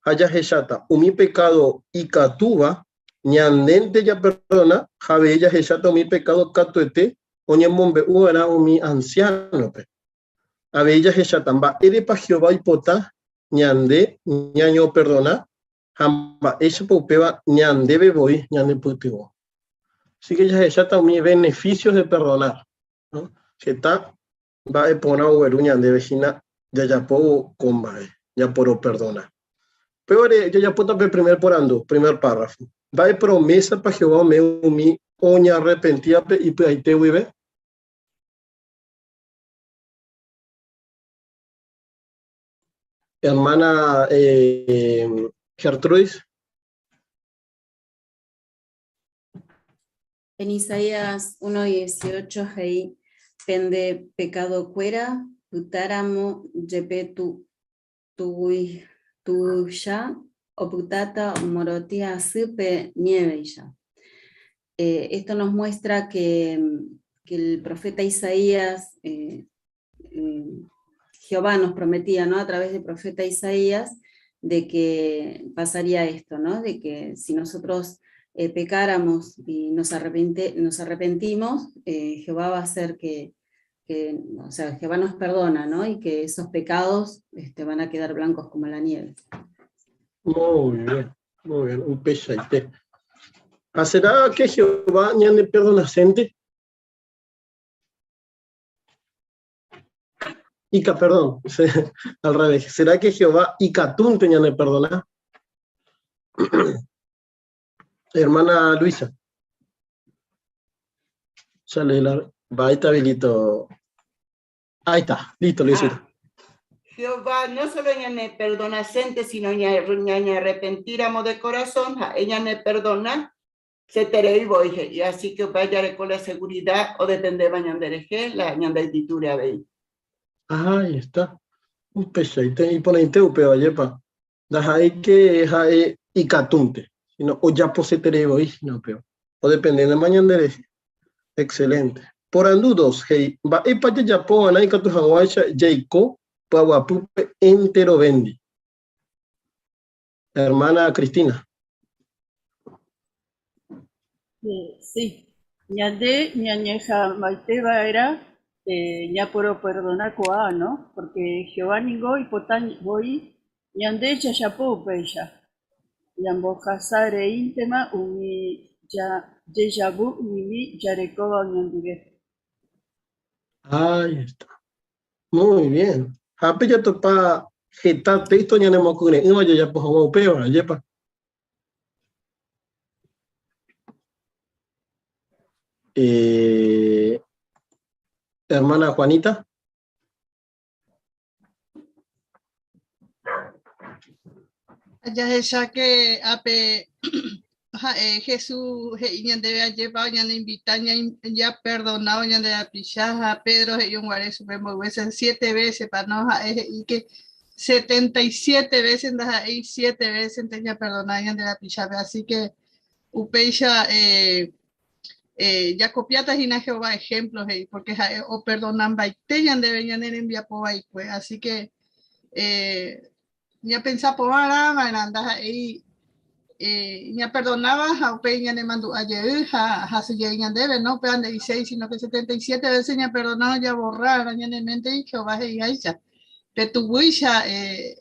Ha jahecháta umi pekádo ikatúva ñandénte japerdona ha avei jahecháta umi pekádo katuete oñemombe'uva'erã umi ansiánope. Avei jahecháta mba'érepa Jehová oipota ñande ñañoperdona ha mba'éichapa upéva ñandéve voi ñanepytyvõ. Así que jahecháta umi beneficios de perdonar, ¿no? Heta mba'e porã ogueru ñandéve hína jajapóvo ko mba'e, japoroperdona. Upévare jajapóta pe primer porandu, primer párrafo. Mba'e promésapa Jehová ome'ẽ umi oñarrepentívape ipy'aite guive? Hermana eh, Gertrudis. En Isaías 1.18 he'i, Pende pekadokuéra pytáramo jepe tuguýicha opytáta morotĩ asy pe niéveicha. Eh, esto nos muestra que, que el profeta Isaías, eh, eh, Jehová nos prometía, ¿no? A través del profeta Isaías, de que pasaría esto, ¿no? De que si nosotros eh, pecáramos y nos, arrepente, nos arrepentimos, eh, Jehová va a hacer que, que, o sea, Jehová nos perdona, ¿no? Y que esos pecados este, van a quedar blancos como la nieve. Muy bien, muy bien, upeichaite. Ha será que Jehová ñaneperdonasente? Ica, perdón, al revés. ¿Será que Jehová ikatúnte ñaneperdona? Hermana Luisa. Sale la... Va, ahí está, habilito. Ahí está, listo, Luisita. Ah, Jehová no solo ñane perdonasente, sino ñañe arrepentíramo de corazón, ella ne perdona, seterei voi he'i, así que upéva jareko la seguridad odependéva ñanderehe, la ñande actitud avei. Ahí está. Upeichaite, iporãite upéva, ajépa. Ndaha'éi ke ha'e ikatúnte, sino ojaposeterei voi hína upéva. Odependéntema ñanderehe. Excelente. Porandu dos, he'i, Mba'épa jajapo va'erã ikatu hag̃uáicha jaiko py'aguapýpe enterovéndi? Hermana Cristina. Sí, ñande ñañeha'ãmbaiteva'erã ñaporoperdonakuaa, no? Porque Jehová ningo oipota voi ñande jajapo upéicha, ñambohasa reíntema umi jejavu mimi jarekóva oñondive. Ahí está. Muy bien. Ha pe jatopa heta texto ñanemokyre'ỹva jajapo hag̃ua upéva, ajépa? Eh, hermana Juanita. Jahecha que ape ha'e Jesús he'i ñandéve ajépa ñane invita ya perdonado ñande rapicha ha Pedro he'i oguare chupe mboyve siete veces pa no ha'e he'i que 77 veces ndaha'éi siete veces nte ñaperdona ñande rapichápe así que upéicha eh, eh, jakopiáta hína Jehová ejemplo he'i porque ha'e operdonambaite ñandéve ñane rembiapo vaikue así que eh, ñapensa porã va'erã ndaha'éi eh, ñaperdonáva ha upéi ñanemandu'a jey ha hasy jey ñandéve, no upéva nde'iséi, sino que 77 veces ñaperdonado jaborrar ñane mente y Jehová he'iháicha pe tuguýicha eh,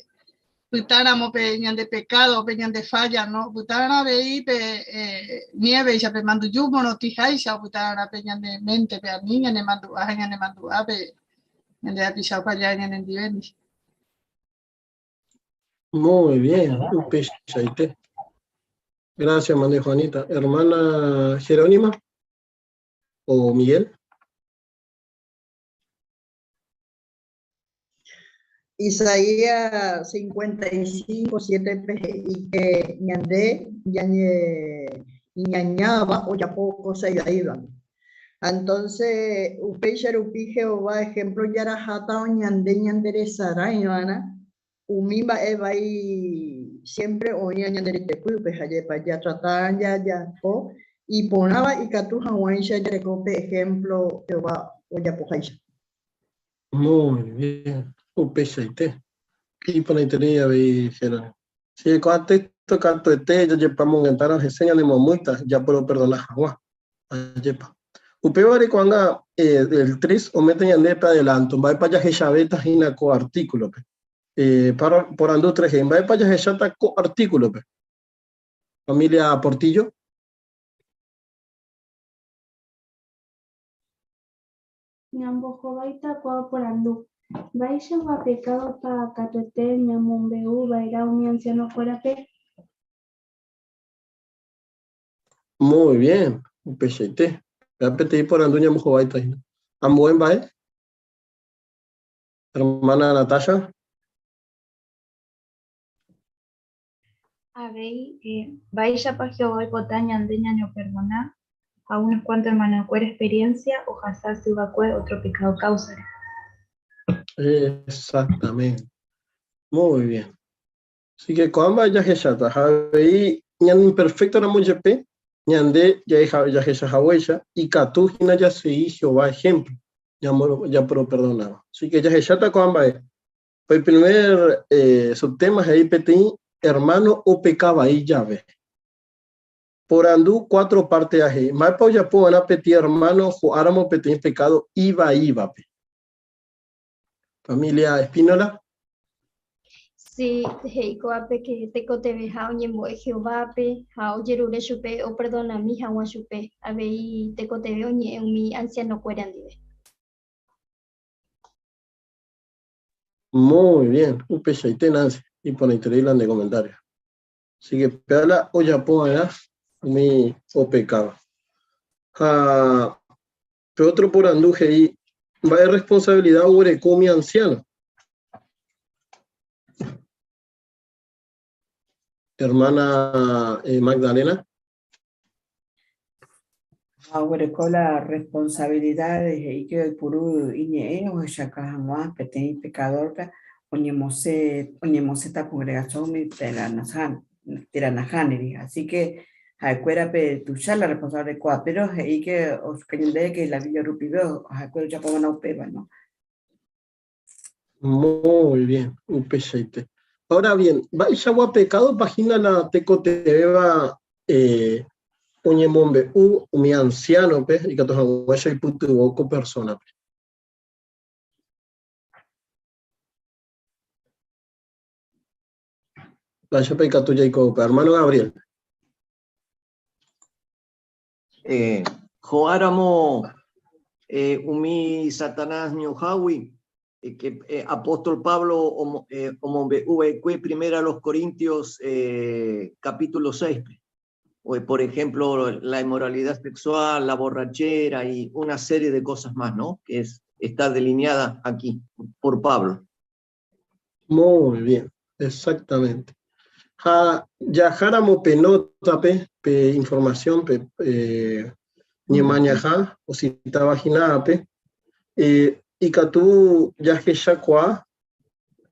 pytáramo pe ñande pecado, pe ñande falla, no opytárã avei pe eh, nieveicha, pe mandyju morotĩháicha opytárã pe ñane mente pe ani ñanemandu'a ha ñanemandu'a pe ñande rapicha ofalla ñanendivéndi. Muy bien, upeichaite. Gracias, María Juanita. Hermana Jerónima o Miguel. Isaías 55, 7 he'i que ñande ñañe iñañáva ojapo cosa ivaíva. Entonces, upéicha rupi Jehová ejemplo jaraháta oñande ñanderesarãiva'erã umi mba'e vai siempre oĩva ñande retepýpe ha jepa jatrata jajapo iporãva ikatu hag̃uáicha jareko pe ejemplo Jehová ojapoháicha. Muy bien, upeichaite. Iporãiterei avei Jerónimo. Si ko'ã texto katuete jajepy'amongetárõ hese ñanemomýita japoroperdona hag̃ua. Ajépa. Upévare ko'ág̃a el tres omete ñande pe adelanto, mba'épa jahechavéta hína ko artículo-pe. Porandu tres he'i, mba'épa jahecháta ko artículo-pe? Familia Portillo. Ñambohováita ko porandu, Mba'eichagua pekádopa katuete ñamombe'u va'erã umi ansianokuérape? Muy bien, upeichaite. Péva peteĩ porandu ñambohováita hína. Ambue mba'e? Hermana Natasha. Avei, mba'éichapa Jehová oipota ñande ñañoperdona ha unos kuánto ermanokuéra experiénsia ohasa asy va'ekue ótro pekádo káusare? Exactamente. Muy bien. Así que ko'ã mba'e jahecháta. Ha avei ñaneimperfékto ramo jepe, ñande jahecha haguéicha, ikatu hína jasegi Jehová ehémplo japoroperdonáva. Así que jahecháta ko'ã mba'e. Pe primer subtema he'i peteĩ hermano opeka vai jave. Porandu cuatro parte ha he'i, mba'épa ojapo va'erã peteĩ hermano ho'áramo peteĩ pecado ivaívape? Familia Espínola. Sí, he'i ko'ápe ke tekotevẽha oñembo'e Jehovápe ha ojerure chupe operdonami hag̃ua chupe, avei tekotevẽ oñe'ẽ umi ansianokuéra ndive. Muy bien, upeichaite Nancy, iporãiterei la nde comentario. Así que péva la ojapo va'erã umi opekáva. Ha pe otro porandu he'i, mba'e responsabilidad oguereko umi anciano? Hermana Magdalena. Ha oguereko la responsabilidad he'i ke oipuru iñe'ẽ ohechauka hag̃ua peteĩ pekadórpe oñemosẽ oñemosẽta congregación-gui térã nahániri. Así que ha'ekuérape tuicha la responsabilidad orekóva, péro he'i ke ojuka ñandéve ke la Biblia rupive ha'ekuéra ojapova'erã upéva, no? Muy bien, upeichaite. Ahora bien, mba'eichagua pekádopa hína la tekotevẽva eh, oñemombe'u umi ansiánope ikatu hag̃uáicha oipytyvõ ko persónape? Mba'éichapa ikatu jaiko upe? Hermano Gabriel. Eh, ho'áramo eh, umi Satanás ñuhãgui, eh, que eh, apóstol Pablo omombe'u va'ekue primera a los Corintios capítulo 6. O, por ejemplo, la inmoralidad sexual, la borrachera y una serie de cosas más, ¿no? Que es, está delineada aquí por Pablo. Muy bien, exactamente. Ha jaháramo pe nótape, pe información, pe eh, ñemañaha ositáva hína ápe, eh, ikatu jahechakuaa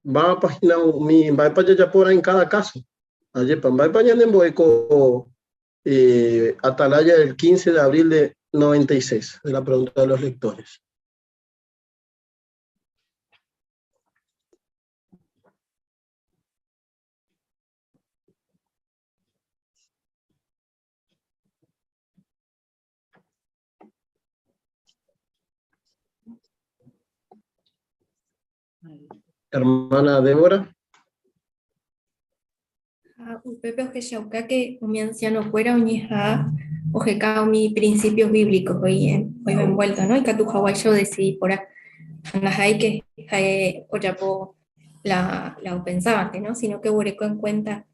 mba'épa hína umi mba'épa jajapórã en cada caso. Ajépa, mba'épa ñanembo'e ko eh, Atalaya del 15 de abril de 96, de la pregunta de los lectores. Hermana Débora. Ha upépe ohechauka ke umi ansianokuéra oñeha'ã oheka umi principios bíblicos oĩ oĩva envuelto, no? Ikatu haguáicha odesidi porã. Ha ndaha'éi ke ha'e ojapo la, la opensávante, no? Sino ke oguereko en cuenta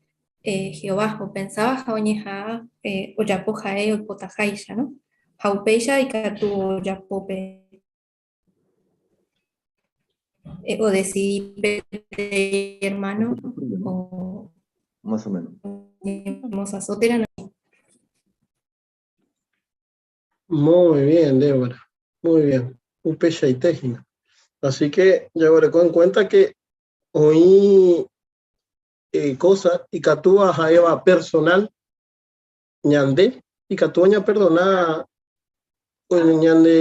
eh, Jehová opensáva ha oñeha'ã eh, ojapo ha'e oipotaháicha, no? Ha upéicha ikatu ojapo pe Eh, odecidi peteĩ hermano o Más o menos. mosãso térã Muy bien, Débora. Muy bien. Upeichaite hína. Así que jaguereko en cuenta que oĩ eh, cosa ikatúva ha'éva personal ñande ikatu oñaperdona ñande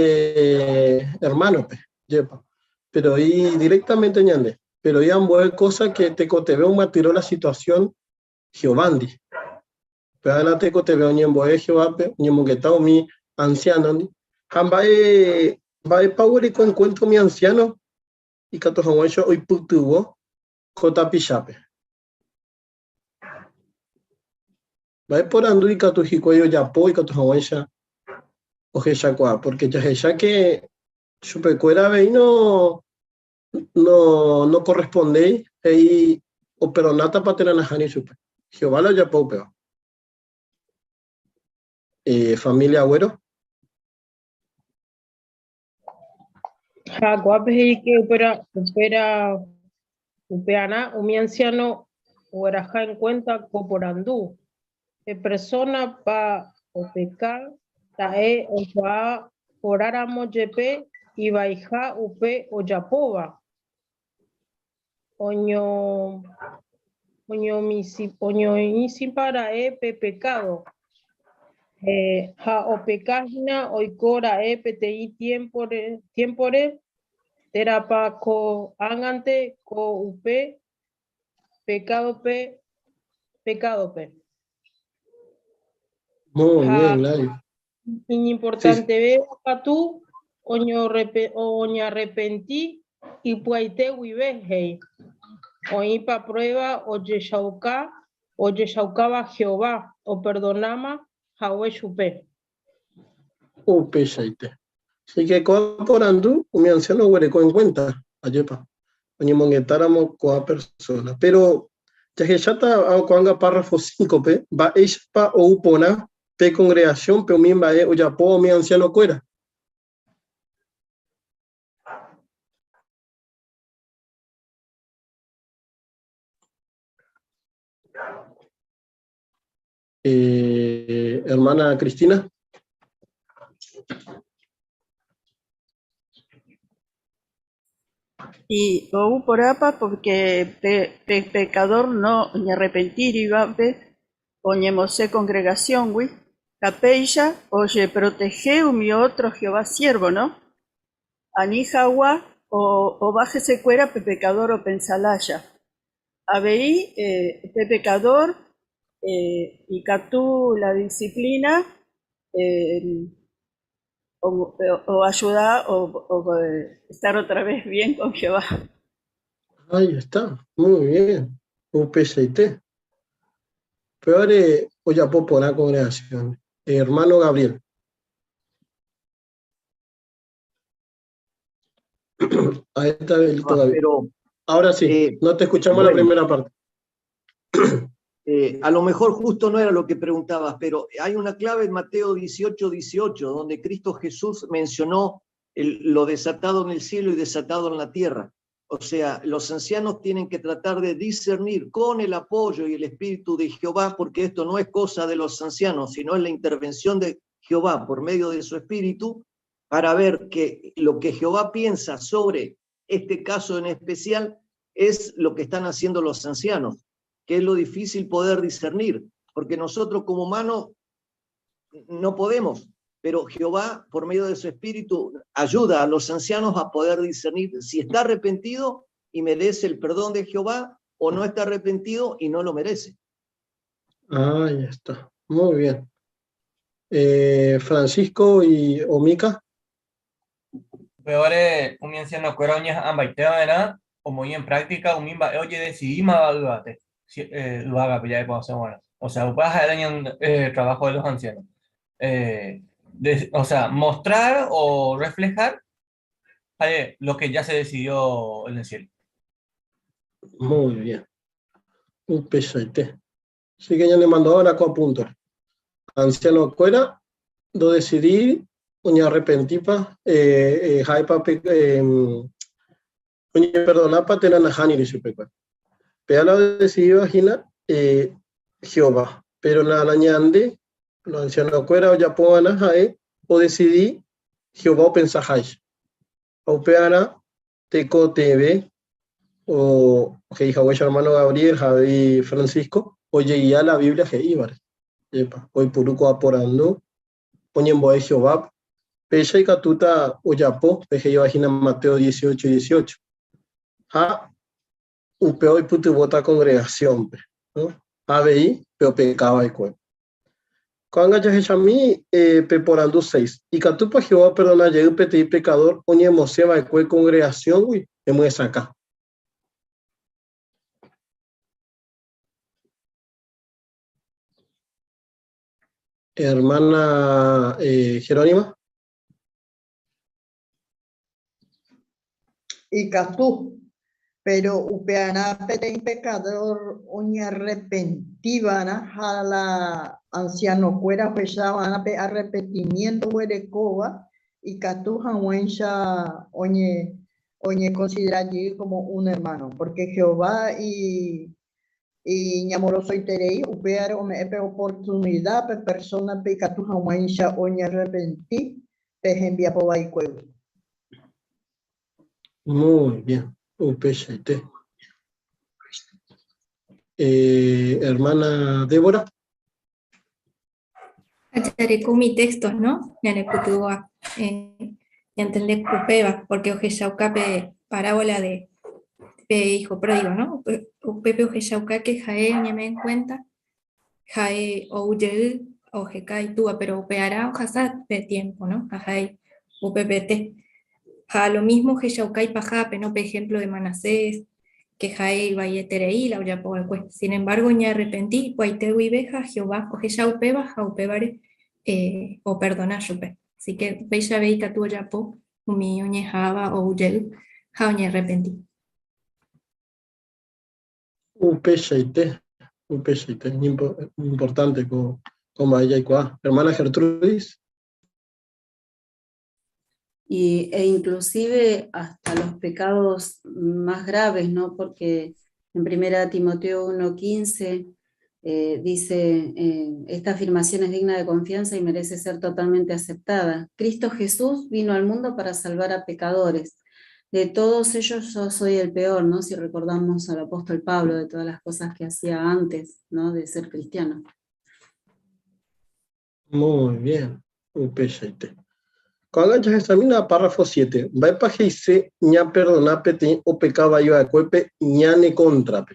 hermano-pe, jepa, pero oĩ directamente ñande, pero oĩ ambue cosa que tekotevẽ omyatyrõ la situación. Jehovándi. Upevarã tekotevẽ oñembo'e Jehovápe, oñemongeta umi ansiánondi. Ha mba'e mba'épa oguereko enkuénta umi ansiáno ikatu hag̃uáicha oipytyvõ ko tapichápe? Mba'e porandu ikatu hikuái ojapo ikatu hag̃uáicha ohechakuaa? Pórke jahecháke chupekuéra avei no no nokorrespondéi he'i operdonátapa térã nahániri chupe. Jehová la ojapo upéva. Eh, familia Agüero. Ha ko'ápe he'i ke upéra, upéra, upearã umi anciano ogueraha en cuenta ko porandu, Pe persona pa opeka ra'e oikuaa porãramo jepe ivaiha upe ojapóva, oño, oñoĩsĩpa ra'e pe pekádo, ha opeka hína oiko ra'e peteĩ tiémpore, tiémpore, térãpa ko'ág̃ante ko upe pekádope, pekádope. Muy Ha bien, Gladys. iñimportantevéva katu oñarrepenti ipyaite guive, he'i. Oĩpa prueba ojechauka ojechaukáva Jehová operdonáma hague chupe. Upeichaite. Así que ko'ã porandu umi anciano oguereko en cuenta, ajépa, oñemongetáramo ko'ã persona. Pero jahecháta ko'ág̃a párrafo 5-pe mba'éichapa ou porã pe congregación-pe umi mba'e ojapóva umi anciano-kuéra. Eh, hermana Cristina. Y ou porãpa porque pe, pe pecador no oñarrepentírivape oñemosẽ congregación-gui, ha péicha ojeprotehe umi otro Jehová siervo, no? Ani hag̃ua ova hesekuéra pe pecador opensa lája. Avei pe pecador ikatu la disciplina oayuda estar otra vez bien con Jehová. Ahí está, muy bien. Upeichaite. Upévare ojapo porã congregación. Hermano Gabriel. Ahí está el todavía. Pero, Ahora sí, no te escuchamos la bueno. primera parte. A lo mejor justo no era lo que preguntabas, pero hay una clave en Mateo 18, 18, donde Cristo Jesús mencionó lo desatado en el cielo y desatado en la tierra. O sea, los ancianos tienen que tratar de discernir con el apoyo y el espíritu de Jehová, porque esto no es cosa de los ancianos, sino es la intervención de Jehová por medio de su espíritu, para ver que lo que Jehová piensa sobre este caso en especial es lo que están haciendo los ancianos, que es lo difícil poder discernir, porque nosotros como humanos no podemos, pero Jehová, por medio de su espíritu, ayuda a los ancianos a poder discernir si está arrepentido y merece el perdón de Jehová o no está arrepentido y no lo merece. Ah, ya está. Muy bien. Francisco y Omica. Upévare umi ancianokuéra oñeha'ãmbaite va'erã omoĩ en práctica umi mba'e ojedesidímava yvate, yvágape ja'e porãse g̃uarã. O sea, upéva ha'e la ñande trabajo de los ancianos. O sea, mostrar o reflejar ha'e lo que ya se decidió en el cielo. Muy bien. Upeichaite. Así que ñanemandu'ava'erã ko apúntore. Ancianokuéra ndodesidíri oñearrepentípa ha'épa pe oñeperdonápa térã nahániri chupekuéra. Péva la odesidíva hína Jehová. Péro la ñande, los ancianokuéra ojapova'erã ha'e odesidi Jehová opensaháicha. Ha upearã tekotevẽ o he'i haguéicha hermano Gabriel ha avei Francisco, ojegia la Biblia he'ívare. Jepa, oipuru ko'ã porandu, oñembo'e Jehovápe. Péicha ikatúta ojapo pe he'íva hína Mateo 18, 18. Ha upe oipytyvõta congregación-pe, no? Avei pe opeka va'ekue. Ko'ág̃a jahechami pe porandu seis. Ikatúpa Jehová operdona jey peteĩ pekadór oñemosẽ va'ekue kongregasióngui? Emyesakã. Hermana Jerónima. Ikatu, pero upearã peteĩ pekadór oñearrepentiva'erã ha la ansianokuéra ohechava'erã pe arrepentimiénto oguerekóva ikatu hag̃uáicha oñekonsidera jey kómo un ermáno, pórke Jehová iñamorosoiterei upévare ome'ẽ pe oportunida pe persónape ikatu hag̃uáicha oñearrepenti pe hembiapo vaikuégui. Muy bien, upeichaite. Hermana Débora. Ajareko umi textos, no? Ñanepytyvõva ñantende upéva, porque ohechauka pe parábola de pe hijo pródigo, no? Upépe ohechauka que ha'e oñeme'ẽ en cuenta, ha'e ou jey oheka itúva, pero upearã ohasa pe tiempo, no? Ha ha'e upepete. Ha lo mismo ohechauka ipahápe, no? Pe ejemplo de Manasés, que ha'e ivaieterei la ojapo va'ekue. Sin embargo, oñearrepenti ipy'aite guive ha Jehová ohecha upéva ha upévare operdona chupe. Así que upéicha avei ikatu ojapo umi oñeha'ãva ou jey ha oñearrepenti. Upeichaite, upeichaite, importante ko mba'e jaikuaa. Hermana Gertrudis. Y, e inclusive hasta los pecados más graves, ¿no? Porque en 1 Timoteo 1:15 dice, esta afirmación es digna de confianza y merece ser totalmente aceptada. Cristo Jesús vino al mundo para salvar a pecadores. De todos ellos yo soy el peor, ¿no? Si recordamos al apóstol Pablo de todas las cosas que hacía antes, ¿no? De ser cristiano. Muy bien, upeichaite. Ko'ág̃a jahechamína párrafo 7. Mba'épa he'ise ñaperdona peteĩ opeka vai va'ekuépe ñane kóntrape?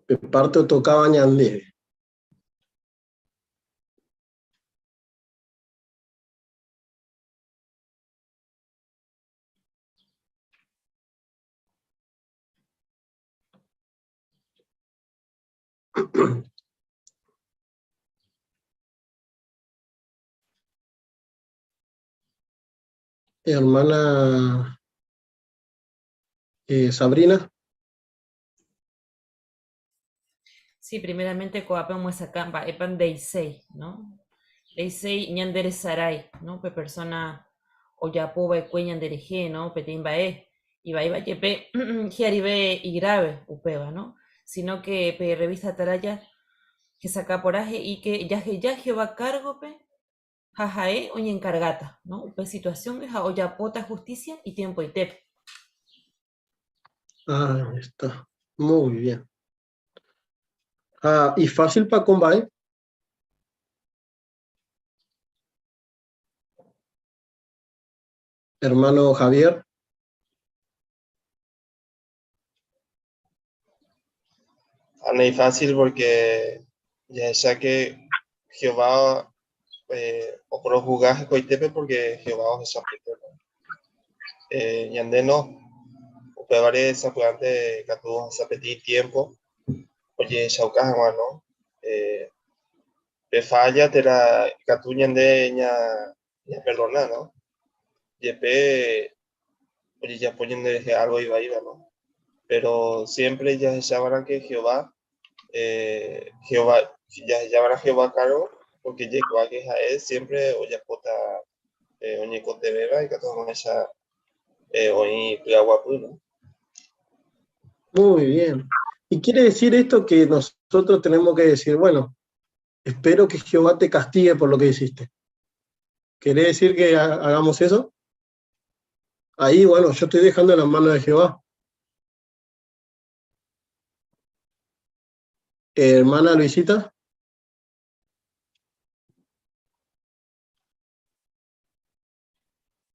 Pe párte otokáva ñandéve. Hermana Sabrina. Sí, primeramente ko'ápe omyesakã mba'épa nde'iséi, no? Nde'iséi ñanderesarái, no? Pe persona ojapova'ekue ñanderehe, no? Peteĩ mba'e ivaíva jepe hi'arive igrave upéva, no? Sino que pe revista Atalaya hesakã porã he'i que jaheja Jehová kárgope ha ha'e oñenkargáta, no? Upe situasióngui ha ojapóta hustísia itiempoitépe. Ah, está. Muy bien. Ah, y fácil pa ko mba'e? Hermano Javier. Ah, no es fácil porque ya que Jehová eh, oporohusga hekoitépe porque Jehová ohechapaite. Eh, ñande no. Upévare sapy'ánte katu ohasa peteĩ tiempo ojehechauka hag̃ua, no? Eh, pe falla térã ikatu ñande ña, ñaperdona, no? Jepe ojejapo ñanderehe algo ivaíva, no? Pero siempre jahechava'erã que Jehová eh, Jehová, jahejava'erã Jehová cargo, porque jaikuaa que ha'e siempre ojapóta eh, oñekotevẽva ikatu hag̃uáicha eh, oĩ py'aguapy, ¿no? Muy bien. Y quiere decir esto que nosotros tenemos que decir, bueno, espero que Jehová te castigue por lo que hiciste. ¿Quiere decir que hagamos eso? Ahí, bueno, yo estoy dejando en las manos de Jehová. Hermana Luisita.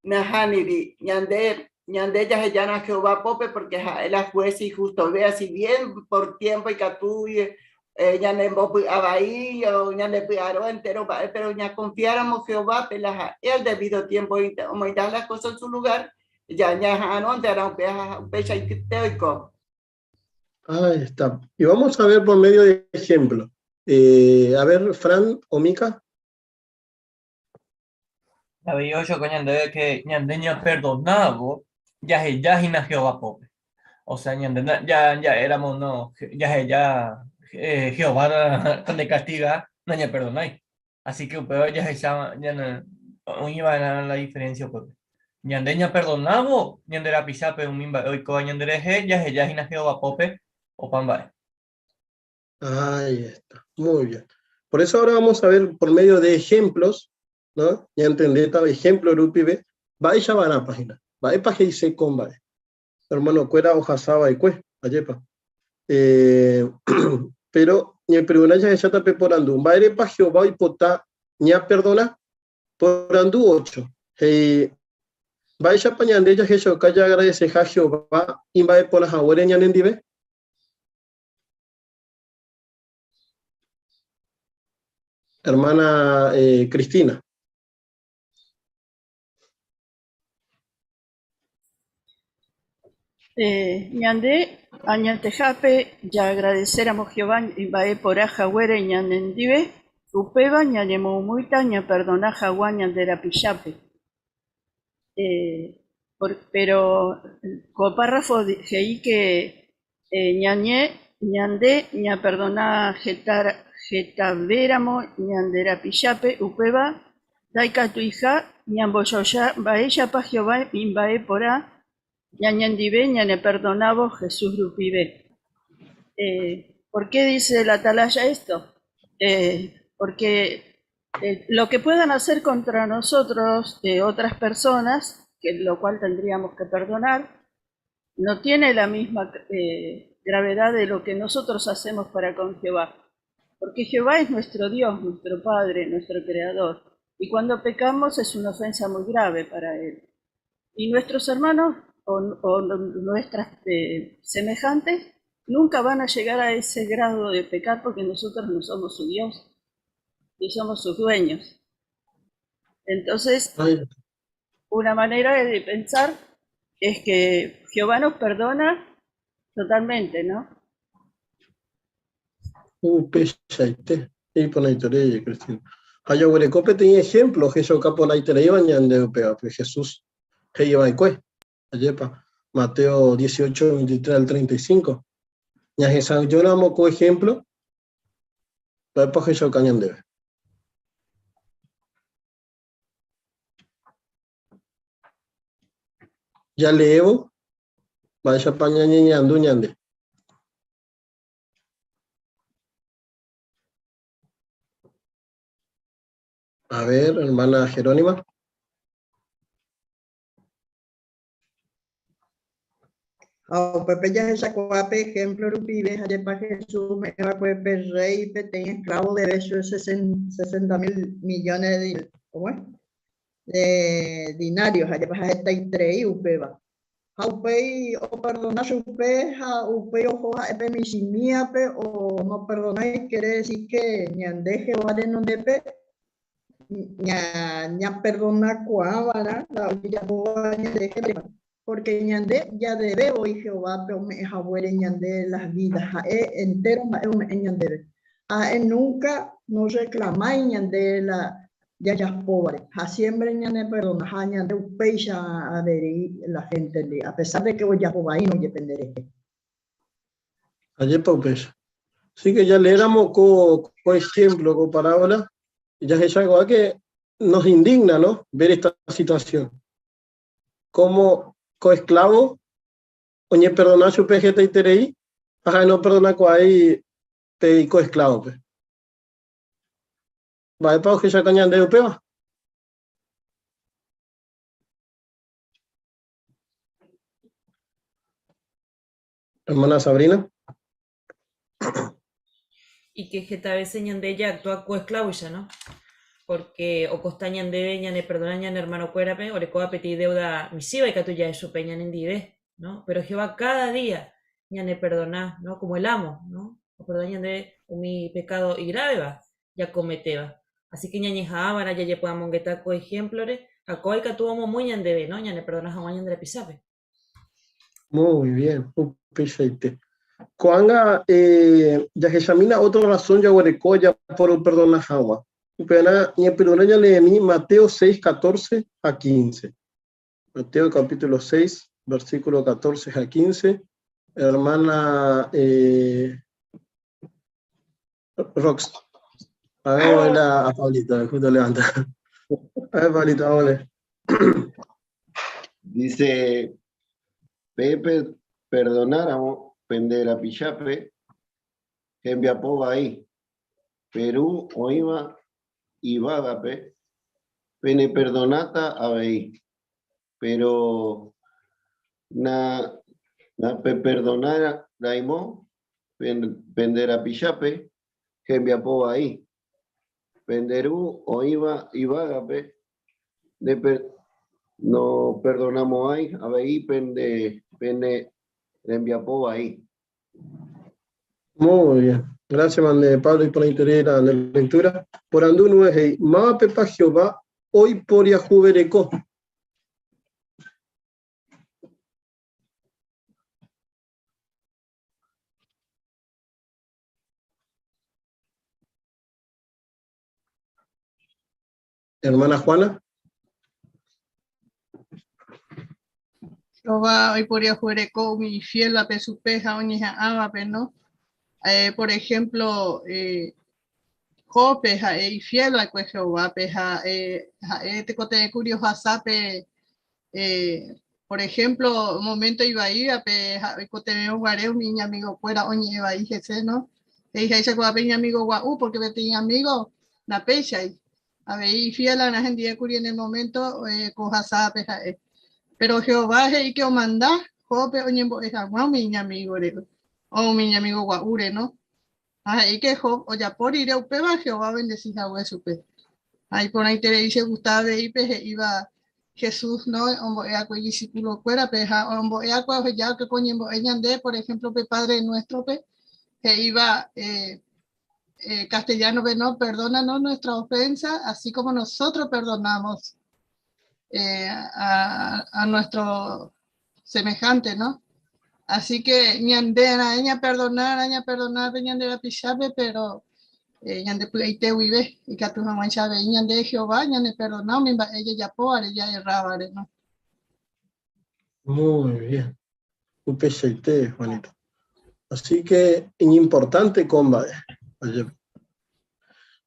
Nahániri, ñande Ñande jahejána Jehová pópe porque ha'e la juez ihustovea, si bien por tiempo ikatu eh, ñanembopy'a vai o ñandepy'aro entero mba'e, pero ñaconfiáramo Jehovápe la ha'e al debido tiempo omoĩtaha las cosas en su lugar, ya ñaha'arõnte arã upéva upeichaite oiko. Ahí está. Y vamos a ver por medio de ejemplo. Eh, a ver, Fran o Mica. Avei ohechuka ñandéve ke ñande ñaperdonávo jaheja hína Jehová pópe. Osea, ñande ja'éramo no, jaheja Jehová tandekastiga, nañaperdonái. Así ke upéva jahecha oĩ va'erã la diferencia upépe. Ñande ñaperdonávo ñande rapichápe umi mba'e oikóva ñanderehe, jaheja hína Jehová pópe opa mba'e. Ahí está, muy bien. Por eso ahora vamos a ver por medio de ejemplos, ¿no? Ya entendéta ejemplo rupive, mba'éicha página, mba'épa he'ise ko mba'e. Hermano-kuéra ohasa va'ekue, ajépa. Eh, pero ñepyrũrã jahecháta pe porandu, mba'érepa Jehová oipota ñaperdona? Porandu 8, he'i, Mba'éichapa ñande jahechauka jaagradeseha Jehová imba'eporã haguére ñanendive? Hermana eh, Cristina. Eh, ñande añetehápe jaagradecéramo Jehová imba'eporã haguére ñanendive, upéva ñañemomýita ñaperdona hag̃ua ñande rapichápe. Eh, por, pero ko párrafo he'i que eh, ñañe, ñande ñaperdona heta, hetavéramo ñande rapichápe, upéva ndaikatuiha ñambojoja mba'éichapa Jehová imba'eporã ñañendive ñaneperdonávo Jesús rupive. Eh, ¿Por qué dice la atalaya esto? Eh, porque lo que puedan hacer contra nosotros otras personas, que lo cual tendríamos que perdonar, no tiene la misma eh, gravedad de lo que nosotros hacemos para con Jehová. Porque Jehová es nuestro Dios, nuestro Padre, nuestro Creador. Y cuando pecamos es una ofensa muy grave para Él. Y nuestros hermanos o, o nuestras eh, semejantes nunca van a llegar a ese grado de pecar porque nosotros no somos su Dios y somos sus dueños. Entonces, una manera de pensar es que Jehová nos perdona totalmente, ¿no? Upeichaite, iporãiterei, Cristina. Ha jaguereko peteĩ ejemplo ohechauka porãitereíva ñande upévape, Jesús he'iva'ekue, ajépa, Mateo 18, 23 al 35. Ñahesa'ỹjóramo ko ejemplo, mba'épa ohechauka ñandéve? Jaleévo, mba'éichapa ñañeñandu ñande? A ver, hermana Jerónima. Ha upépe jahechakuaa pe ejemplo rupive ha jepa Jesús ome'ẽva'ekue pe rey peteĩ esclavo de beso 60 mil millones de, ¿cómo es? de dinarios ha jepa hetaiterei upéva. Ha upéi operdona chupe ha upéi oho ha'e pe michĩmíape o noperdonái quiere decir que ñande Jehová renondépe ñaperdonakuaa va'erã la ojejapóva ñanderehe, pórke ñande jadeve voi Jehovápe ome'ẽ haguére ñande las vidas, ha'e entéro mba'e ome'ẽ ñandéve. Ha ha'e núnka norreklamái ñande la jajapóvare, ha siémpre ñaneperdona, ha ñande upéicha avei la héntendi, a pesar de ke ojapo vaírõ jepe nderehe. Ajépa upéicha. Así que jaleéramo ko, ko ejemplo, ko parábola, jahechakuaa que nos indigna, ¿no? Ver esta situación. Como ko esclavo oñeperdona chupe hetaiterei ha ha'e noperdonakuaái pe ikoesclavope. Mba'épa ohechauka ñandéve upéva? Hermana Sabrina. Y que heta vece ñande ja'actua ko esclavoicha, ¿no? Porque okosta ñandéve ñaneperdona ñane hermanokuérape orekóva peteĩ deuda michĩva ikatu ja'e chupe ñanendive, ¿no? Pero Jehová cada día ñaneperdona, ¿no? Como el amo, ¿no? Operdona ñandéve umi pecado igráveva jakometéva. Así que ñañeha'ãva'erã jajepy'amongeta ko ejemplo-re ha kóva ikatu omomýi ñandéve, ¿no? Ñaneperdona hag̃ua ñande rapichápe. Muy bien, upeichaite. Ko'ág̃a eh, jahechamína ótra razón jaguereko japoroperdona hag̃ua. Upearã ñepyrũrã ñaleemi Mateo 6, 14 ha 15. Mateo capítulo 6, versículo 14 ha 15. Hermana eh, Rox. A ver, vamos a, a Pablito, justo levanta. A ver, Pablito, vamos Dice, Pepe, perdonáramo, pendera pichape, hembiapo vai, Perú oĩva yvágape, pene perdonáta avei. Pero na na peperdonaraimo pende rapichápe hembiapo vai. Pende Ru oĩva yvágape noperdonamo'ãi avei pende pene rembiapo vai. Muy bien. Gracias, mande Pablo, y por la interés de la lectura. Porandu 9 he'i, Mávapepa Jehová oiporiahuvereko? Hermana Juana. Jehová oiporiahuvereko umi ifiélvape chupe ha oñeha'ãvape, no? Eh, por ejemplo, eh, Jóbpe ha'e ifiel va'ekue Jehovápe ha eh, ha'e tekotevẽ kuri ohasa pe eh, por ejemplo, momento ivaívape ha oikotevẽrõ guare umi iñamigokuéra oñe'ẽ vai hese, no? He'iháicha ko'ápe iñamigo gua'u, porque peteĩ amigo napéichai. Avei ifiel va'erã hendive kuri en el momento eh, ko ohasávape ha'e. Pero Jehová he'i que omanda Jóbpe oñembo'e hag̃ua umi iñamígore, o umi iñamigo gua'úre, no? Ha he'i ke Job ojapo rire upéva Jehová obendesi hague chupe. Ha iporãiterei chegusta avei pe he'íva Jesús no ombo'e va'ekue idisipulokuérape ha ombo'e va'ekue oheja va'ekue ko ñembo'e ñande, por ejemplo pe Padre Nuestro-pe he'íva eh, eh, castellano-pe no, perdónanos nuestra ofensa así como nosotros perdonamos eh, a, a nuestro semejante, ¿no? Así que ñande raẽ ñaperdoná, ñaperdoná pe ñande rapichápe, pero eh, ñande py'aite guive, ikatu hag̃uáicha avei ñande Jehová ñaneperdona umi mba'e jajapóvare, ja'errávare, ¿no? Muy bien. Upeichaite, Juanita. Así que iñimportante ko mba'e.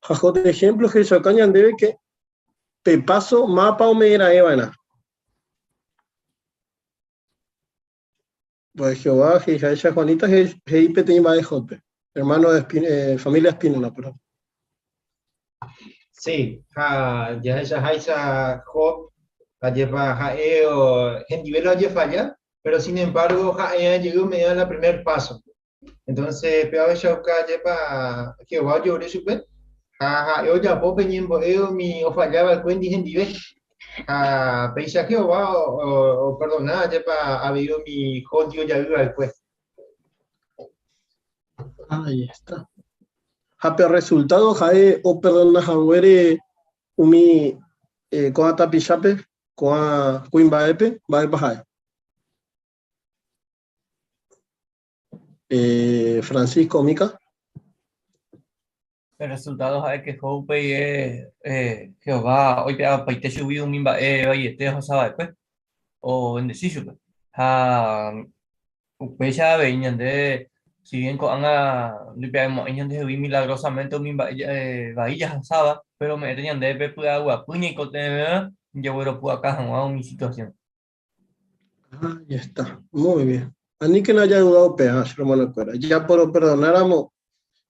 Ha de ejemplo jehechauka ñandéve que Pe paso mapa ome'ẽ raẽ va'erã. Pues Jehová he'iháicha Juanita he'i peteĩ mba'e Jobpe, hermano de Espin eh, familia Espínola, perdón. Sí, ha jahechaháicha Job, ajépa ha'e hendive la ojefalla, pero sin embargo ha'e jey ome'ẽva la primer paso. Entonces, péva ohechauka ajépa Jehová ojeure chupe, ha ha'e ojapo pe ñembo'e umi ofalla va'ekuéndi hendive. Ha péicha Jehová operdona ajépa avei umi Jóndi ojavy va'ekue. Ahí está. Ha pe resultado ha'e operdona haguére umi eh, ko'ã tapichápe, ko'ã kuimba'épe, mba'épa ha'e? Eh, Francisco Mica. Pe resultado ha'e que Job eh, eh, Jehová oipe'apaite chugui umi mba'e vaiete ohasa va'ekue, obendeci chupe. Ha upéicha avei ñande, si bien ko'ág̃a ndoipe'amo'ãi ñandehegui milagrosamente umi mba'e eh, vai jahasáva, péro ome'ẽta ñandéve pe py'aguapy ñaikotevẽva jagueropu'aka hag̃ua umi situación. Ahí está, muy bien. Aníkena jaduda upéva, che hermanokuéra. Japoroperdonáramo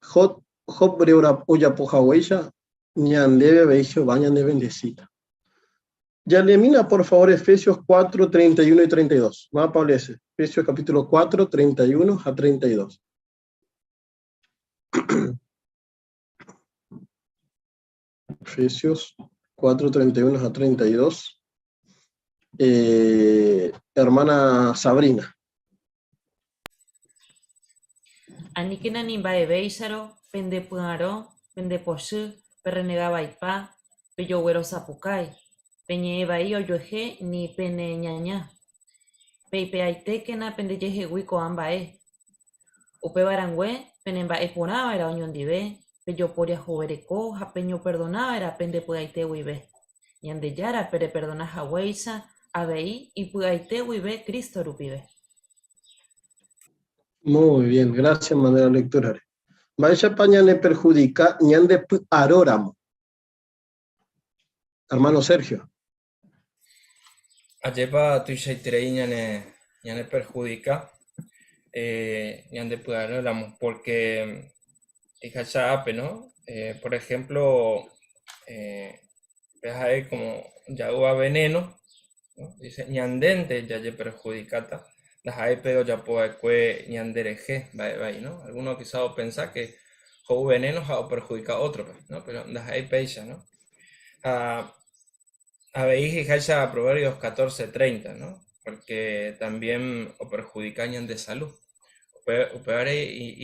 Job, Job ojapo haguéicha, ñandéve avei Jehová ñanevendesíta. Jaleemína, por favor, Efesios 4, 31 y 32. Má Pablo ese. Efesios capítulo 4, 31 a 32. Efesios 4, 31 ha 32. Eh, hermana Sabrina. Aníkena ni mba'evéicharõ pendepy'arõ, pendepochy, perrenegavaipa, pejoguerosapukái, peñe'ẽ vai ojuehe ni peneñaña. Peipe'aitékena pendejehegui ko'ã mba'e. Upéva rangue penemba'eporãva'erã oñondive, pejoporiahuvereko ha peñoperdonava'erã pende py'aite guive. Ñandejára pereperdona haguéicha avei ipy'aite guive Cristo rupive. Muy bien, gracias manera lectura. Mba'éichapa ñaneperhudika ñandepy'aróramo? Hermano Sergio. Ajépa tuichaiterei ñane ñaneperhudika eh, ñandepy'aróramo, porque ijacha ápe, ¿no? Eh, por ejemplo, eh, pe ha'e como ja'úva veneno, ¿no? Dice, ñandénte jajeperjudikáta, ndaha'éi pe ojapo va'ekue ñanderehe mba'e vai, ¿no? Alguno quizá opensa que ho'u veneno ha operhudika ótrope, ¿no? Pero ndaha'éi péicha, ¿no? Ha avei he'iháicha Proverbios 14:30, ¿no? Porque también operhudika ñande salud. Upe, upévare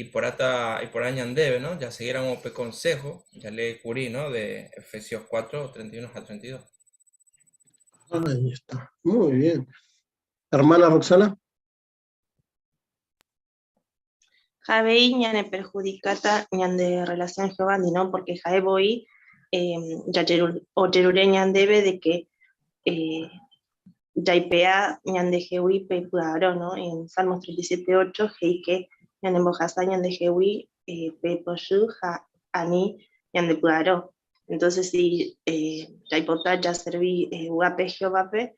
iporãta, iporã ñandéve, ¿no? Jaseguíramo pe consejo, jalee kuri, ¿no? De Efesios 4, 31 ha 32. Ahí está. Muy bien. Hermana Roxana. Ha avei ñaneperhudikáta ñande relación Jehovándi, ¿no? Porque ha'e voi eh, ojerure ñandéve de que eh, jaipe'a ñandehegui pe py'aro, ¿no? En Salmos 37.8 he'i que ñanembohasa ñandehegui eh, pe pochy ha ani ñandepy'aro. Entonces si eh, jaipota jaservi eh, vy'ápe Jehovápe,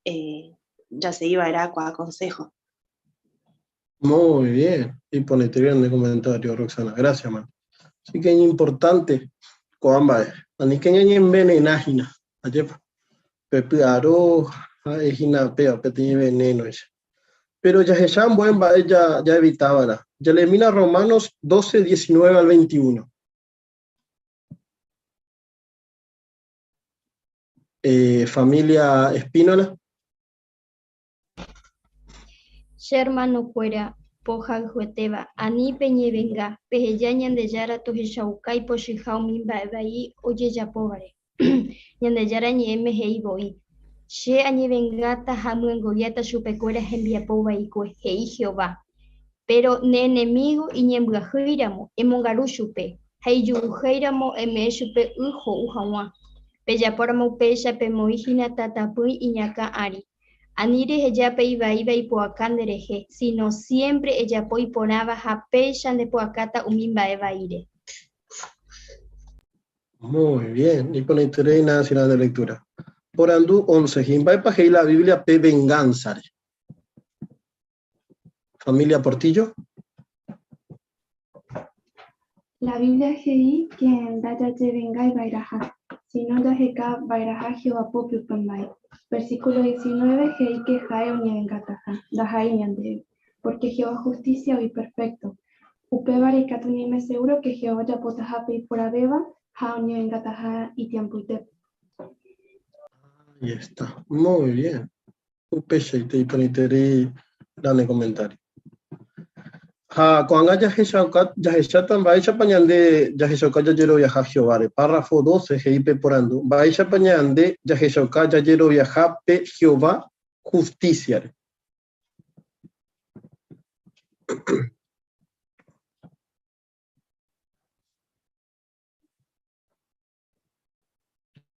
eh, jasegi va'erã ko'ã consejo. Muy bien. Y ponete bien de comentario, Roxana. Gracias, man. Así que es importante, ko'ã mba'e. Aníke ñañenvenena hína. Ajépa. Pe py'aro ha'e hína péva, peteĩ veneno-icha. Pero jahecha ambue mba'e jaevitava'erã. Jaleemína Romanos 12, 19 al 21. Eh, familia Espínola. Che hermanokuéra pohayhuetéva, ani peñevenga, peheja Ñandejára tohechauka ipochyha umi mba'e vai ojejapóvare. Ñandejára ñe'ẽme he'i voi, Che añevengáta ha amyengoviáta chupekuéra hembiapo vaikue, he'i Jehová. Péro ne enemígo iñembyahýiramo, emongaru chupe, ha iju'uhéiramo eme'ẽ chupe y ho'u hag̃ua. Pejapóramo upéicha pemoĩ hína tatapỹi iñakã ári. Ani reheja pe ivaíva ipu'aka nderehe, síno siémpre ejapo iporãva ha péicha ndepu'akáta umi mba'e vaíre. Muy bien, iporãiterei nacirã de lectura. Porandu 11, he'i, Mba'épa he'i la Biblia pe vengánsare? Familia Portillo. La Biblia he'i ke ndajajevengái va'erãha, síno jaheka va'erãha Jehová pópe upe mba'e. Versículo 19 he'i ke ha'e oñevengataha, ndaha'éi ñandéve, pórke Jehová hustísia oĩ perfékto. Upévare ikatu ñaime segúro ke Jehová ojapotaha pe iporãvéva ha oñevengataha itiempoitépe. Ahí está. Muy bien. Upeichaite iporãiterei la ne comentario. Ha ko'ág̃a jahechauka, jahecháta mba'éichapa ñande jahechauka jajeroviaha Jehováre. Párrafo 12 he'i pe porandu, Mba'éichapa ñande jahechauka jajeroviaha pe Jehová hustísiare?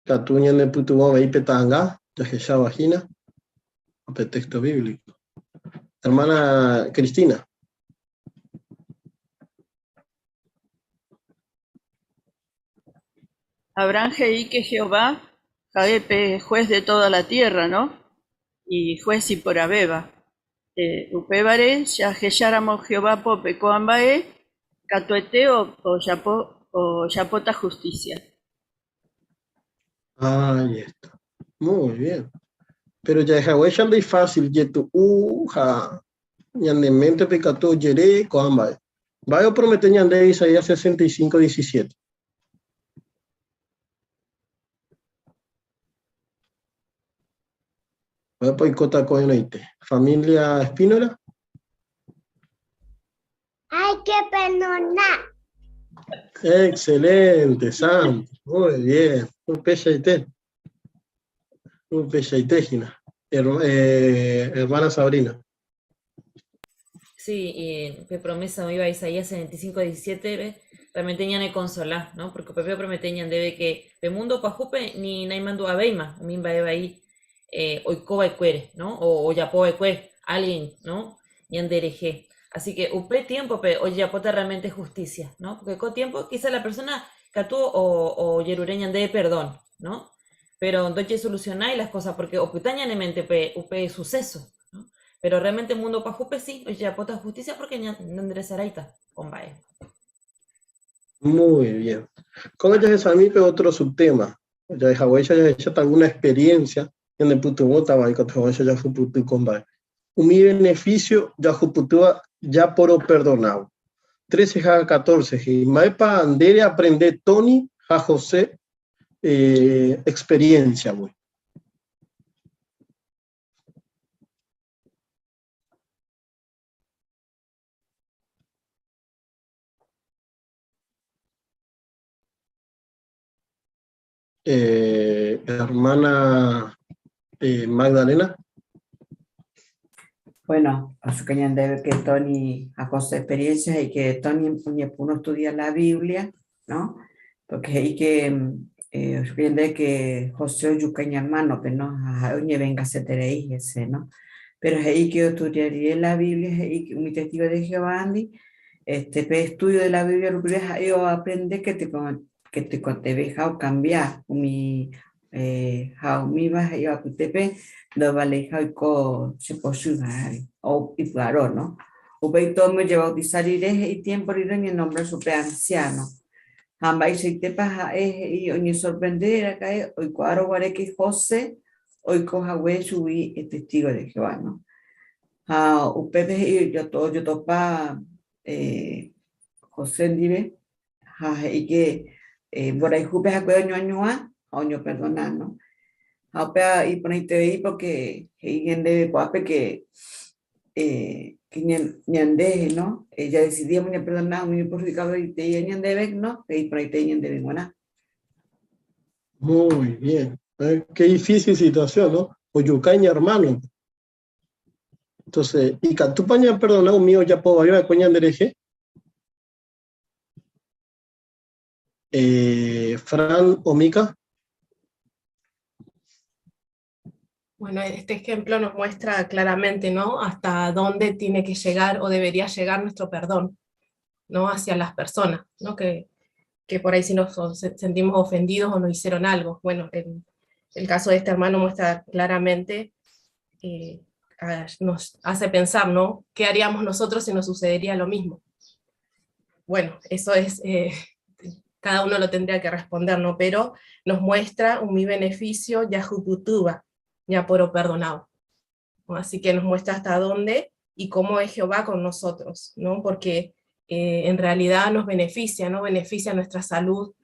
Katu ñanepytyvõ avei pe ta'anga jahecháva hína pe texto bíblico. Hermana Cristina. Abraham he'i que Jehová ha'e pe juez de toda la tierra, no? Y juez iporãvéva. Eh, upévare jahecháramo Jehová pópe ko'ã mba'e, katuete ojapo ojapóta justicia. Ahí está. Muy bien. Pero jahechaguéicha ndaifácil jetu'u ha ñane méntepe ikatu ojere ko'ã mba'e. Mba'e opromete ñande Isaías 65, 17? Mba'épa oikóta ko'ẽrõite? Familia Espínola? Hay que perdonar. Excelente, Santi. Muy bien. Upeichaite. Upeichaite hína. Hermana Sabrina. Sí, y pe promesa oĩva Isaías 75, 17-pe, realmente ñanekonsola, ¿no? Porque upépe opromete ñandéve que pe mundo pahúpe ni naimandu'avéima umi mba'e vai oiko va'ekuére, ¿no? O ojapo va'ekue alguien, ¿no? Ñanderehe. Así que upe tiémpope ojejapóta realmente justicia, ¿no? Porque ko tiempo quizá la persona katu ojerure ñandéve perdón, ¿no? Pero ndojesolucionái las cosas porque opyta ñane méntepe upe suceso, ¿no? Pero realmente mundo pahúpe sí ojejapóta justicia porque ñanderesaráita ko mba'e. Muy bien. Ko'ág̃a jahechamípe otro subtema. Jahehaguéicha jahecháta alguna experiencia ñanepytyvõtava ikatu hag̃uáicha jahupyty ko mba'e. Umi beneficio jahupytýva japoroperdonávo. 13 ha 14 he'i, Mba'épa nde reaprende Tony ha José experiencia-gui? Hermana Magdalena. Bueno, así que ñandéve que Tony ha José experiencia y que Tony oñepyrũ estudia la Biblia, ¿no? Porque he'i que ñandéve que José ojuka iñermánope, ¿no? Ha ha'e oñevengaseterei hese, ¿no? Pero he'i que oestudia rire la Biblia, he'i que umi testigo de Jehovándi, este, pe estudio de la Biblia rupive ha'e oaprende que te que tekotevẽha okambia umi ha umíva he'íva apytépe ndovaleiha oiko che pochy ha'e ipy'aro, no? Upéi Tommy ojebautisa rire he'i tiémpo rire oñenombra chupe ansiáno. Ha mba'eichaitépa ha'e he'i oñesorprende raka'e oikuaárõ guare ke José oiko hague chugui testígo de Jehová, no? Ha upépe he'i ojotopa José ndive ha he'i que mborayhúpe ha'ekuéra oñoañuã ha oñoperdona, no? Ha upéva iporãiterei porque he'i ñandéve ko'ápe que que ñande, no? Jadecidíamo ñaperdona umi operhudikavaiteia ñandéve, no? Pe iporãitei ñandéve g̃uarã. Muy bien. Qué difícil situación, ¿no? Ojuka iñermánope. Entonces, ikatúpa ñaperdona umi ojapo vai va'ekue ñanderehe? Fran o Mica. Bueno, este ejemplo nos muestra claramente, ¿no? Hasta dónde tiene que llegar o debería llegar nuestro perdón, ¿no? Hacia las personas, ¿no? Que, que por ahí si nos sentimos ofendidos o nos hicieron algo. Bueno, el caso de este hermano muestra claramente, nos hace pensar, ¿no? ¿Qué haríamos nosotros si nos sucedería lo mismo? Bueno, eso es, cada uno lo tendría que responder, ¿no? Pero nos muestra un mi beneficio yahuputúa, ya por perdonado. ¿No? Así que nos muestra hasta dónde y cómo es Jehová con nosotros, ¿no? Porque en realidad nos beneficia, ¿no? Beneficia nuestra salud,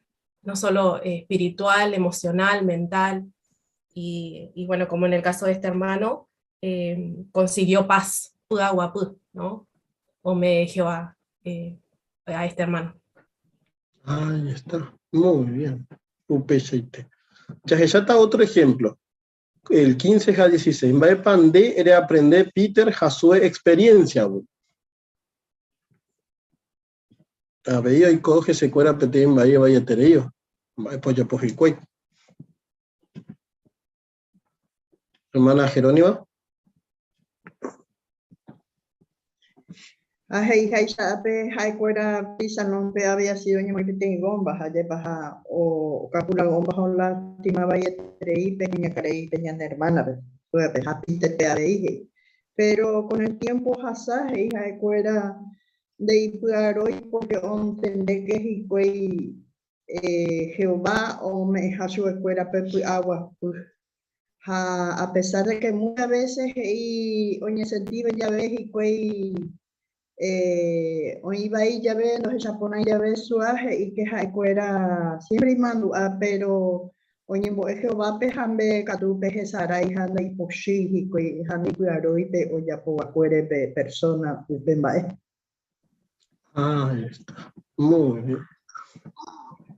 no solo espiritual, emocional, mental, y bueno, como en el caso de este hermano, consiguió paz, guapú, ¿no? O me Jehová a este hermano. Ahí está, muy bien. Upeichaite. Jahecháta otro ejemplo. El 15 ha 16. Mba'épa nde reaprende Peter ha Sue experiencia. Avei oiko hesekuéra peteĩ mba'e ivaietereíva. Mba'épa ojapo hikuái. Hermana Jerónima. Ha he'iháicha ápe ha'ekuéra pe isalónpe había sido oñemoĩ peteĩ bomba ha jepaha okapu la bomba ha olastima vaieterei pe kuñakarai pe ñane hermana-pe, upévape ha Peter-pe avei he'i. Pero con el tiempo ohasa he'i ha'ekuéra ndeipy'arói porque ontende que hikuái Jehová ome'ẽha chupekuéra pe py'aguapy. Ha a pesar de que muchas veces he'i oñesentíve jave hikuái oĩ vai jave, ndohechaporãi jave sua, he'i que ha'ekuéra siempre imandu'a, pero Oñembo'e Jehovápe ha mbeguekatu pe hesarái ha ndaipochýi hikuái ha ndaipy'arói pe ojapovakuére pe persóna upe mba'e. Ahí está. Muy bien.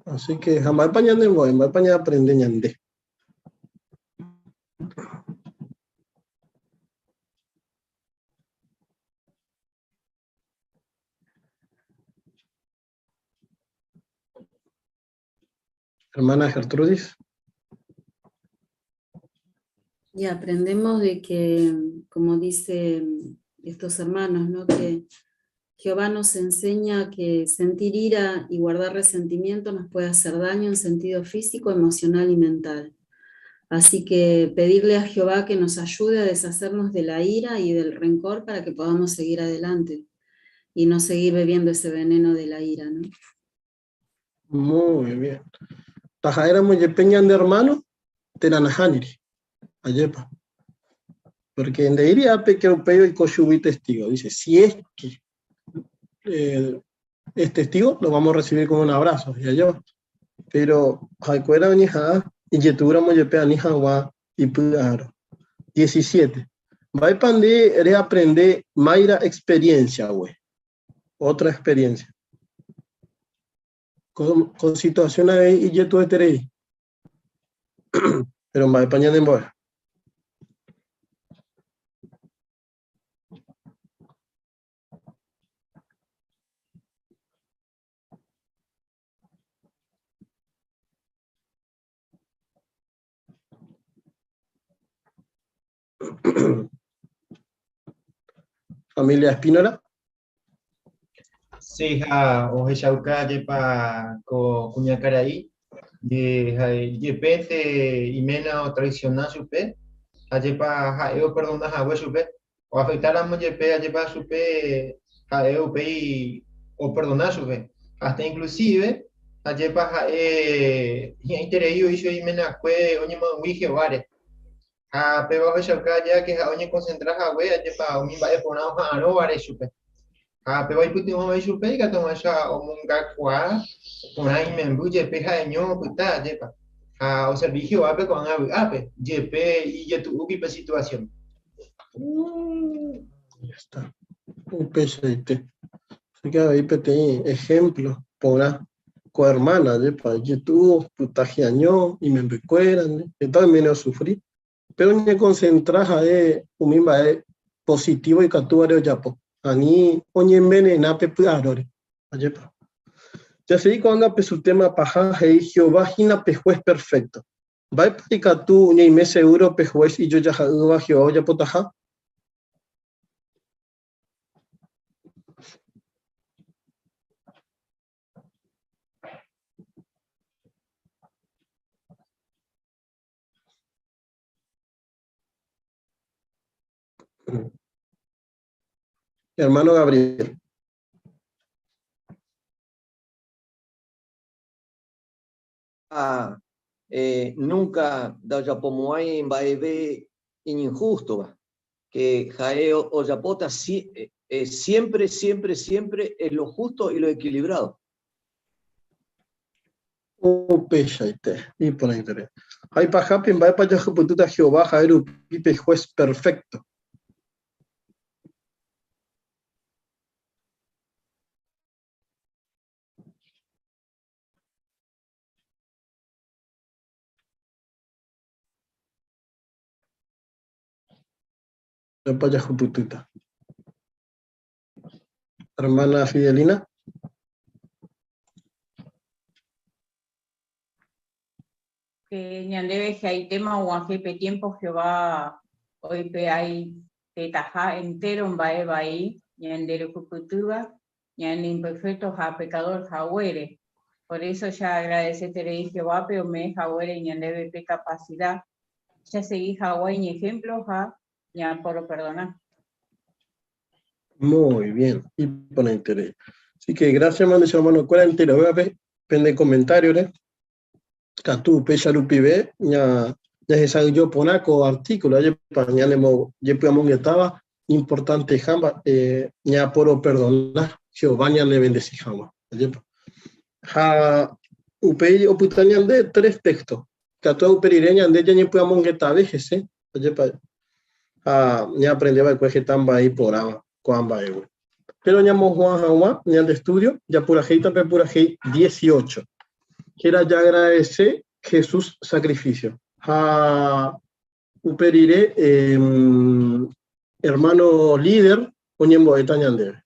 Así que, ha mba'épa ñanembo'e, mba'épa ñaaprende ñande. Hermana Gertrudis. Y aprendemos de que, como dicen estos hermanos, ¿no? Que Jehová nos enseña que sentir ira y guardar resentimiento nos puede hacer daño en sentido físico, emocional y mental. Así que pedirle a Jehová que nos ayude a deshacernos de la ira y del rencor para que podamos seguir adelante y no seguir bebiendo ese veneno de la ira, ¿no? Muy bien. Taha'éramo jepe ñande hermano térã nahániri. Ajépa. Porque nde'íri ápe que upéi oiko chugui testigo. Dice, si es que eh, es testigo, lo vamos a recibir con un abrazo. Y yo. Pero ha'ekuéra oñeha'ã ijetu'úramo jepe ani hag̃ua ipy'aro. 17. Mba'épa nde reaprende Mayra experiencia-gui? Otra experiencia. Ko, ko situación avei ijetu'eterei. Pero mba'épa ñanembo'e? Familia Espínola. Sí, ha ohechauka jepa ko kuñakarai, jepénte iména otraiciona chupe, ha jepa ha'e operdona hague chupe, oafectáramo jepe ajépa chupe ha'e upéi operdona chupe, hasta inclusive ajépa ha'e hi'ãiterei oĩ chugui imenakue oñemoag̃ui Jehováre. Ha péva ohechauka aja ke ha'e oñekonsentra hague ajépa umi mba'e porã oha'arõvare chupe. Ha péva oipytyvõ avei chupe ikatu hag̃uáicha omongakuaa porã imemby jepe ha'eño opyta ajépa. Ha oservi Jehovápe ko'ág̃a vy'ápe, jepe ijetu'úgui pe situasión. Ya está. Upeichaite. Así que avei peteĩ ehémplo porã ko hermana, ajépa, ijetu'u opyta hi'año imembykuéra, heta oiméne osufri, péro oñekonsentra ha'e umi mba'e positivo ikatúvare ojapo, ani oñenvenena pe py'aróre. Ajépa. Jasegi ko'ág̃a pe su tema paha he'i Jehová hína pe Juez perfecto. Mba'épa ikatu ñaime seguro pe Juez ijojaha'ỹva Jehová ojapotaha? Hermano Gabriel. Ha eh, nunca ndajapomo'ãi mba'eve iñinjústova, que ha'e ojapóta si, eh, siempre, siempre, siempre es lo justo y lo equilibrado. Upeichaite, iporãiterei. Ha ipahápe mba'épa jahupytýta Jehová ha'e rupi pe Juez perfékto. Mba'épa jahupytýta. Hermana Fidelina. Que ñandéve hi'aitéma og̃uahẽ pe tiempo Jehová oipe'aitetaha entéro mba'e vai ñande rehupytýva ñane imperfecto ha pecador haguére. Por eso ja agradeseterei Jehovápe ome'ẽ haguére ñandéve pe capacidad jasegi hag̃ua iñejemplo ha ñaporoperdona. Muy bien, iporãiterei. Así que gracias, hermano, hermano-kuéra enterovévape pende comentario-re. Katu upéicha rupive ñahesa'ỹijo porã ko artículo, ajépa ñanemojepy'amongetáva importanteha mba'e ñaporoperdona Jehová ñanevendesi hag̃ua. Ajépa. Ha upéi opyta ñande tres texto. Katu upe rire ñande jañepy'amongetave hese, ajépa ha ñaaprende va'ekue heta mba'e iporãva ko'ã mba'égui. Péro ñamohu'ã hag̃ua ñande estúdio, japurahéita pe purahéi 18. Héra Jaagradese Jesús sakrifísio. Ha upe rire ermáno líder oñembo'éta ñandéve.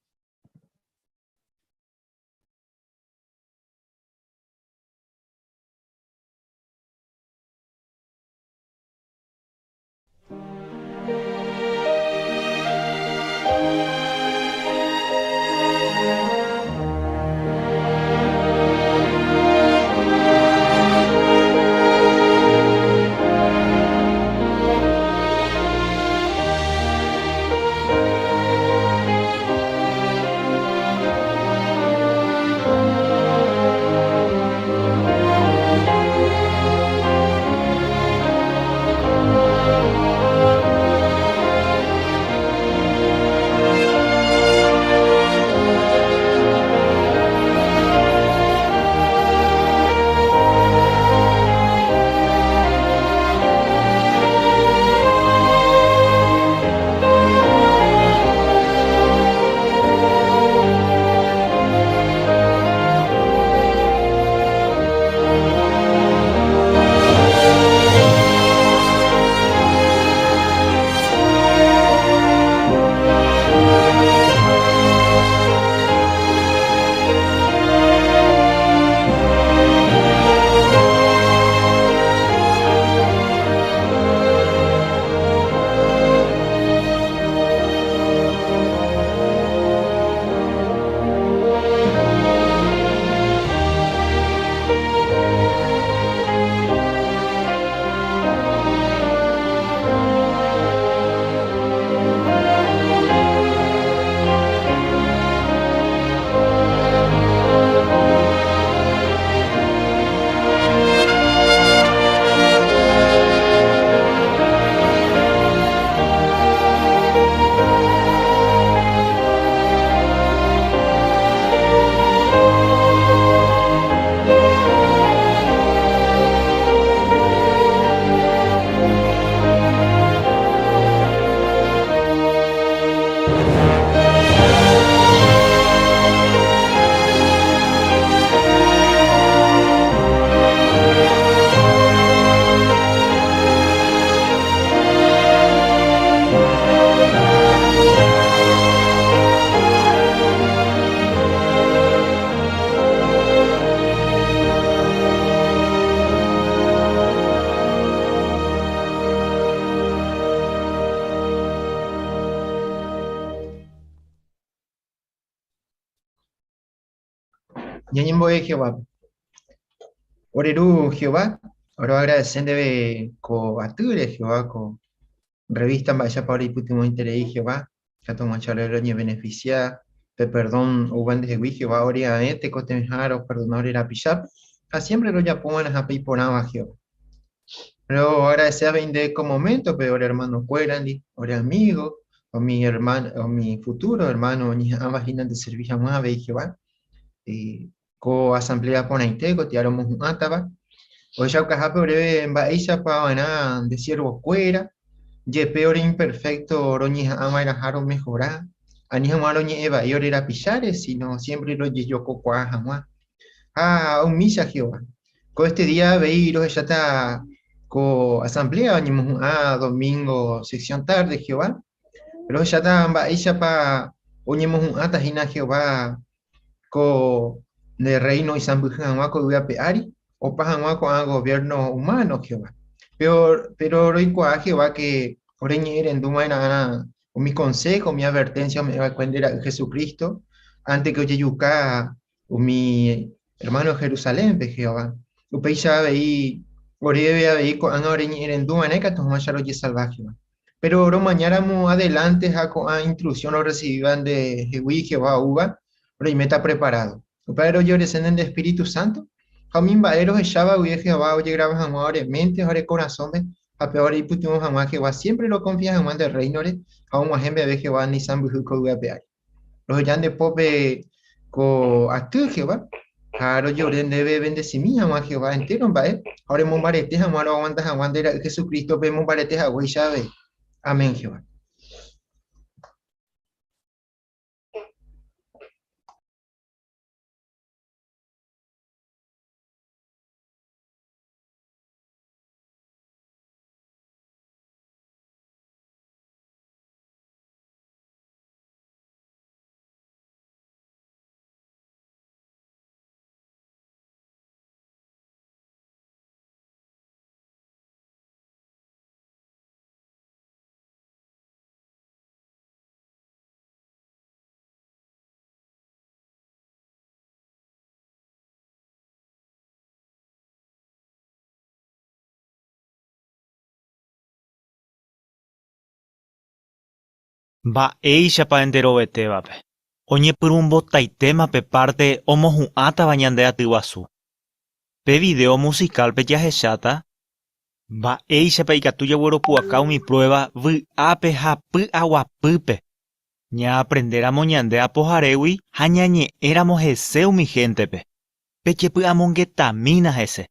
Ñañembo'e Jehovápe. Ore Ru Jehová, oroagradese ndéve ko atýre Jehová, ko revista mba'éichapa oreipytyvõiterei Jehová, katu og̃uahẽ ore roñebeneficia pe perdón oúva ndehegui Jehová ore'aẽ tekotevẽha roperdona ore rapichápe ha siempre rojapova'erãha pe iporãva Jehová. Roagradece avei nde ko momento-pe ore hermano-kuérandi, ore amigo, umi hermano, umi futuro hermano oñeha'ãva hína nde servi hag̃ua avei Jehová. Ko asamblea porãite ko tía romohu'ãtava, ohechaukahápe oréve mba'éichapa va'erã nde siervo-kuéra, jepe ore imperfecto roñeha'ãva'erãha romehora, ani hag̃ua roñe'ẽ vai ore rapicháre, sino siempre rojejokokuaa hag̃ua. Ha umícha Jehová. Ko este día avei rohecháta ko asamblea oñemohu'ã domingo sección tarde Jehová. Rohecháta mba'éichapa oñemohu'ãta hína Jehová ko nde reino oisãmbyhy hag̃ua ko yvy ape ári, opa hag̃ua ko'ã gobierno humano Jehová. Pero, pero roikuaa Jehová que oreñe'ẽrendu va'erã umi consejo, umi advertencia ome'ẽ va'ekue nde ra'y Jesucristo ante que ojejuka umi hermano Jerusalénpe, Jehová. Upéicha avei oréve avei ko'ág̃a oreñe'ẽrendu va'erã ikatu hag̃uáicha rojesalva, Jehová. Péro romañáramo adelante ha ko'ã instruksión rorresivíva ndehegui Jehová oúva, roiméta preparádo. Upévare rojeoresene nde espíritu sánto ha umi mba'e rohecháva guive Jehová ojegrava hag̃ua ore ménte ha ore korasõme ha péva oreipytyvõ hag̃ua Jehová siémpre rokonfia hag̃ua nde Rréinore ha og̃uahẽ meve Jehová ne isãmbyhy ko yvy ape ári. Roheja nde pópe ko aty, Jehová. Ha rojore ndéve evendesimi hag̃ua Jehová entéro mba'e ha oremombarete hag̃ua roaguanta hag̃ua nde Ra'y Jesucrístope emombarete haguéicha avei. Amén, Jehová. Mba'éichapa enterovetévape oñepyrũmbotaitéma pe párte omohu'ãtava ñande aty guasu. Pe vidéo musikálpe jahecháta mba'éichapa ikatu jagueropu'aka umi pruéva vy'ápe ha py'aguapýpe, ñaaprendéramo ñande Apoharégui ha ñañe'ẽramo hese umi héntepe. Pejepy'amongetamína hese.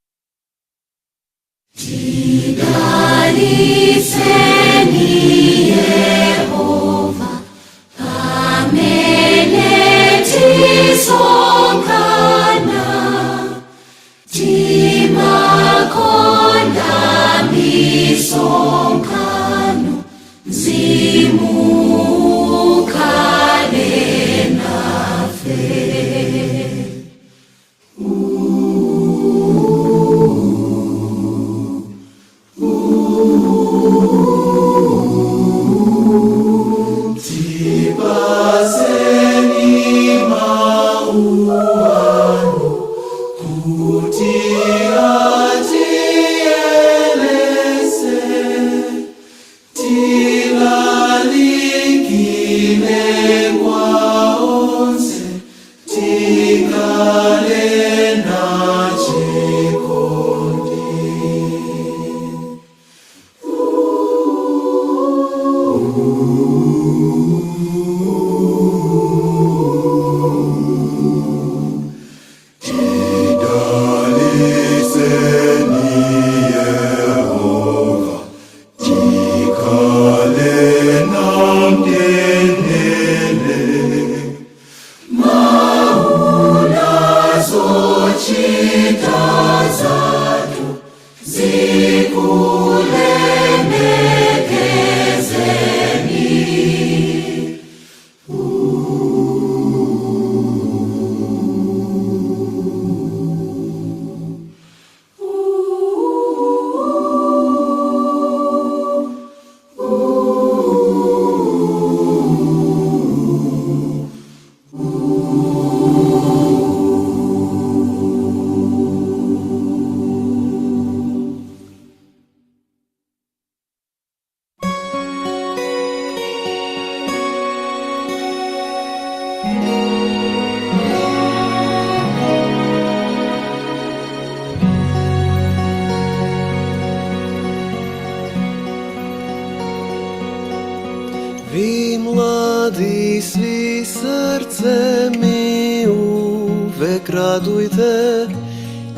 Vi mladi svi srce mi uvek radujte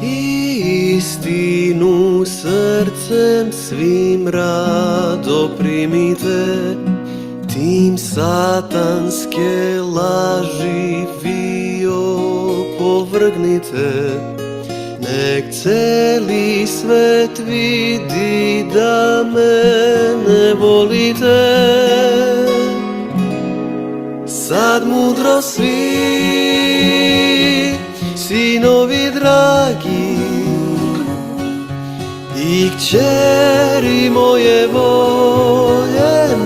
i istinu srcem svim rado primite. Tim satanske laži vi opovrgnite. Nek celi svet vidi da mene volite. Sad mudro svi, sinovi dragi i kćeri moje voljene,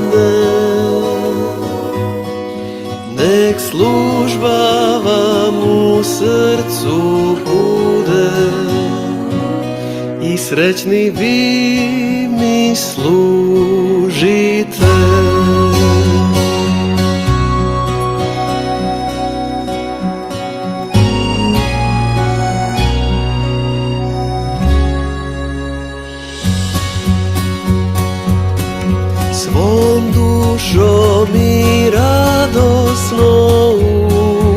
nek služba vam u srcu bude i srećni vi mi služite. Svom dušom i radosno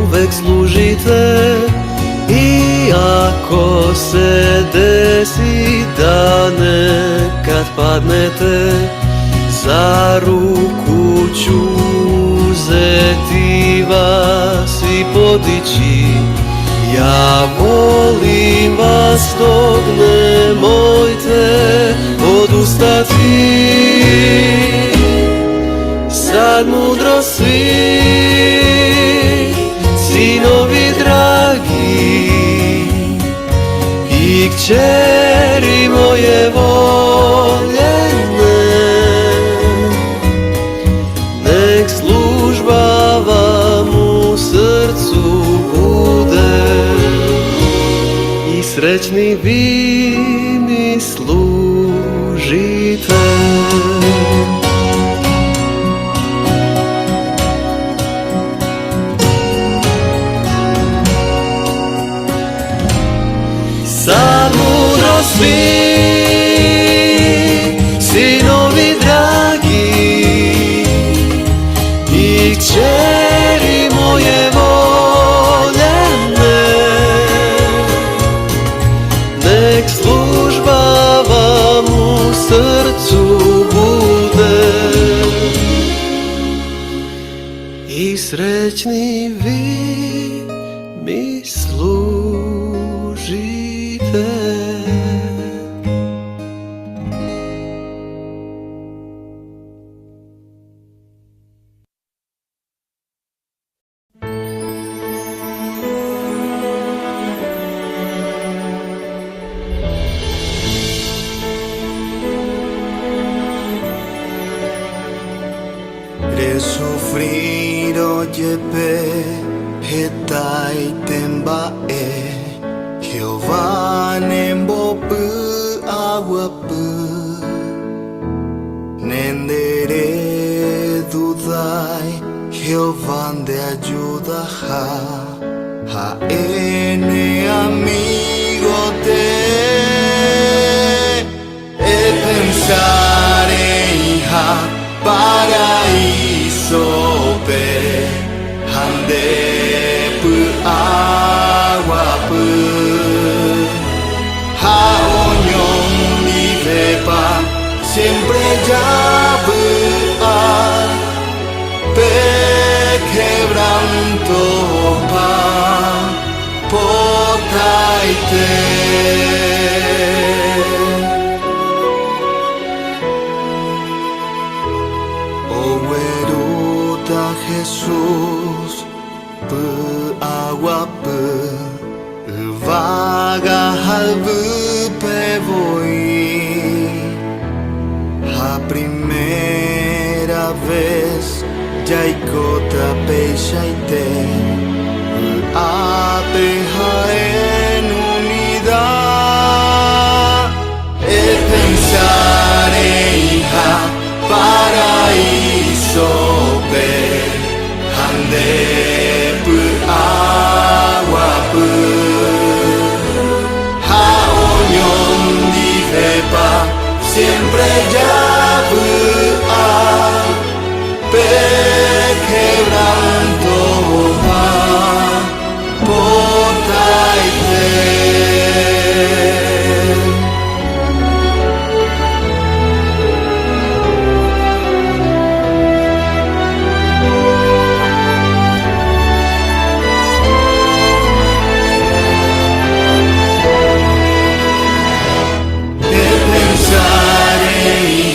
uvek služite i Ako se desi da nekad padnete, za ruku ću uzeti vas i podići. Ja volim vas dok nemojte odustati. Sad mudro svi, sinovi dragi i kćeri moje voljene, nek služba vam u srcu bude i srećni vi mi služite. Sad mudro svi, sinovi dragi i kćeri moje voljene, nek služba vam u srcu bude i srećni vi mi služite. Resufrírõ jepe hetaite mba'e, Jehová nembopy'aguapy. Nenderedudái Jehová ndeajudaha, ha'e ne amigo tee. Epensa reĩha paraísope ha nde py'aguapy ha oñondivepa siempre javy'a pe quebranto opa potaite. Oguerúta Jesús py'aguapy yvága ha yvýpe voi. Ha primera vez jaikóta peichaite vy'ápe ha en unida. Epensa reĩha paraísope ha nde py'aguapy ha oñondivepa siempre javy'a pe quebranto opa potaite. Epensa reĩha.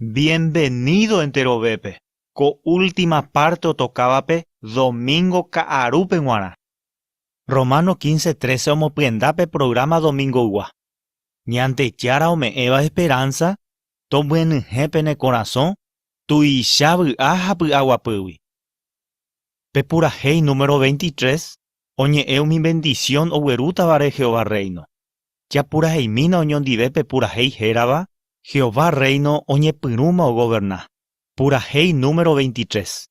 Bienvenido enterovépe ko última parte otokávape domingo ka'arúpe g̃uarã. Romano 15:13 omopyenda pe programa domingoygua. Ñandejára ome'ẽva esperanza tomyenyhẽ pene korasõ tuicha vy'a ha py'aguapýgui. Pe purahéi número 23 oñe'ẽ umi bendición oguerútavare Jehová Rréino. Japuraheimína oñondive pe purahéi hérava Jehová Rréino oñepyrũma ogoverna. Purahéi número 23.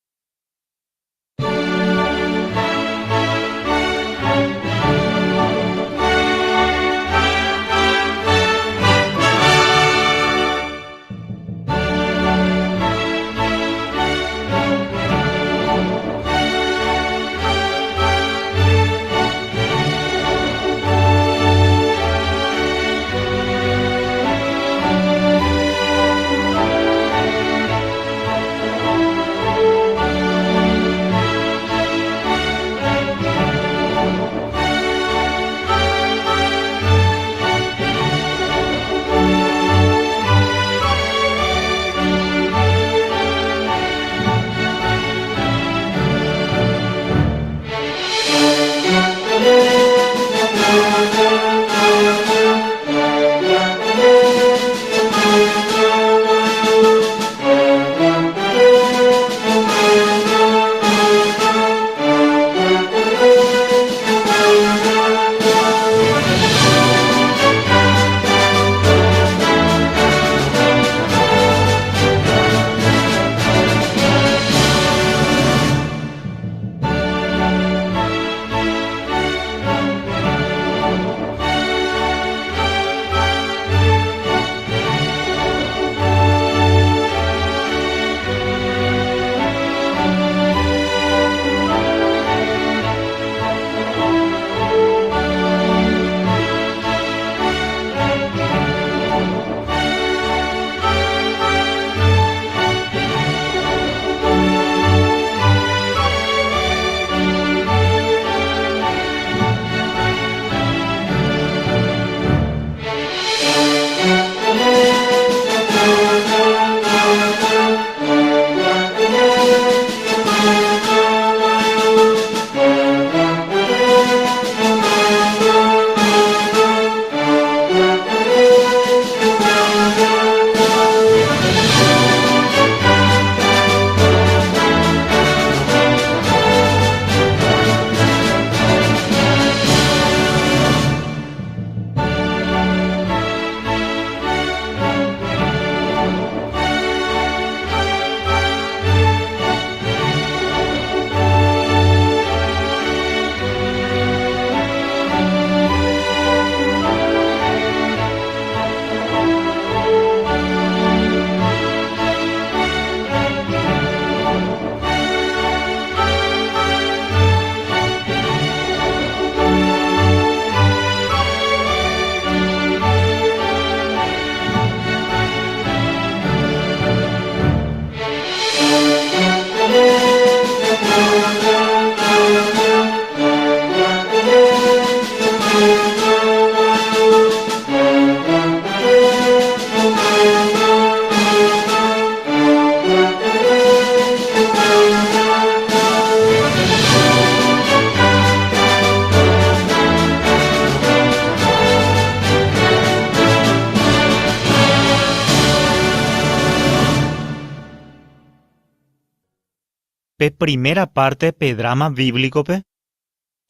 Pe primera párte pe dráma bíblicope,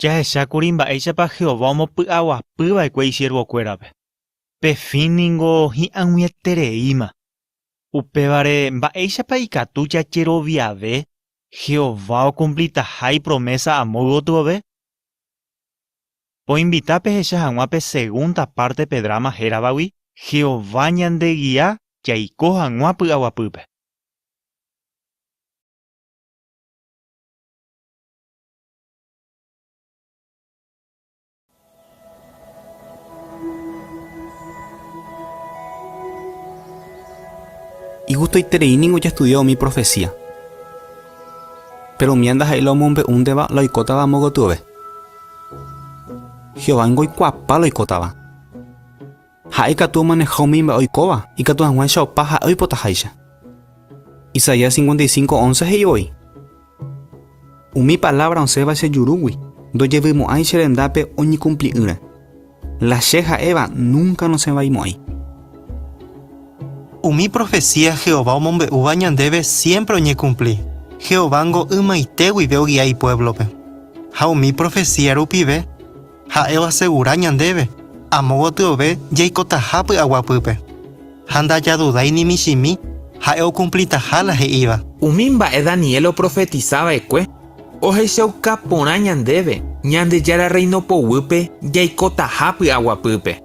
jahechákuri mba'éichapa Jehová omopy'aguapy va'ekue isiervokuérape. Pe fin ningo hi'ag̃uietereíma. Upévare, mba'éichapa ikatu jajeroviave Jehová okumplitaha ipromésa amo gotyove? Poinvita pehecha hag̃ua pe segunda párte pe dráma héravagui Jehová ñandegia jaiko hag̃ua py'aguapýpe. Igustoiterei ningo jastudia umi profesía. Péro umía ndaha'éi la omombe'únteva la oikótava amo gotyove. Jehová ningo oikuaapa la oikótava. Ha'e ikatu omaneha umi mba'e oikóva ikatu hag̃uáicha opa ha'e oipotaháicha. Isaías 55, 11 he'i voi, Umi palávra osẽva che jurúgui ndojevymo'ãi che rendápe oñekumpli'ỹre. La che ha'éva núnka nosẽvaimo'ãi. Umi profesía Jehová omombe'úva ñandéve siémpre oñekumpli. Jehovángo ymaite guive ogia ipuévlope. Ha umi profesía rupive, ha'e oasegura ñandéve amo gotyove jaikotaha py'aguapýpe. Ha ndajadudái ni michĩmi ha'e okumplitaha la he'íva. Umi mba'e Daniel oprofetisa va'ekue ohechauka porã ñandéve Ñandejára Rréino poguýpe jaikotaha py'aguapýpe.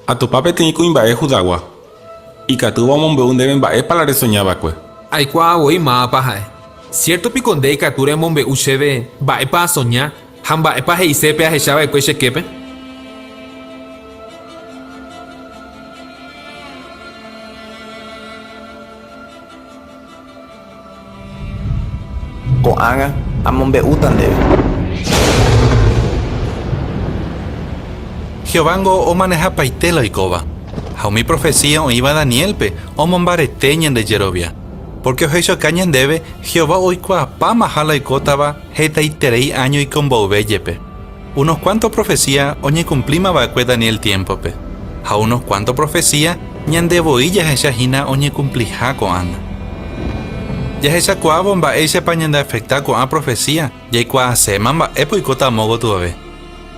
Atopa peteĩ kuimba'e Judagua, ikatúva omombe'u ndéve mba'épa la resoña va'ekue. Aikuaa voi mávapa ha'e. Siérto piko nde ikatu remombe'u chéve mba'épa asoña ha mba'épa he'ise pe ahecha va'ekue che képe? Ko'ág̃a amombe'úta ndéve. Jehovángo omanehapaite la oikóva, ha umi profesía oĩva Daniélpe omombarete ñande jerovia, pórke ohechauka ñandéve Jehová oikuaapámaha la oikótava hetaiterei áño oiko mboyve jepe. Unos kuánto profesía oñekumplíma va'ekue Daniel tiémpope, ha unos kuánto profesía ñande voi jahecha hína oñekumpliha ko'ág̃a. Jahechakuaávo mba'éichapa ñandeafekta ko'ã profesía, jaikuaaséma mba'épa oikóta amo gotyove.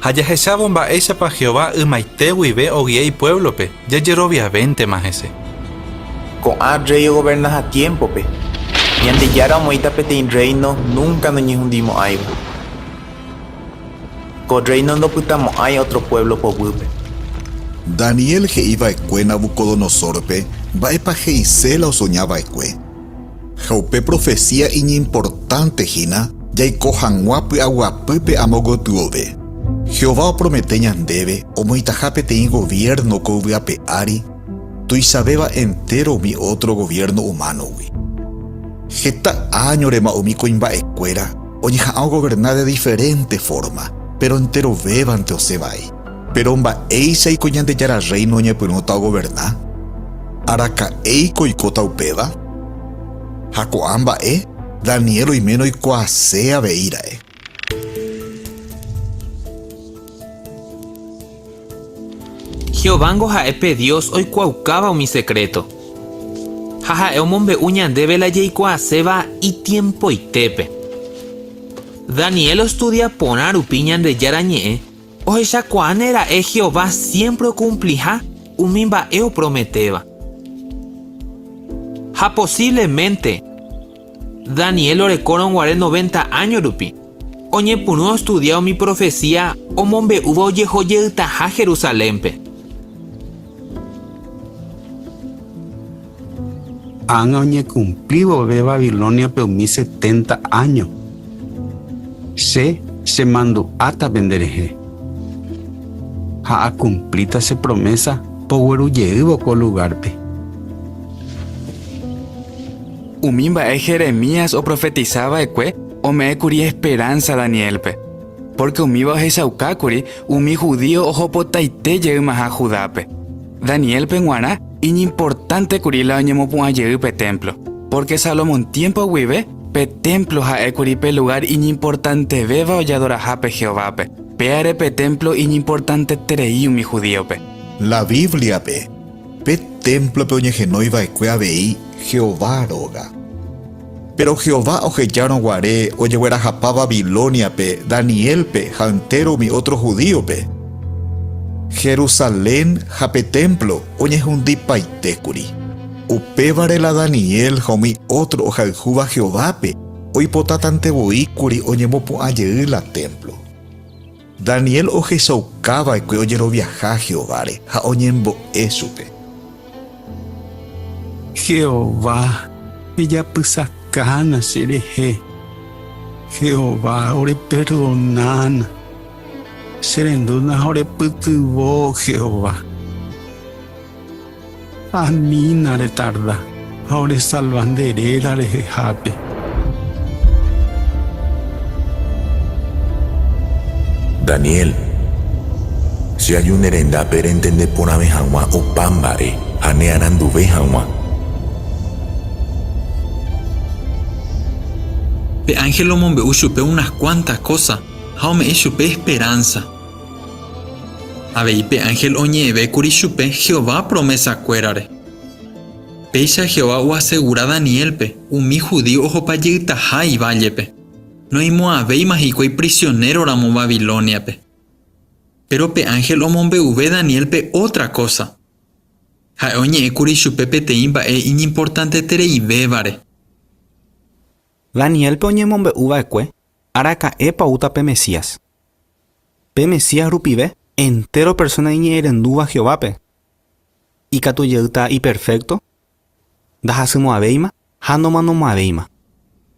Ha jahechávo mba'éichapa Jehová ymaite guive ogia ipuévlope, jajeroviavéntema hese. Ko'ã rréi ogovernaha tiémpope, Ñandejára omoĩta peteĩ rréino núnka noñehundimo'ãiva. Ko rréino ndopytamo'ãi ótro puévlo poguýpe. Daniel he'i va'ekue Nabucodonosórpe mba'épa he'ise la osoña va'ekue. Ha upe profesía iñimportánte hína jaiko hag̃ua py'aguapýpe amo gotyove. Jehová opromete ñandéve omoĩtaha peteĩ goviérno ko yvy ape ári tuichavéva entéro umi ótro goviérno umánogui. Heta áñorema umi kuimba'ekuéra oñeha'ã ogoverna de diferénte fórma, péro enterovévante osẽ vai. Péro mba'éichaiko Ñandejára Rréino oñepyrũta ogoverna? Araka'éiko oikóta upéva? Ha ko'ã mba'e Daniel oiméne oikuaase avei ra'e. Jehovángo ha'e pe Dios oikuaaukáva umi sekréto. Ha ha'e omombe'u ñandéve la jaikuaaséva itiempoitépe. Daniel ostudia porã rupi Ñandejára Ñe'ẽ, ohechakuaáne ra'e Jehová siémpre okumpliha umi mba'e oprometéva. Ha posívlemente Daniel orekórõ guare noventa áño rupi, oñepyrũ ostudia umi profesía omombe'úva ojeho jeytaha Jerusalénpe. Ág̃a oñekumpli vove Babilóniape umi setenta áño, che chemandu'áta penderehe, ha akumplíta che promésa pogueru jeývo ko lugárpe. Umi mba'e Jeremías oprofetisa va'ekue ome'ẽ kuri esperánsa Daniélpe, pórke umíva ohechauka kuri umi judío ohopotaite jeymaha Judápe. Daniélpe g̃uarã iñimportánte kuri la oñemopu'ã jey pe témplo, pórke Salomón tiémpo guive pe témplo ha'e kuri pe lugár iñimportantevéva ojadorahápe Jehovápe. Péare pe témplo iñimportanteterei umi judíope. La Bíbliape, pe témplope oñehenói va'ekue avei Jehová róga. Péro Jehová ohejárõ guare ojeguerahapa Babilóniape Daniélpe ha entéro umi ótro hudíope, Jerusalén ha pe témplo oñehundipaite kuri. Upévare la Daniel ha umi ótro ohayhúva Jehovápe oipotátante voi kuri oñemopu'ã jey la témplo. Daniel ohechauka va'ekue ojeroviaha Jehováre ha oñembo'e chupe. Jehová, ejapysakána cherehe. Jehová, oreperdonána. Cherendúna ha orepytyvõ Jehová. Anína retarda ha oresalva nde réra rehehápe. Daniel, che aju ne rendápe rentende porãve hag̃ua opa mba'e ha ne aranduve hag̃ua. Pe ánhel omombe'u chupe unas kuánta kósa ha ome'ẽ chupe esperánsa. Avei pe ánhel oñe'ẽve kuri chupe Jehová promesakuérare. Péicha Jehová oasegura Daniélpe umi judío ohopa jeytaha ivállepe. Noĩmo'ãvéima hikuái prisionéroramo Babilóniape. Péro pe ánhel omombe'uve Daniélpe ótra kósa. Ha'e oñe'ẽ kuri chupe peteĩ mba'e iñimportantetereivévare. Daniélpe oñemombe'u va'ekue araka'épa oúta pe Mesías. Pe Mesías rupive, entéro persóna iñe'ẽrendúva Jehovápe ikatu jeýta iperfékto, ndahasymo'ãvéima ha nomanomo'ãvéima.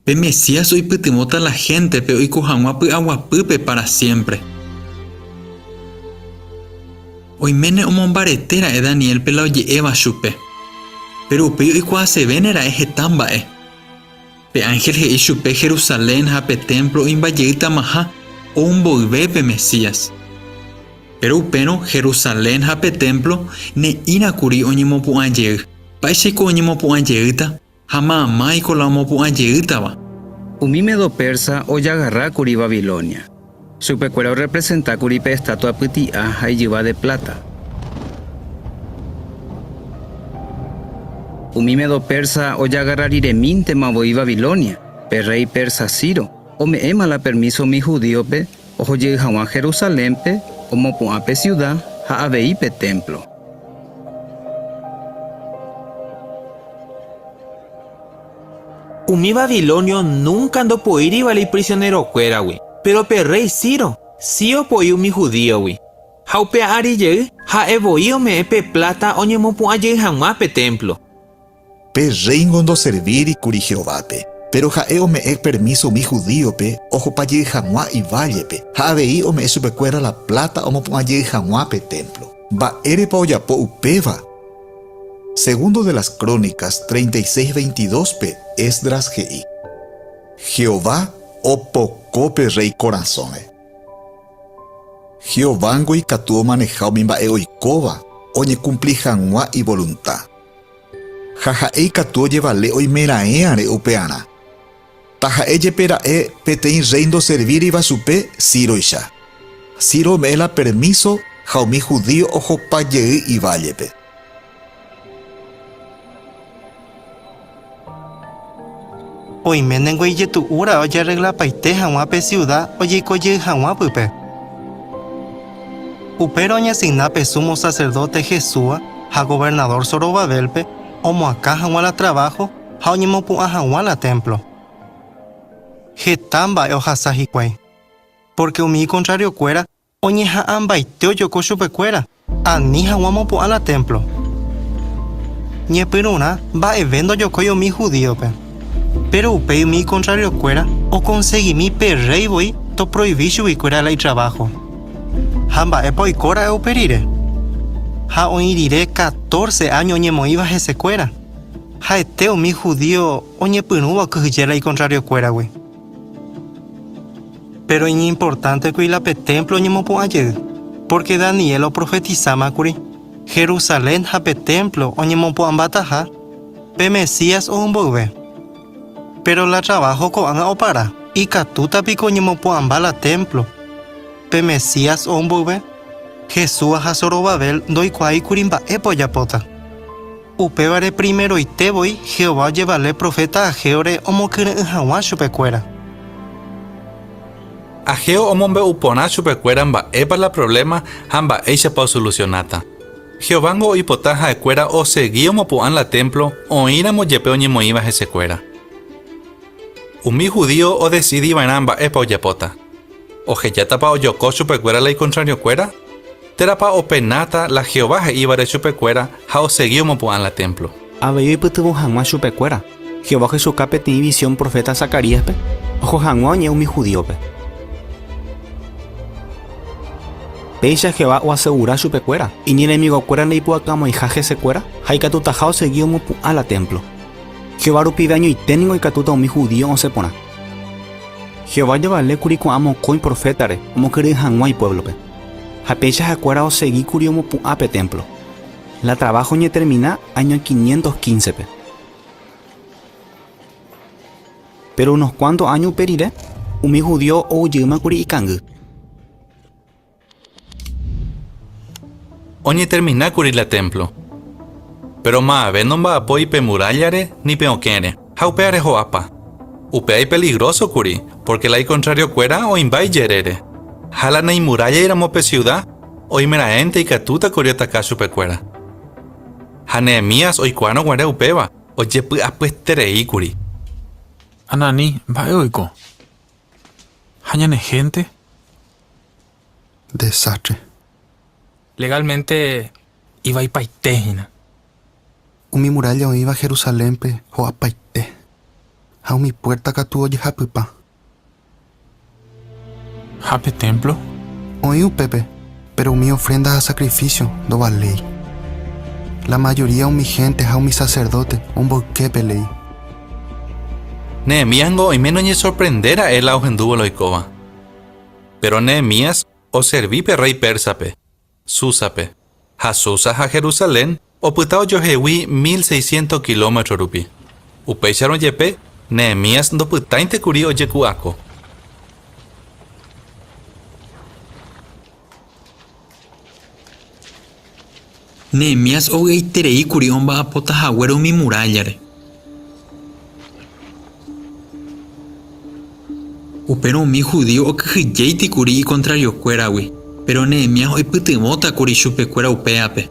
Pe Mesías oipytyvõta la héntepe oiko hag̃ua py'aguapýpe pára siémpre. Oiméne omombarete ra'e Daniélpe la oje'éva chupe. Péro upéi oikuaasevéne ra'e heta mba'e. Pe ánhel he'i chupe Jerusalén ha pe témplo oĩmbajeýtamaha ou mboyve pe Mesías. Péro upérõ Jerusalén ha pe témplo ne'ĩra kuri oñemopu'ã jey. Mba'éichaiko oñemopu'ã jeýta ha maamáiko la omopu'ã jeýtava? Umi medo-persa ojagarra kuri Babilonia. Chupekuéra orrepresenta kuri pe estátua pyti'a ha ijyva de pláta. Umi medo-persa ojagarra riremíntema voi Babilonia, pe rréi persa Ciro ome'ẽma la permíso umi hudíope oho jey hag̃ua Jerusalénpe omopu'ã pe siuda ha avei pe témplo. Umi babilonio núnka ndopoíri vale iprisionerokuéragui, péro pe rréi Ciro si opoi umi hudíogui. Ha upe ári jey, ha'e voi ome'ẽ pe pláta oñemopu'ã jey hag̃ua pe témplo. Pe rréingo ndoservíri kuri Jehovápe, péro ha'e ome'ẽ permíso umi hudíope ohopa jey hag̃ua ivállepe ha avei ome'ẽ chupekuéra la pláta omopu'ã jey hag̃ua pe témplo. Mba'érepa ojapo upéva? Segundo de las Crónicas 36, 22-pe Esdras he'i, Jehová opoko pe rréi korasõre. Jehovángo ikatu omaneha umi mba'e oikóva oñekumpli hag̃ua ivolunta. Ha ha'e ikatu ojevale oimeraẽare upearã. Taha'e jepe ra'e peteĩ rréi ndoservíriva chupe Círoicha. Ciro ome'ẽ la permíso ha umi judío ohopa jey ivállepe. Oime ningo ijetu'úra'e ojearreglapaite hag̃ua pe siuda ojeiko jey hag̃ua pype. Upérõ oñeasigna pe súmo saserdóte Jesúa ha governadór Zorobabélpe omoakã hag̃ua la traváho ha oñemopu'ã hag̃ua la témplo. Heta mba'e ohasa hikuái, pórke umi ikontrariokuéra oñeha'ãmbaite ojoko chupekuéra ani hag̃ua omopu'ã la témplo. Ñepyrũrã mba'eve ndojokói umi hudíope. Péro upéi umi ikontrariokuéra okonsegimi pe rréi voi toproivi chuguikuéra la itraváho. Ha mba'épa oiko ra'e upe rire? Ha oĩ rire catorce áño oñemoĩva hesekuéra, ha'ete umi hudío oñepyrũva okyhyje la ikontrariokuéragui. Péro iñimportántekuri la pe témplo oñemopu'ã jey, pórke Daniel oprofetisáma kuri Jerusalén ha pe témplo oñemopu'ãmbataha pe Mesías ou mboyve. Péro la traváho ko'ág̃a opara, ikatúta piko oñemopu'ãmba la témplo pe Mesías ou mboyve? Jesús ha Zorobabel ndoikuaái kuri mba'épa ojapóta. Upévare primeroite voi Jehová ojevale proféta Agéore omokyre'ỹ hag̃ua chupekuéra. Ageo omombe'u porã chupekuéra mba'épa la provléma ha mba'éichapa osolusionáta. Jehovángo oipota ha'ekuéra osegi omopu'ã la témplo oĩramo jepe oñemoĩva hesekuéra. Umi hudío odesidi va'erã mba'épa ojapóta. Ohejátapa ojoko chupekuéra la ikontrariokuéra? Térãpa openáta la Jehová he'ívare chupekuéra ha osegi omopu'ã la témplo? Avei oipytyvõ hag̃ua chupekuéra, Jehová ohechuka peteĩ visión proféta Zacaríaspe oho hag̃ua oñe'ẽ umi hudíope. Péicha Jehová oasegura chupekuéra, iñenemigokuéra ndaipu'akamo'ãiha hesekuéra ha ikatutaha osegi omopu'ã la témplo. Jehová rupive añoite ningo ikatúta umi hudío osẽ porã. Jehová ojevale kuri ko'ã mokõi profétare omokyre'ỹ hag̃ua ipuévlope. Ha péicha ha'ekuéra osegi kuri omopu'ã pe témplo. La traváho oñetermina áño 515-pe. Péro unos kuánto áño upe rire, umi hudío ou jeýma kuri ikangy. Oñetermina kuri la témplo. Péro maave nomba'apói pe murállare ni pe okẽre, ha upévare ho'apa. Upéva ipeligróso kuri, pórke la ikontrariokuéra oĩmba ijerére. Ha la naimurállairamo pe siuda, oimeraẽnte ikatúta kuri otaka chupekuéra. Ha Nehemías oikuaárõ guare upéva, ojepy'apyeterei kuri. Anani, mba'e oiko? Ha ñane hénte? Desastre. Legalmente ivaipaite hína. Umi muralla oĩva Jerusalénpe ho'apaite, ha umi puérta katu ojehapypa. Ha pe témplo? Oĩ upépe, péro umi ofrénda ha sakrifísio ndovaléi. La majoría umi hénte ha umi saserdóte omboyke pe léi. Nehemíasngo oiméne oñesorprende ra'e la ohendúvo la oikóva. Péro Nehemías oservi pe rréi pérsape, Súsape. Ha Susa ha Jerusalén opyta ojohegui 1600 kilómetro rupi. Upéicharõ jepe, Nehemías ndopytáinte kuri ojeku'ako. Nehemías ovy'aiterei kuri omba'apóta haguére umi murállare. Upérõ umi judío okyhyjéiti kuri ikontrariokuéragui, péro Nehemías oipytyvõta kuri chupekuéra upévape.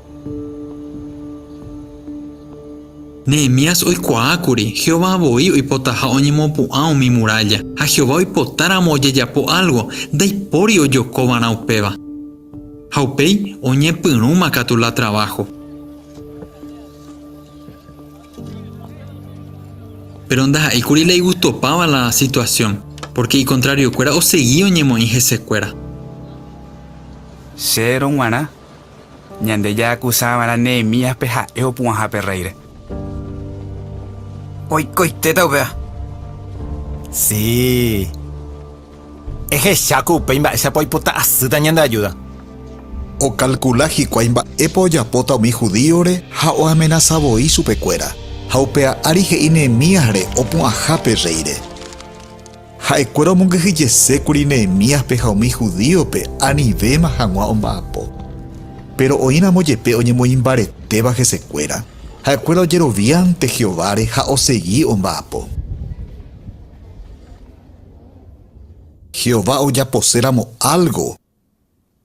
Nehemías oikuaa kuri Jehová voi oipotaha oñemopu'ã umi murálla, ha Jehová oipotáramo ojejapo álgo, ndaipóri ojoko va'erã upéva. Ha upéi oñepyrũma katu la traváho. Péro ndaha'éi kuri la igustopáva la situasión, pórke ikontrariokuéra osegi oñemoĩ hesekuéra. Chéverõ g̃uarã, ñande jaakusa va'erã Nehemíaspe ha'e opu'ãha pe rréire. Oikoitéta upéva. Si. Ehecháko upéi mba'éichapa oipota asýta ñande ajúda. Okalkula hikuái mba'épa ojapóta umi judíore ha oamenasa voi chupekuéra, ha upéa ári he'i Nehemíasre opu'ãha pe rréire. Ha'ekuéra omongyhyjese kuri Nehemíaspe ha umi judíope anivéma hag̃ua omba'apo. Péro oĩramo jepe oñemoĩmbaretéva hesekuéra, ha'ekuéra ojeroviánte Jehováre ha osegi omba'apo. Jehová ojaposéramo álgo,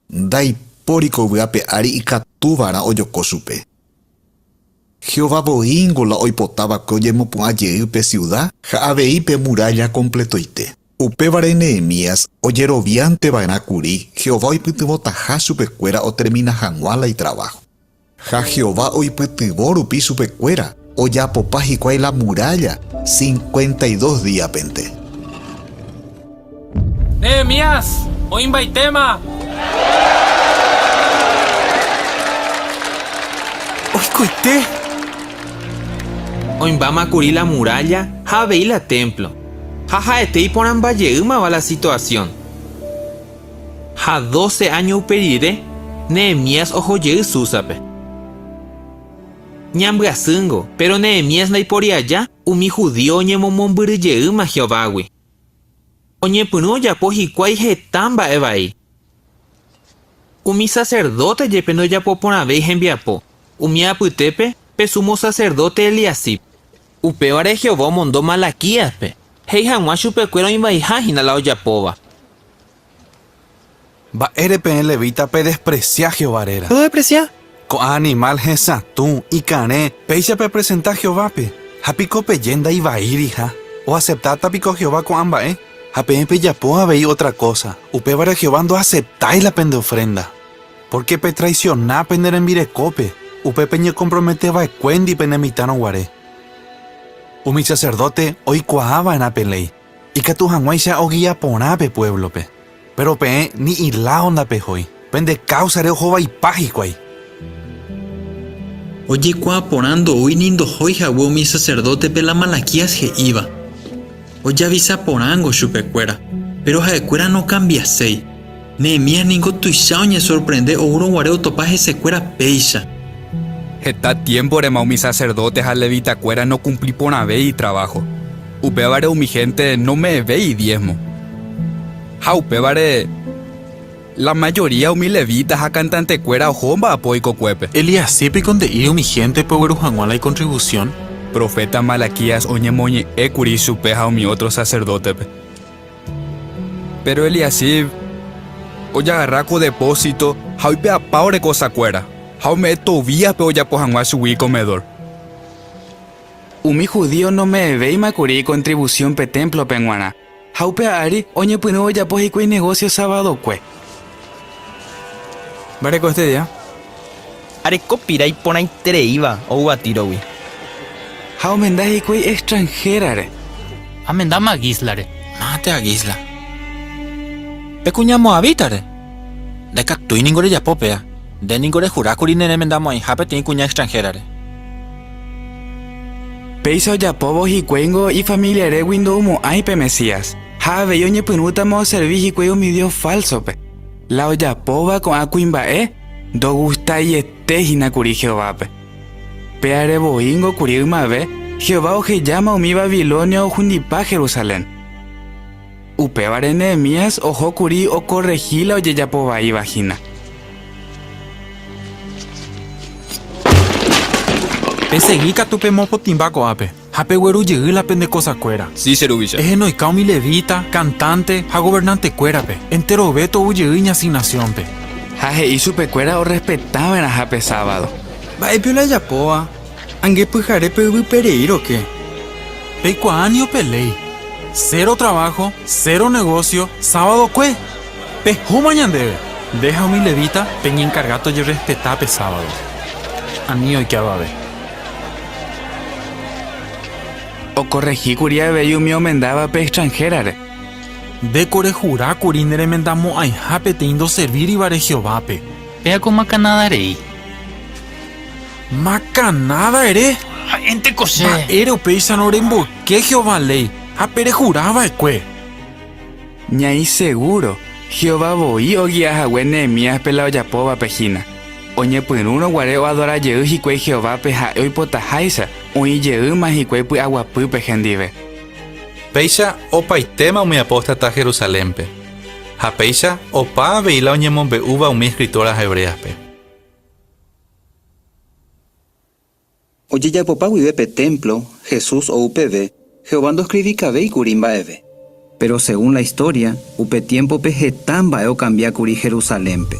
ndaipóri ko yvy ape ári ikatuva'erã ojoko chupe. Jehová voíngo la oipota va'ekue oñemopu'ã jey pe siuda ha avei pe murálla kompletoite. Upévare Nehemías ojeroviánte va'erã kuri Jehová oipytyvõtaha chupekuéra otermina hag̃ua la itraváho. Ha Jehová oipytyvõ rupi chupekuéra, ojapopa hikuái la murálla 52 díapente. Nehemías, oĩmbaitéma! Oikoite! Oĩmbáma kuri la murálla ha avei la témplo, ha ha'ete iporãmba jeýmava la situasión. Ha doce áño upe rire, Nehemías oho jey Súsape. Ñambyasýngo, péro Nehemías ndaipóri aja, umi judío oñemomombyry jeýma Jehovágui. Oñepyrũ ojapo hikuái heta mba'e vai. Umi saserdóte jepe ndojapoporãvéi hembiapo, umi apytépe pe súmo saserdóte Eliasib. Upévare Jehová omondo Malaquíaspe, he'i hag̃ua chupekuéra oĩvaiha hína la ojapóva. Mba'ére peẽ levíta pedespresia Jehová réra? Rodespresia? Ko'ã animál hesatũ, ikarẽ, péicha pepresenta Jehovápe. Ha piko peje ndaivaíriha? Oaseptáta piko Jehová ko'ã mba'e? Ha peẽ pejapo avei ótra kósa, upévare Jehová ndoaseptái la pende ofrénda. Pórke petraisiona pene rembirekópe, upe peñekompromete va'ekuéndi pene mitãrõ guare. Umi saserdóte oikuaa va'erã pe léi. Ikatu hag̃uáicha ogia porã pe puévlope. Péro peẽ ni iládo ndapehói. Pende káusare ohovaipa hikuái. Ojekuaa porã ndoúi ni ndohói hague umi saserdótepe la Malaquías he'íva. Ojavisa porãngo chupekuéra, péro ha'ekuéra nokambiaséi. Nehemías ningo tuicha oñesorprende oúrõ guare otopa hesekuéra péicha. Heta tiémporema umi saserdóte ha levitakuéra nokumpliporãvéi itraváho. Upévare umi hénte nome'ẽvéi idiésmo. Ha upévare la majoría umi levita ha kantantekuéra oho omba'apo ikokuépe. Eliasib piko nde'íri umi héntepe ogueru hag̃ua la ikontrivusión? Proféta Malaquías oñemoñe'ẽ kuri chupe ha umi ótro saserdótepe. Péro Eliasib ojagarra ko depósito ha oipe'apa ore kosakuéra, ha ome'ẽ Tobíaspe ojapo hag̃ua chugui ikomedór. Umi judío nome'ẽvéima kuri ikontrivusión pe témplope g̃uarã, ha upe ári oñepyrũ ojapo hikuái negósio sabadokue. Mba'ereko este día? Areko pira iporãitereíva oúva Tírogui. Ha omenda hikuái extranhérare. Amendáma Gíslare. Mávate a Gísla. Pe kuña moabítare. Ndaikatúi ningo rejapo péa. Nde ningo rehurákuri neremendamo'ãiha peteĩ kuña extranhérare. Péicha ojapóvo hikuáingo ifamiliarégui ndoumo'ãi pe Mesías, ha avei oñepyrũtama oservi hikuái umi dios fálsope. La ojapóva ko'ã kuimba'e ndogustaiete hína kuri Jehovápe. Péare voíngo kuri ymave, Jehová ohejáma umi babilonio ohundipa Jerusalén. Upévare Nehemías oho kuri okorrehi la ojejapo vaíva hína. Pesegi katu pemopotĩmba ko'ápe, ha pegueru jey la pende kosakuéra. Si, che ruvicha. Ehenoika umi levita, kantánte ha governantekuérape, enterove tou jey iñasignasiónpe. Ha he'i chupekuéra orrespeta va'erãha pe sábado. Mba'épe la ejapóva? Ange pyhare pe yvýpe rei roke. Peikuaa nio pe léi. Cero trabajo, cero negocio, sabadokue. Pehóma ñandéve. Nde ha umi levita peñenkarga tojerrespeta pe sábado. Ani oike avave. Okorrehi kuri avei umi omendávape extranhérare. Ndéko rehura kuri neremendamo'ãiha peteĩ ndoservírivare Jehovápe. Péa ko makanada rei. Makanada ere? Ha'énteko che. Mba'ére upéicharõ remboyke Jehová léi ha pe rehura va'ekue? Ñaĩ segúro, Jehová voi ogia hague Nehemíaspe la ojapóvape hína. Oñepyrũrõ guare oadora jey hikuái Jehovápe ha'e oipotaháicha, oĩ jeýma hikuái py'aguapýpe hendive. Péicha opaitéma umi apóstata Jerusalénpe. Ha péicha opa avei la oñemombe'úva umi Escrituras Hebréaspe. Ojejapopa guive pe témplo, Jesús ou peve, Jehová ndoskrivikavéi kuri mba'eve. Péro según la istória, upe tiémpope heta mba'e okambia kuri Jerusalénpe.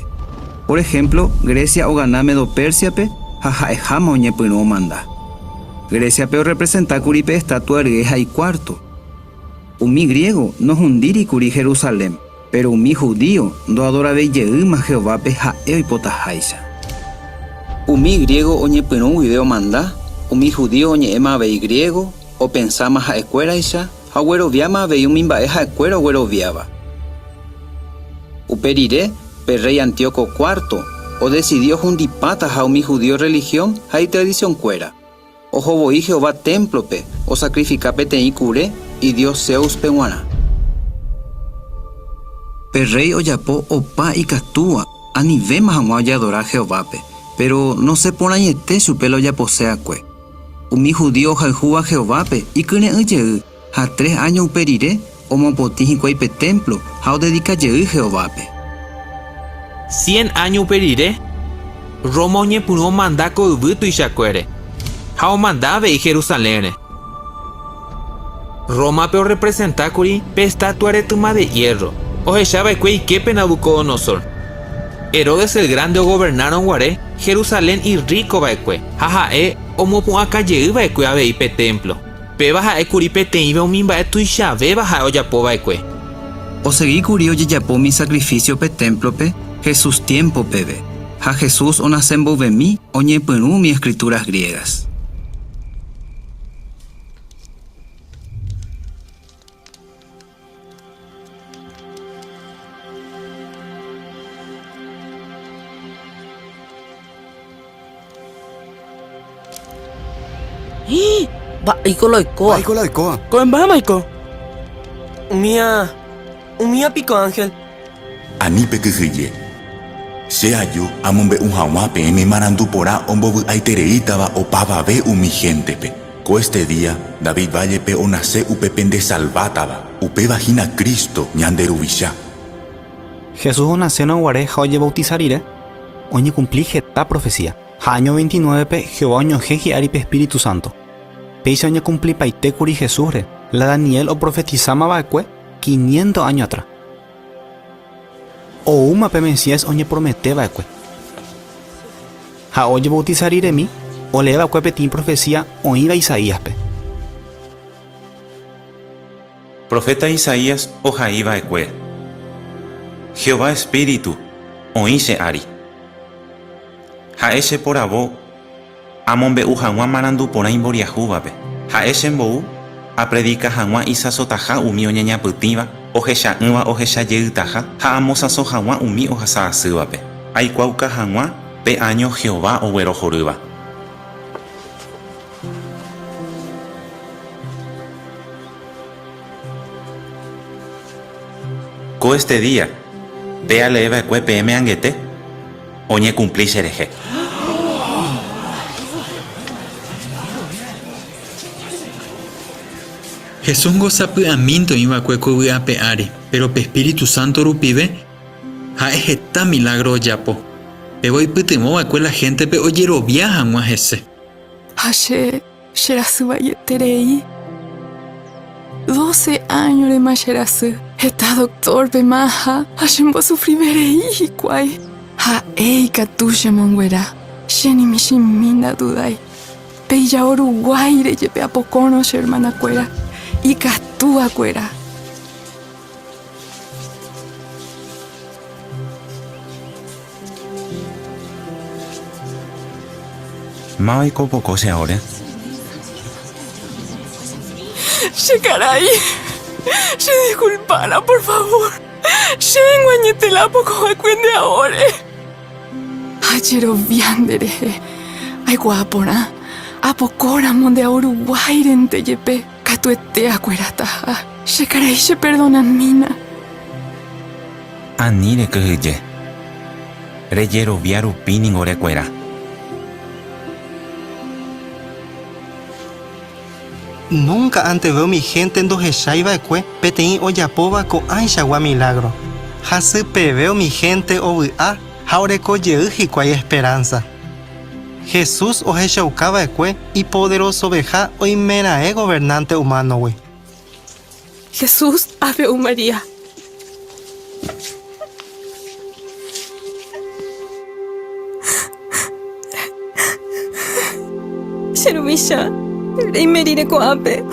Por ehémplo, Grecia ogana Medopérsiape ha ha'eháma oñepyrũ omanda. Gréciape orrepresenta kuri pe estátua rye ha ikuárto. Umi griégo nohundíri kuri Jerusalén, péro umi hudío ndoadoravéi jeýma Jehovápe ha'e oipotaháicha. Umi griégo oñepyrũ guive omanda, umi hudío oñe'ẽma avei griégo, opensáma ha'ekuéraicha ha ogueroviáma avei umi mba'e ha'ekuéra ogueroviáva. Upe rire, pe rréi Antíoco cuarto odesidi ohundipátaha umi hudío rrelihión ha itradisionkuéra. Oho voi Jehová témplope osakrifika peteĩ kure idiós Zéuspe g̃uarã. Pe rréi ojapo opa ikatúva anivéma hag̃ua ojeadora Jehovápe, péro nosẽporãiete chupe la ojapose akue. Umi hudío ohayhúva Jehovápe ikyre'ỹ jey ha tres áño upe rire omopotĩ hikuái pe témplo ha odedika jey Jehovápe. Cien áño upe rire, Roma oñepyrũ omanda ko yvy tuichakuére, ha omanda avei Jerusalénre. Rómape orrepresenta kuri pe estátua retyma de iérro, ohecha va'ekue iképe Nabucodonosor. Herodes el Grande ogovernárõ guare, Jerusalén irríko va'ekue, ha ha'e omopu'ãka jey va'ekue avei pe témplo. Péva ha'e kuri peteĩve umi mba'e tuichavéva ha'e ojapo va'ekue. Osegi kuri ojejapo umi sakrifísio pe témplope Jesús tiémpo peve, ha Jesús onase mboyvemi oñepyrũ umi Escrituras Griegas. Mba'éiko la oikóva? Mba'éiko la oikóva? Ko'ẽmbámaiko? Umía, umía piko ángel? Ani pekyhyje. Che aju amombe'u hag̃ua peẽme marandu porã ombovy'aitereítava opavave umi héntepe. Ko este día, David vállepe onase upe pendesalvátava, upéva hína Cristo, ñande Ruvicha. Jesús onasérõ guare ha ojevautisa rire, oñekumpli heta profesía. Ha áño 29-pe Jehová oñohẽ hi'ári pe espíritu sánto. Péicha oñekumplipaite kuri Jesúsre, la Daniel oprofetisáma va'ekue quinientos áño atra. Oúma pe Mesías oñepromete va'ekue. Ha ojevautisa riremi, olee va'ekue peteĩ profesía oĩva Isaíaspe. Proféta Isaías ohai va'ekue, Jehová espíritu oĩ che ári. Ha'e cheporavo amombe'u hag̃ua marandu porã imboriahúvape. Ha'e chembou apredika hag̃ua isãsotaha umi oñeñapytĩva, ohecha'ỹva ohecha jeytaha ha amosãso hag̃ua umi ohasa asývape. Aikuaauka hag̃ua pe áño Jehová oguerohorýva. Ko este día, pe alee va'ekue peẽme angete, oñekumpli cherehe. Jesúsngo sapy'amínte oĩ va'ekue ko yvy ape ári, péro pe espíritu sánto rupive ha'e heta milágro ojapo. Péva oipytyvõ va'ekue la héntepe ojerovia hag̃ua hese. Ha che cherasy vaieterei. Doce áñorema cherasy. Heta doktórpema aha ha chembosufriverei hikuái. Ha'e ikatu chemonguera, che ni michĩmi ndadudái. Pe ijao ruguáire jepe apokórõ che ermanakuéra, ikatu akuera. Máva oiko poko che aóre? Che karai, che disculpána por favor. Chéngo añete la apoko va'ekue nde aóre. Ajerovia nde rehe. Aikuaa porã, apokóramo nde ao ruguáirente jepe, katuete akuerataha. Che karai che perdonamína. Ani rekyhyje, rejerovia rupi ningo rekuera. Núnka anteve umi hénte ndohechái va'ekue peteĩ ojapóva ko'ãichagua milágro. Hasypeve umi hénte ovy'a ha oreko jey hikuái esperánsa. Jesús ohechauka va'ekue ipoderosoveha oimeraẽ governánte umánogui. Jesús, Ave ou María. Che ruvicha, reime rire ko'ápe,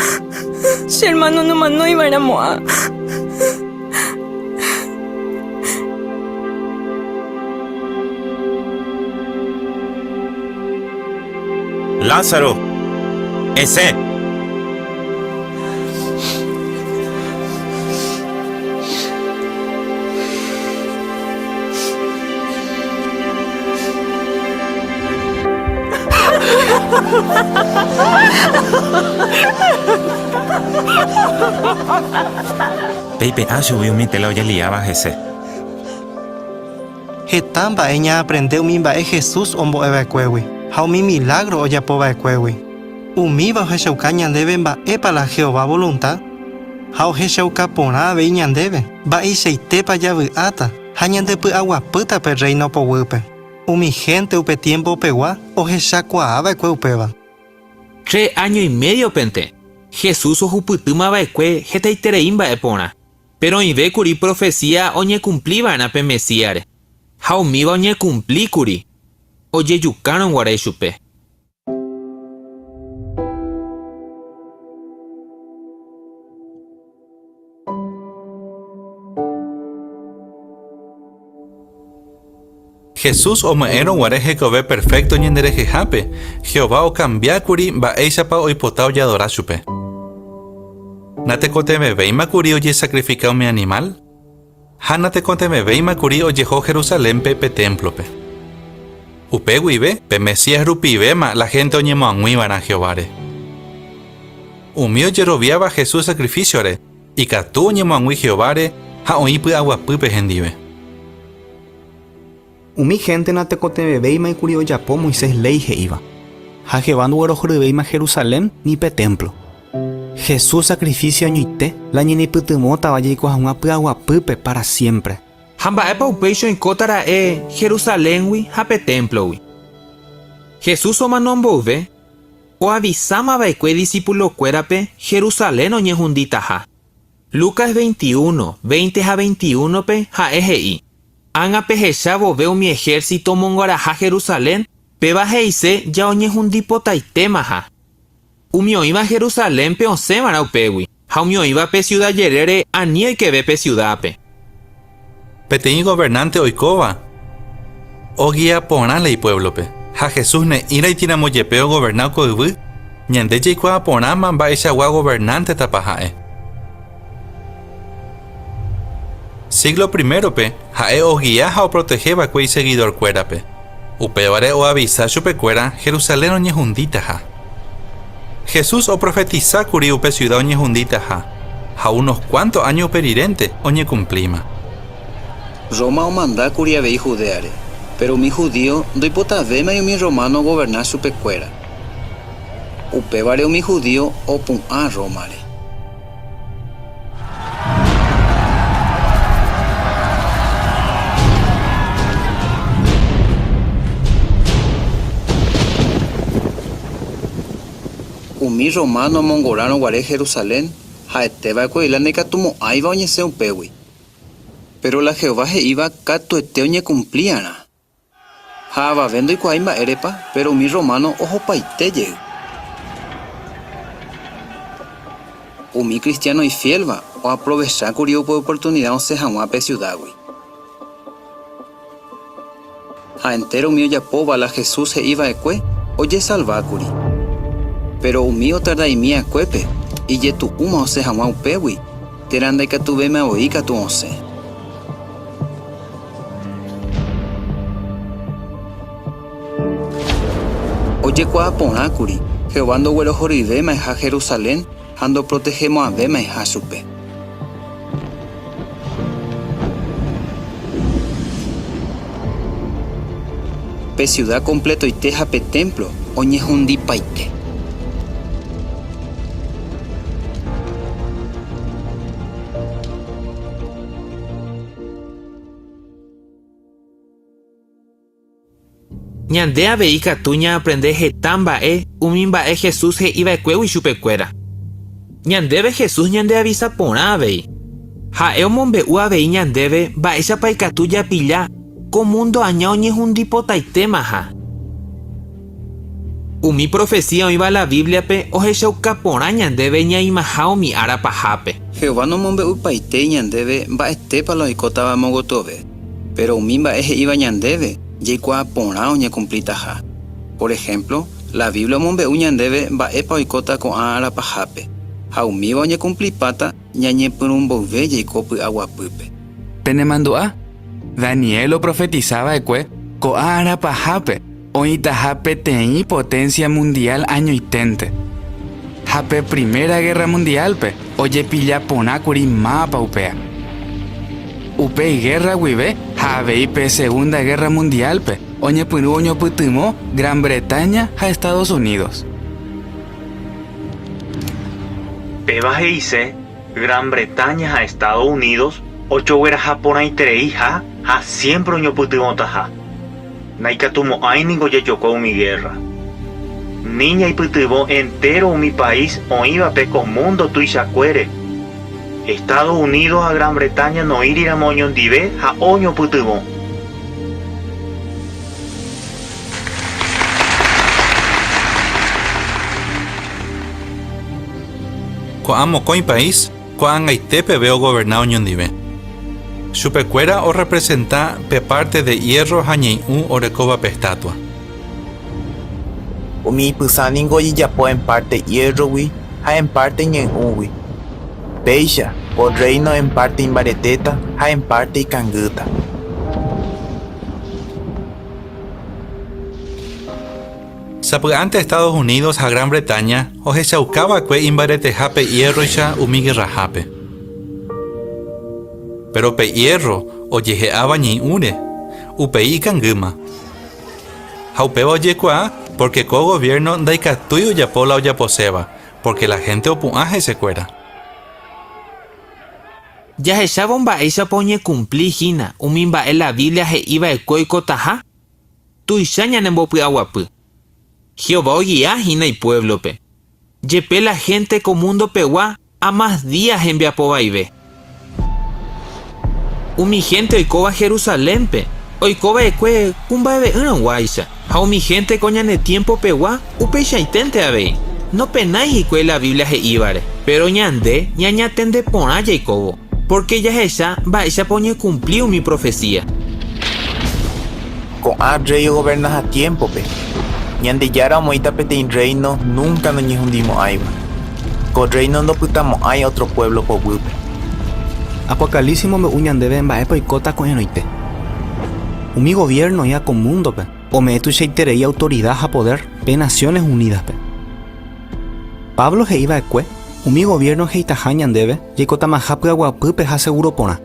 che hermano nomanói va'erãmo'ã. Lázaro, esẽ! Peipe'a chugui umi téla ojeliáva hese. Heta mba'e ñaaprende umi mba'e Jesús ombo'e va'ekuégui ha umi milágro ojapo va'ekuégui. Umíva ohechauka ñandéve mba'épa la Jehová volunta ha ohechauka porã avei ñandéve mba'eichaitépa javy'áta ha ñandepy'aguapýta pe Rréino poguýpe. Umi hénte upe tiempopegua ohechakuaa va'ekue upéva. Tres áño imédiopente, Jesús ohupytýma va'ekue hetaiterei mba'e porã. Péro oĩve kuri profesía oñekumpli va'erã pe Mesíasre, ha umíva oñekumpli kuri ojejukárõ guare chupe. Jesús ome'ẽrõ guare hekove perfékto ñanderehehápe, Jehová okambia kuri mba'éichapa oipota ojeadora chupe. Natekotevẽvéima kuri ojesakrifika umi animál, ha natekotevẽvéima kuri ojeho Jerusalénpe pe témplope. Upe guive, pe Mesías rupivéma la hénte oñemoag̃ui va'erã Jehováre. Umi ojeroviáva Jesús sakrifísiore ikatu oñemoag̃ui Jehováre ha oĩ py'aguapýpe hendive. Umi hénte natekotevẽvéima kuri ojapo Moisés léi he'íva, ha Jehová ndoguerohoryvéima Jerusalén ni pe témplo. Jesús sakrifísio añoite la ñanepytyvõtava jaiko hag̃ua py'aguapýpe pára siémpre. Ha mba'épa upéicha oikóta ra'e Jerusaléngui ha pe témplogui? Jesús omano mboyve, oavisáma va'ekue idisipulokuérape Jerusalén oñehunditaha. Lucas 21, 20 ha 21-pe ha'e he'i, Ág̃a pehecha vove umi ehérsito omongoraha Jerusalén, péva he'ise ja oñehundipotaitémaha. Umi oĩva Jerusalénpe osẽva'erã upégui, ha umi oĩva pe siuda jerére ani oikeve pe siudápe. Peteĩ governánte oikóva ogia porã la ipuévlope. Ha Jesús ne'ĩraitiramo jepe ogoverna ko yvy, ñande jaikuaa porãma mba'eichagua governántetapa ha'e. Síglo primérope ha'e ogia ha oprotehe va'ekue isegidorkuérape. Upévare oavisa chupekuéra Jerusalén oñehunditaha. Jesús oprofetisa kuri upe siuda oñehunditaha, ha unos kuánto áño upe rirénte oñekumplíma. Roma omanda kuri avei Judéare, péro umi judío ndoipotavémai umi rrománo ogoverna chupekuéra. Upévare umi judío opu'ã Rómare. Umi rrománo omongorárõ guare Jerusalén, ha'ete va'ekue la ndaikatumo'ãiva oñesẽ upégui. Péro la Jehová he'íva katuete oñekumpli'arã. Ha avave ndoikuaái mba'érepa, péro umi rrománo ohopaite jey. Umi kristiáno ifiélva oaprovecha kuri upe oportunida osẽ hag̃ua pe siudágui. Ha entéro umi ojapóva la Jesús he'i va'ekue ojesalva kuri. Péro umi otarda'imi akuépe ijetu'úma osẽ hag̃ua upégui térã ndaikatuvéima voi katu osẽ. Ojekuaa porã kuri, Jehová ndoguerohoryvémaiha Jerusalén ha ndoprotehemo'ãvémaiha chupe. Pe siuda kompletoite ha pe témplo oñehundipaite. Ñande avei ikatu ñaaprende heta mba'e umi mba'e Jesús he'i va'ekuégui chupekuéra. Ñandéve Jesús ñandeavisa porã avei. Ha'e omombe'u avei ñandéve mba'éichapa ikatu japilla ko múndo aña oñehundipotaitémaha. Umi profesía oĩva la Bíbliape ohechauka porã ñandéve ñaĩmaha umi ára pahápe. Jehová nomombe'upaitéi ñandéve mba'etépa la oikótava amo gotyove, péro umi mba'e he'íva ñandéve jaikuaa porã oñekumplitaha. Por ehémplo, la Biblia omombe'u ñandéve mba'épa oikóta ko'ã ára pahápe, ha umíva oñekumplipáta ñañepyrũ mboyve jaiko py'aguapýpe. Penemandu'a, Daniel oprofetisa va'ekue ko'ã ára pahápe oĩtaha peteĩ poténsia mundiál añoiténte. Ha pe primera gérra mundiálpe ojepilla porã kuri mávapa upéa. Upe gérra guive ha avei pe segunda gérra mundiálpe oñepyrũ oñopytyvõ Gran Bretaña ha Estados Unidos. Péva he'ise Gran Bretaña ha Estados Unidos ojogueraha porãitereiha ha siémpre oñopytyvõtaha. Ndaikatumo'ãi ningo jajoko umi gérra. Ni ñaipytyvõ entéro umi país oĩvape ko múndo tuichakuére. Estados Unidos ha Gran Bretaña noĩriramo oñondive ha oñopytyvõ. Ko'ã mokõi país ko'ag̃aite peve ogoverna oñondive. Chupekuéra orrepresenta pe párte de iérro ha ñai'ũ orekóva pe estátua. Umi ipysã ningo ojejapo en párte iérrogui ha en párte ñai'ũgui. Péicha, ko rréino en párte imbaretéta ha en párte ikangýta. Sapy'ánte Estados Unidos ha Gran Bretaña ohechauka va'ekue imbareteha pe iérroicha umi gerrahápe. Péro pe iérro ojehe'áva ñai'ũre, upéi ikangýma. Ha upéva ojekuaa pórke ko goviérno ndaikatúi ojapo la ojaposéva, pórke la hénte opu'ã hesekuéra. Jahechávo mba'éichapa oñekumpli hína umi mba'e la Biblia he'i va'ekue oikotaha, tuicha ñanembopy'aguapy. Jehová ogia hína ipuévlope. Jepe la hénte ko mundopegua amás día hembiapo vaive. Umi hénte oikóva Jerusalénpe oiko va'ekue ku mba'eve'ỹrõguáicha, ha umi hénte ko ñane tiempopegua upeichaiténte avei. Nopenái hikuái la Biblia he'ívare, péro ñande ñañatende porã jaikóvo, pórke jahecha mba'éichapa oñekumpli umi profesía. Ko'ã rréi ogovernaha tiémpope, Ñandejára omoĩta peteĩ rréino núnka noñehundimo'ãiva. Ko rréino ndopytamo'ãi ótro puévlo poguýpe. Apocalipsis omombe'u ñandéve mba'épa oikóta ko'ẽrõite. Umi goviérno oĩva ko múndope ome'ẽ tuichaiterei autorida ha podér pe Naciones Unídaspe. Pablo he'i va'ekue umi goviérno he'itaha ñandéve jaikotamaha py'aguapýpe ha segúro porã.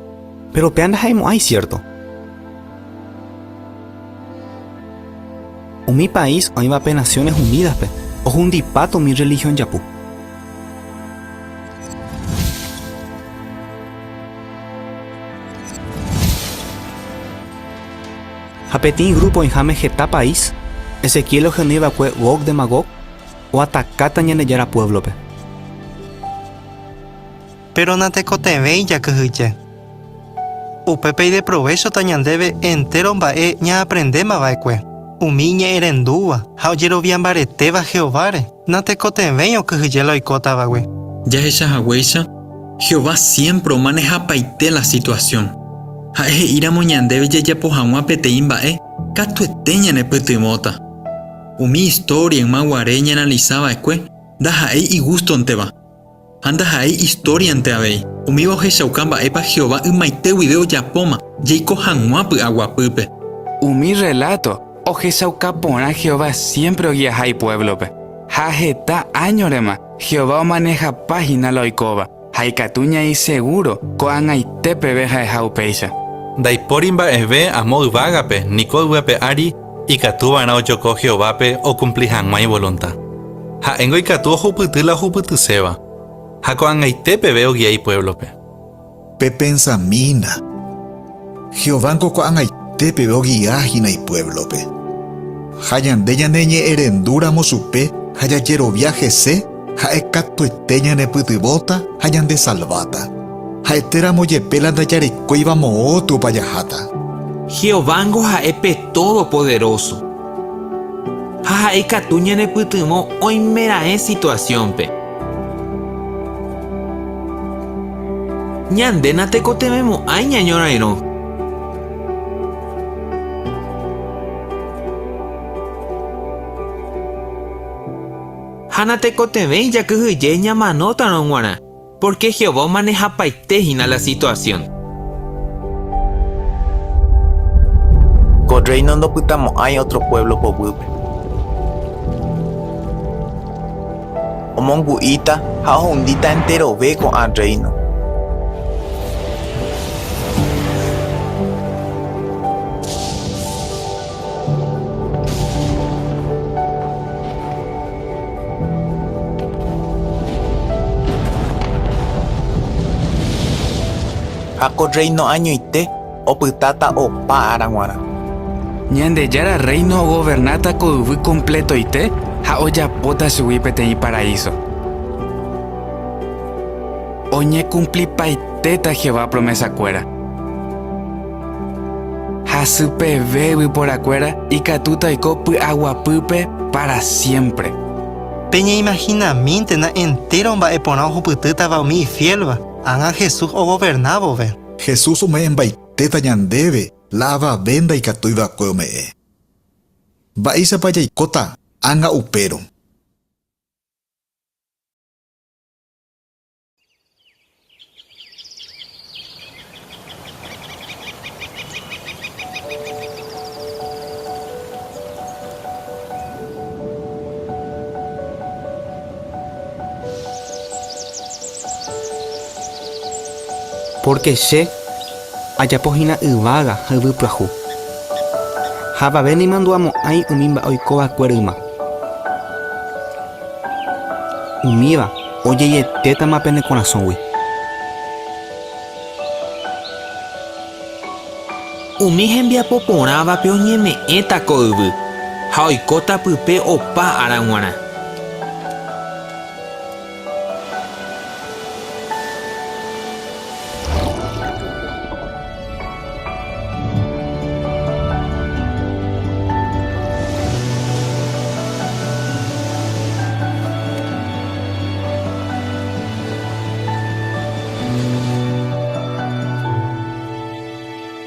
Péro upéva ndaha'emo'ãi siérto. Umi país oĩva pe Naciones Unídaspe ohundipáta umi rrelihión japu. Ha peteĩ grúpo oĩháme heta país, Ezequiel ohenói va'ekue Gog de Magog, oatakáta Ñandejára puévlope. Péro natekotevẽi jakyhyje. Upépe ideprovéchota ñandéve entéro mba'e ñaaprendéma va'ekue. Umi iñe'ẽrendúva ha ojerovia mbaretéva Jehováre, natekotevẽi okyhyje la oikótavagui. Jahecha haguéicha, Jehová siémpre omanehapaite la situasión. Ha'e he'íramo ñandéve jajapo hag̃ua peteĩ mba'e, katuete ñanepytyvõta. Umi istória yma guare ñaanalisa va'ekue ndaha'éi igústonteva. Ha ndaha'éi istóriante avei, umíva ohechauka mba'épa Jehová ymaite guive ojapóma jaiko hag̃ua py'aguapýpe. Umi rreláto ohechauka porã Jehová siémpre ogiaha ipuévlope. Ha heta áñorema Jehová omanehapa hína la oikóva, ha ikatu ñaĩ segúro ko'ag̃aite peve ha'eha upéicha. Ndaipóri mba'eve amo yvágape ni ko yvy ape ári ikatu va'erã ojoko Jehovápe okumpli hag̃ua ivolunta. Ha'éngo ikatu ohupyty la ohupytyséva, ha ko'ag̃aite peve ogia ipuévlope. Pepensamína, Jehovángo ko'ag̃aite peve ogia hína ipuévlope. Ha ñande ñaneñe'ẽrendúramo chupe ha jajerovia hese, ha'e katuete ñanepytyvõta ha ñandesalváta. Ha'etéramo jepe la ndajarekóiva moõtupa jaháta. Jehovángo ha'e pe Todopoderóso. Ha ha'e ikatu ñanepytyvõ oimeraẽ situasiónpe. Ñande natekotevẽmo'ãi ñañorairõ. Ha natekotevẽi jakyhyje ñamanótarõ g̃uarã. Pórke Jehová omanehapaite hína la situasión. Ko rréino ndopytamo'ãi ótro puévlo poguýpe. Omongu'íta ha ohundíta enterove ko'ã rréino. Ha ko rréino añoite opytáta opa ára g̃uarã. Ñandejára Rréino ogovernáta ko yvy kompletoite ha ojapóta chugui peteĩ paraíso. Oñekumplipaitéta Jehová promesakuéra. Hasypeve yvyporakuéra ikatúta oiko py'aguapýpe pára siémpre. Peñeimahinamíntena entéro mba'e porã ohupytýtava umi ifiélva, ág̃a Jesús ogoverna vove. Jesús ome'ẽmbaitéta ñandéve la avave ndaikatúi va'ekue ome'ẽ. Mba'éichapa jaikóta ág̃a upérõ? Pórke che ajapo hína yvága ha yvy pyahu. Ha avave naimandu'amo'ãi umi mba'e oiko va'ekue yma. Umíva ojeietétama pene korasõgui. Umi hembiapo porãvape oñeme'ẽta ko yvy, ha oikóta pype opa ára g̃uarã.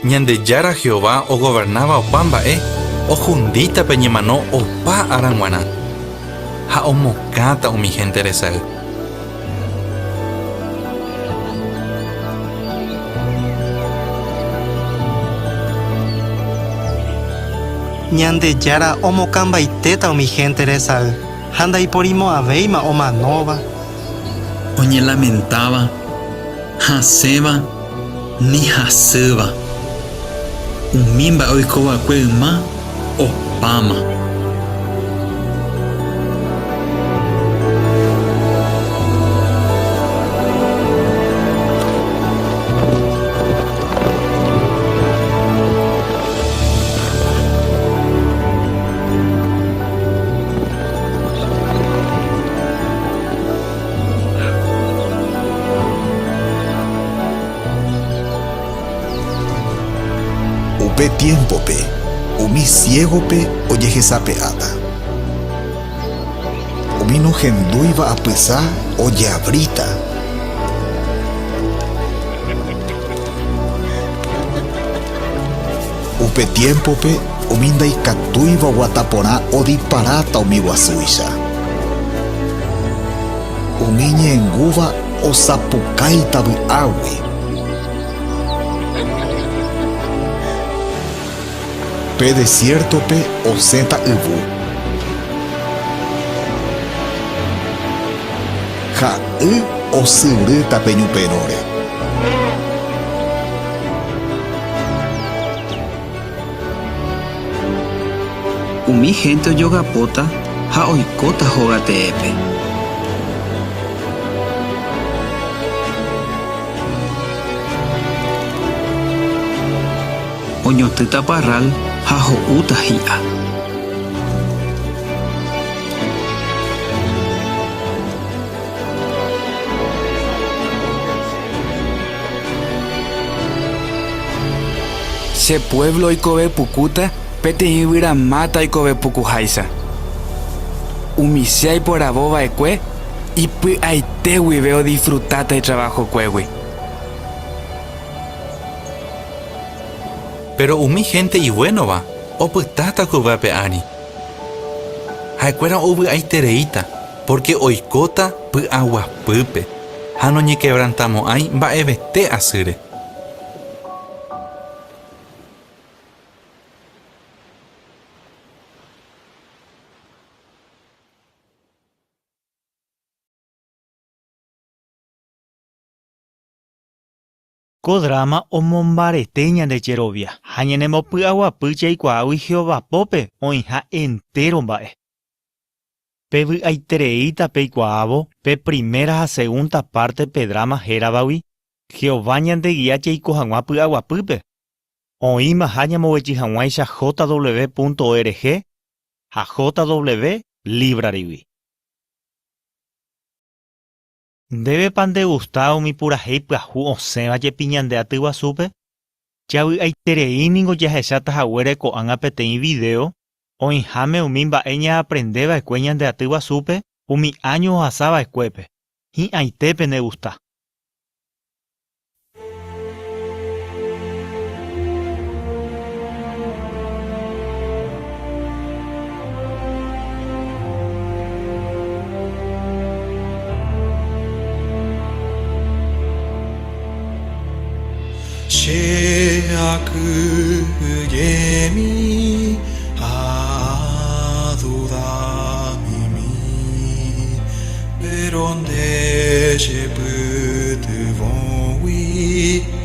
Ñandejára Jehová ogovernáva opa mba'e ohundíta pe ñemano opa ára g̃uarã ha omokãta umi hénte resay. Ñandejára omokãmbaitéta umi hénte resay ha ndaiporimo'ãvéima omanóva. Oñelamentáva, hasẽva ni hasýva. Umi mba'e oikova'ekue yma opáma. Upe tiémpope, umi siégope ojehesape'áta. Umi nohendúiva apysa ojeavríta. Upe tiémpope umi ndaikatúiva oguata porã odiparáta umi guasúicha. Umi ñe'ẽngúva osapukáita vy'águi. Pe desiértope osẽta yvu. Ha y osyrýta pe ñu perõre. Umi hénte ojogapóta ha oikóta hóga teépe. Oñotỹta parrál ha ho'úta hi'a. Che puévlo oikove pukúta peteĩ yvyramáta oikove pukuháicha. Umi che aiporavo va'ekue ipy'aite guive odisfrutáta itravahokuégui. Péro umi hénte ivuénova opytáta ko yvy ape ári. Ha'ekuéra ovy'aitereíta pórke oikóta py'aguapýpe ha noñekevrantamo'ãi mba'evete asýre. Ko dráma omombarete ñande jerovia ha ñanemopy'aguapy jaikuaágui Jehová pópe oĩha entéro mba'e. Pevy'aitereíta peikuaávo pe primera ha segunda párte pe dráma héravagui Jehová ñandegia jaiko hag̃ua py'aguapýpe. Oĩmaha ñamoguejy hag̃uáicha jw.org ha JW Library-gui. Ndévepa ndegusta umi purahéi pyahu osẽva jepi ñande aty guasúpe? Javy'aiterei ningo jahecháta haguére ko'ág̃a peteĩ vidéo oĩháme umi mba'e ñaaprende va'ekue ñande aty guasúpe umi áño ohasa va'ekuépe. Hi'ãite penegusta. Che akyhyjemi ha adudamimi, péro nde chepytyvõgui.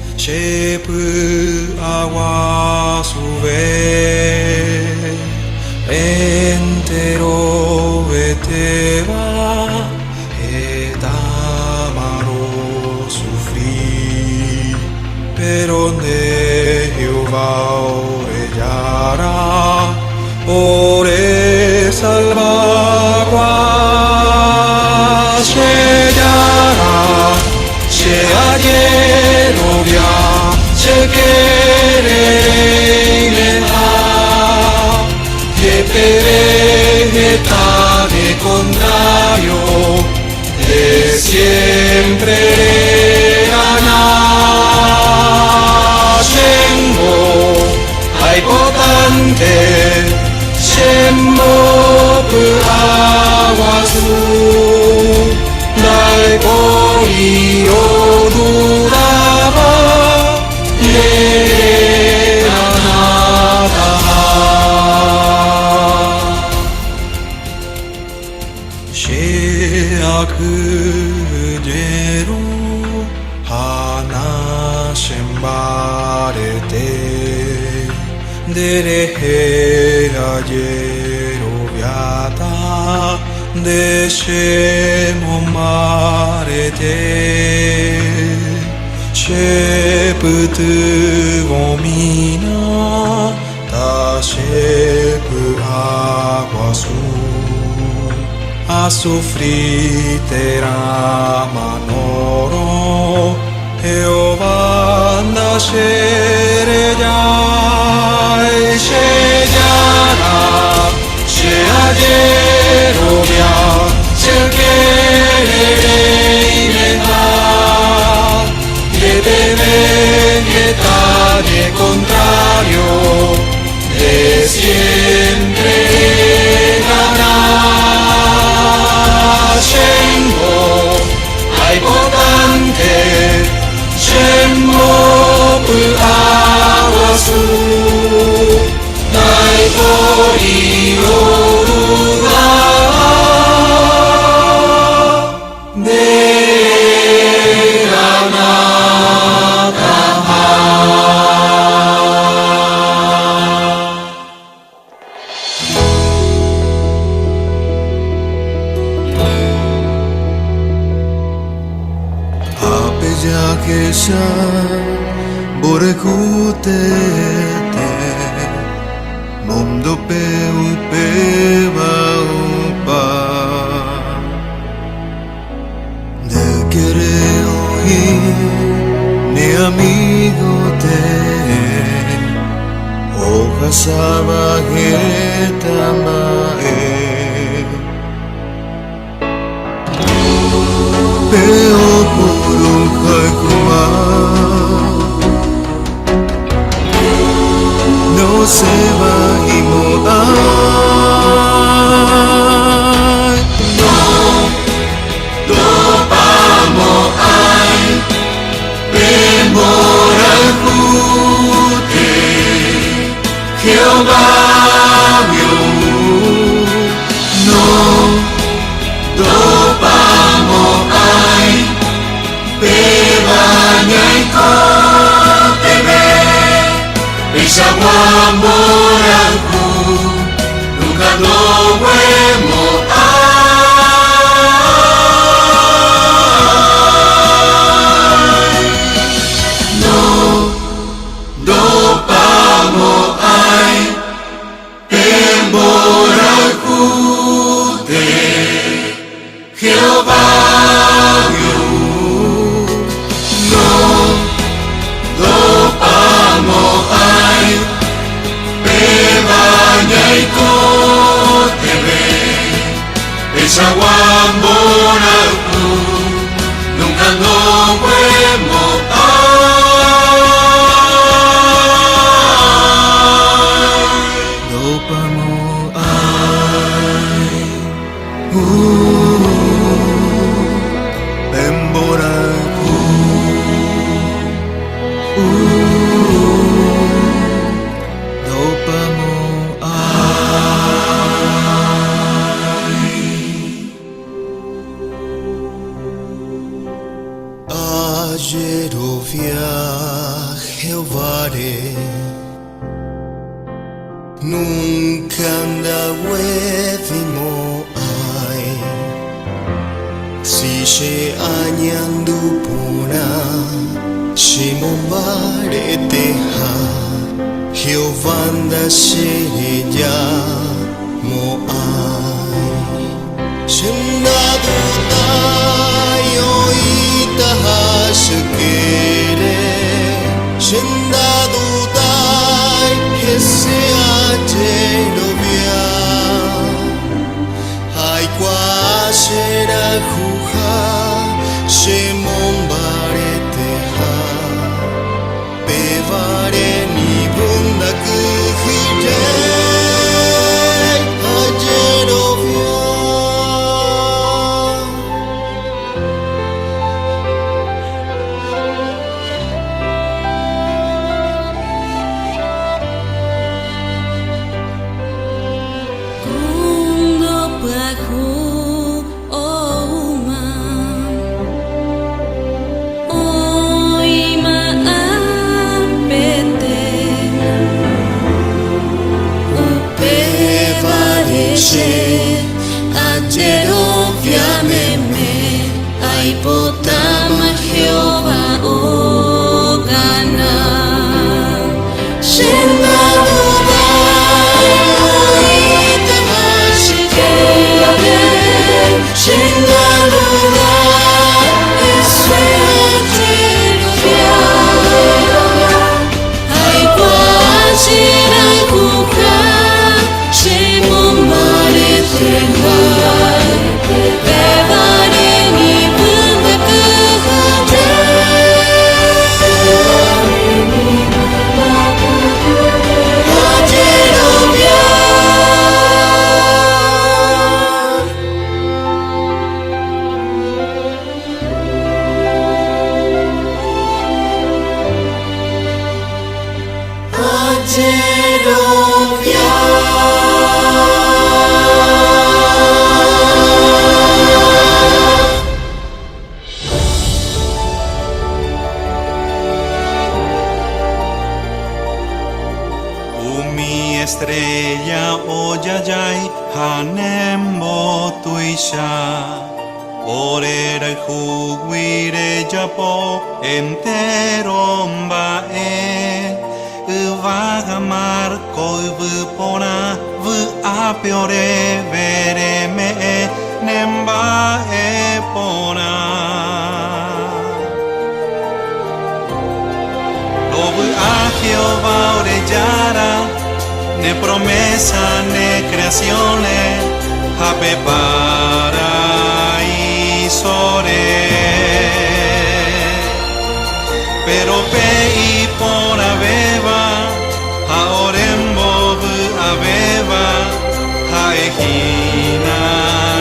salvagua Che Jára, che ajerovia Che ykére reimeha Jepeve heta ne contrario Nde siempre regana. Chéngo aipotánte chembopy'aguasu Ndaipóri odudáva nde reganataha. Che akyhyjérõ ha nachembarete, nderehe ajeroviáta, nde chemombarete. Chepytyvõmína Tachepy'aguasu asufri térã amanórõ, Jehová ndacherejái. Che Jára, che ajerovia, che ykére reimeha. Jepeve heta ne contrario, nde siempre regana. Chéngo aipotánte chembopy'aguasu, ndaipóri odudáva nde reganataha. Ápe jahecha mborayhu teete, múndope upéva opa. Nde ykére oĩ ne amigo tee, ohasáva heta mba'e. Pe oporohayhúva nosẽvaimo'ãi. Ndopamo'ãi pe mborayhu tee Jehovágui ou. Ndopamo'ãi péva ñaikotevẽ, peichagua mborayhu núnka ndoguemo'ãi. Ndopamo'ãi pe mborayhu tee Jehovágui ou. Ndopamo'ãi péva ñaikotevẽ, peichagua mborayhu núnka ndoguemo'ãi. Ndopamo'ãi pe mborayhu. Ndopamo'ãi. Ajerovia Jehováre, núnka ndaguevimo'ãi. Si che añandu porã chemombareteha, Jehová ndacherejamo'ãi. Che ajerovia meme, aipotáma Jehová ogana. Che ndadudái oĩtama che ykére, che ndadudái hese ajerovia. Aikuaa che rayhuha, chemombareteha, upévare ni py'akyhyje. Ajerovia. Ajerovia. Umi estrella ojajái ha nembotuicha. Ore rayhúgui rejapo entéro mba'e. Yvága, mar, ko yvy porã, vy'ápe oréve reme'ẽ ne mba'e porã. Rovy'a Jehová ore Jára, ne promesa, ne creación-re ha pe paraíso-re. Péro pe iporãvéva ha orembovy'avéva ha'e hína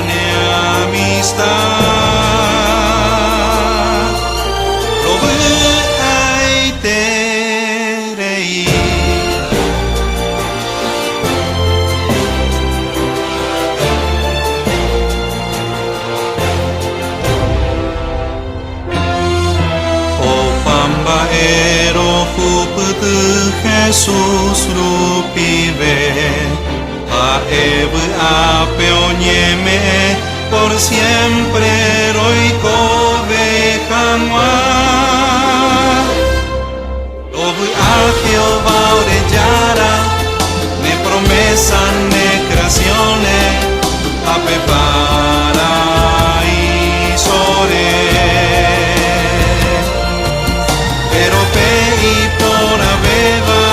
ne amista. Rovy'aiterei. Opa mba'e rohupyty Jesús rupive, ha'e vy'ápe oñeme'ẽ por siempre roikove hag̃ua. Rovy'a Jehová ore Jára, ne promesa, ne creación-re ha pe paraíso-re. Péro pe iporãvéva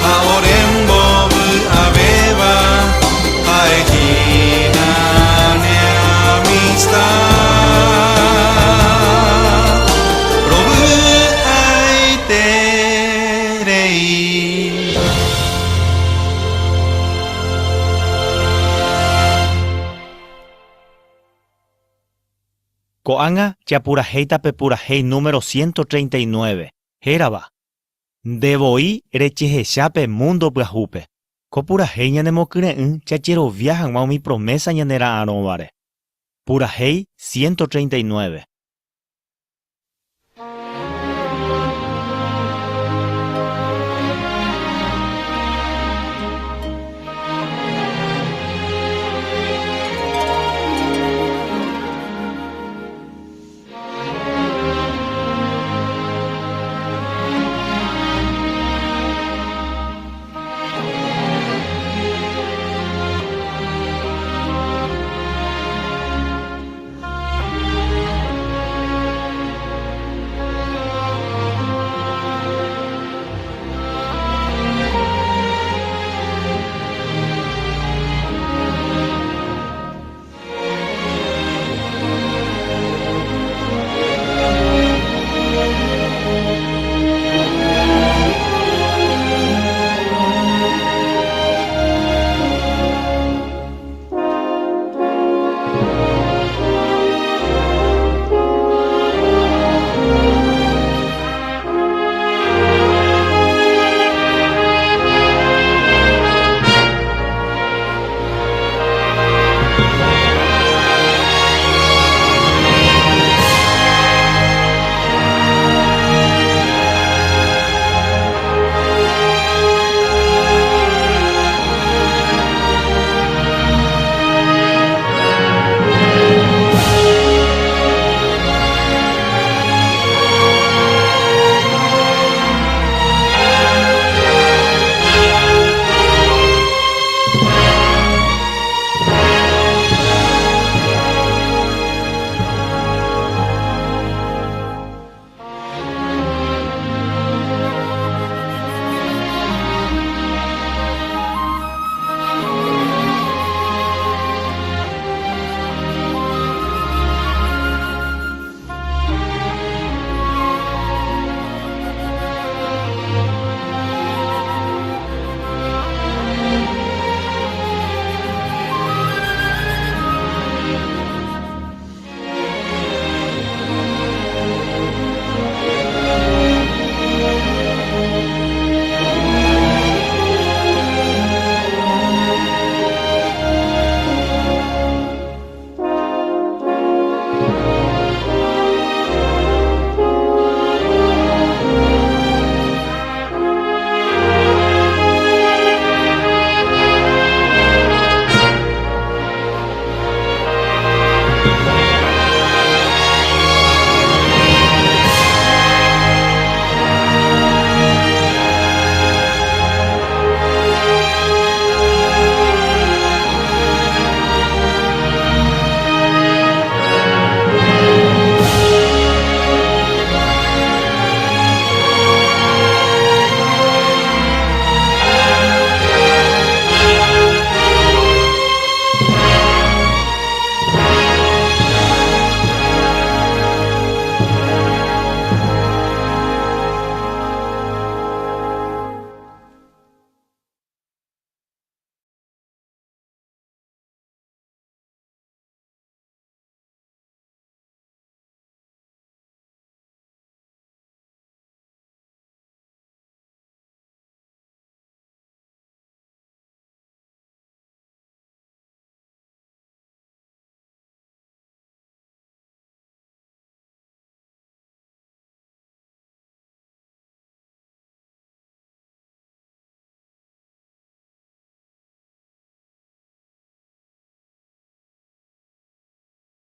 ha orembovy'avéva ha'e hína ne amista. Rovy'aiterei. Ko'ág̃a japurahéita pe purahéi número 139, hérava, Nde voi rechehecha pe múndo pyahúpe. Ko purahéi ñanemokyre'ỹ jajerovia hag̃ua umi promésa ñanera'arõvare. Purahéi 139.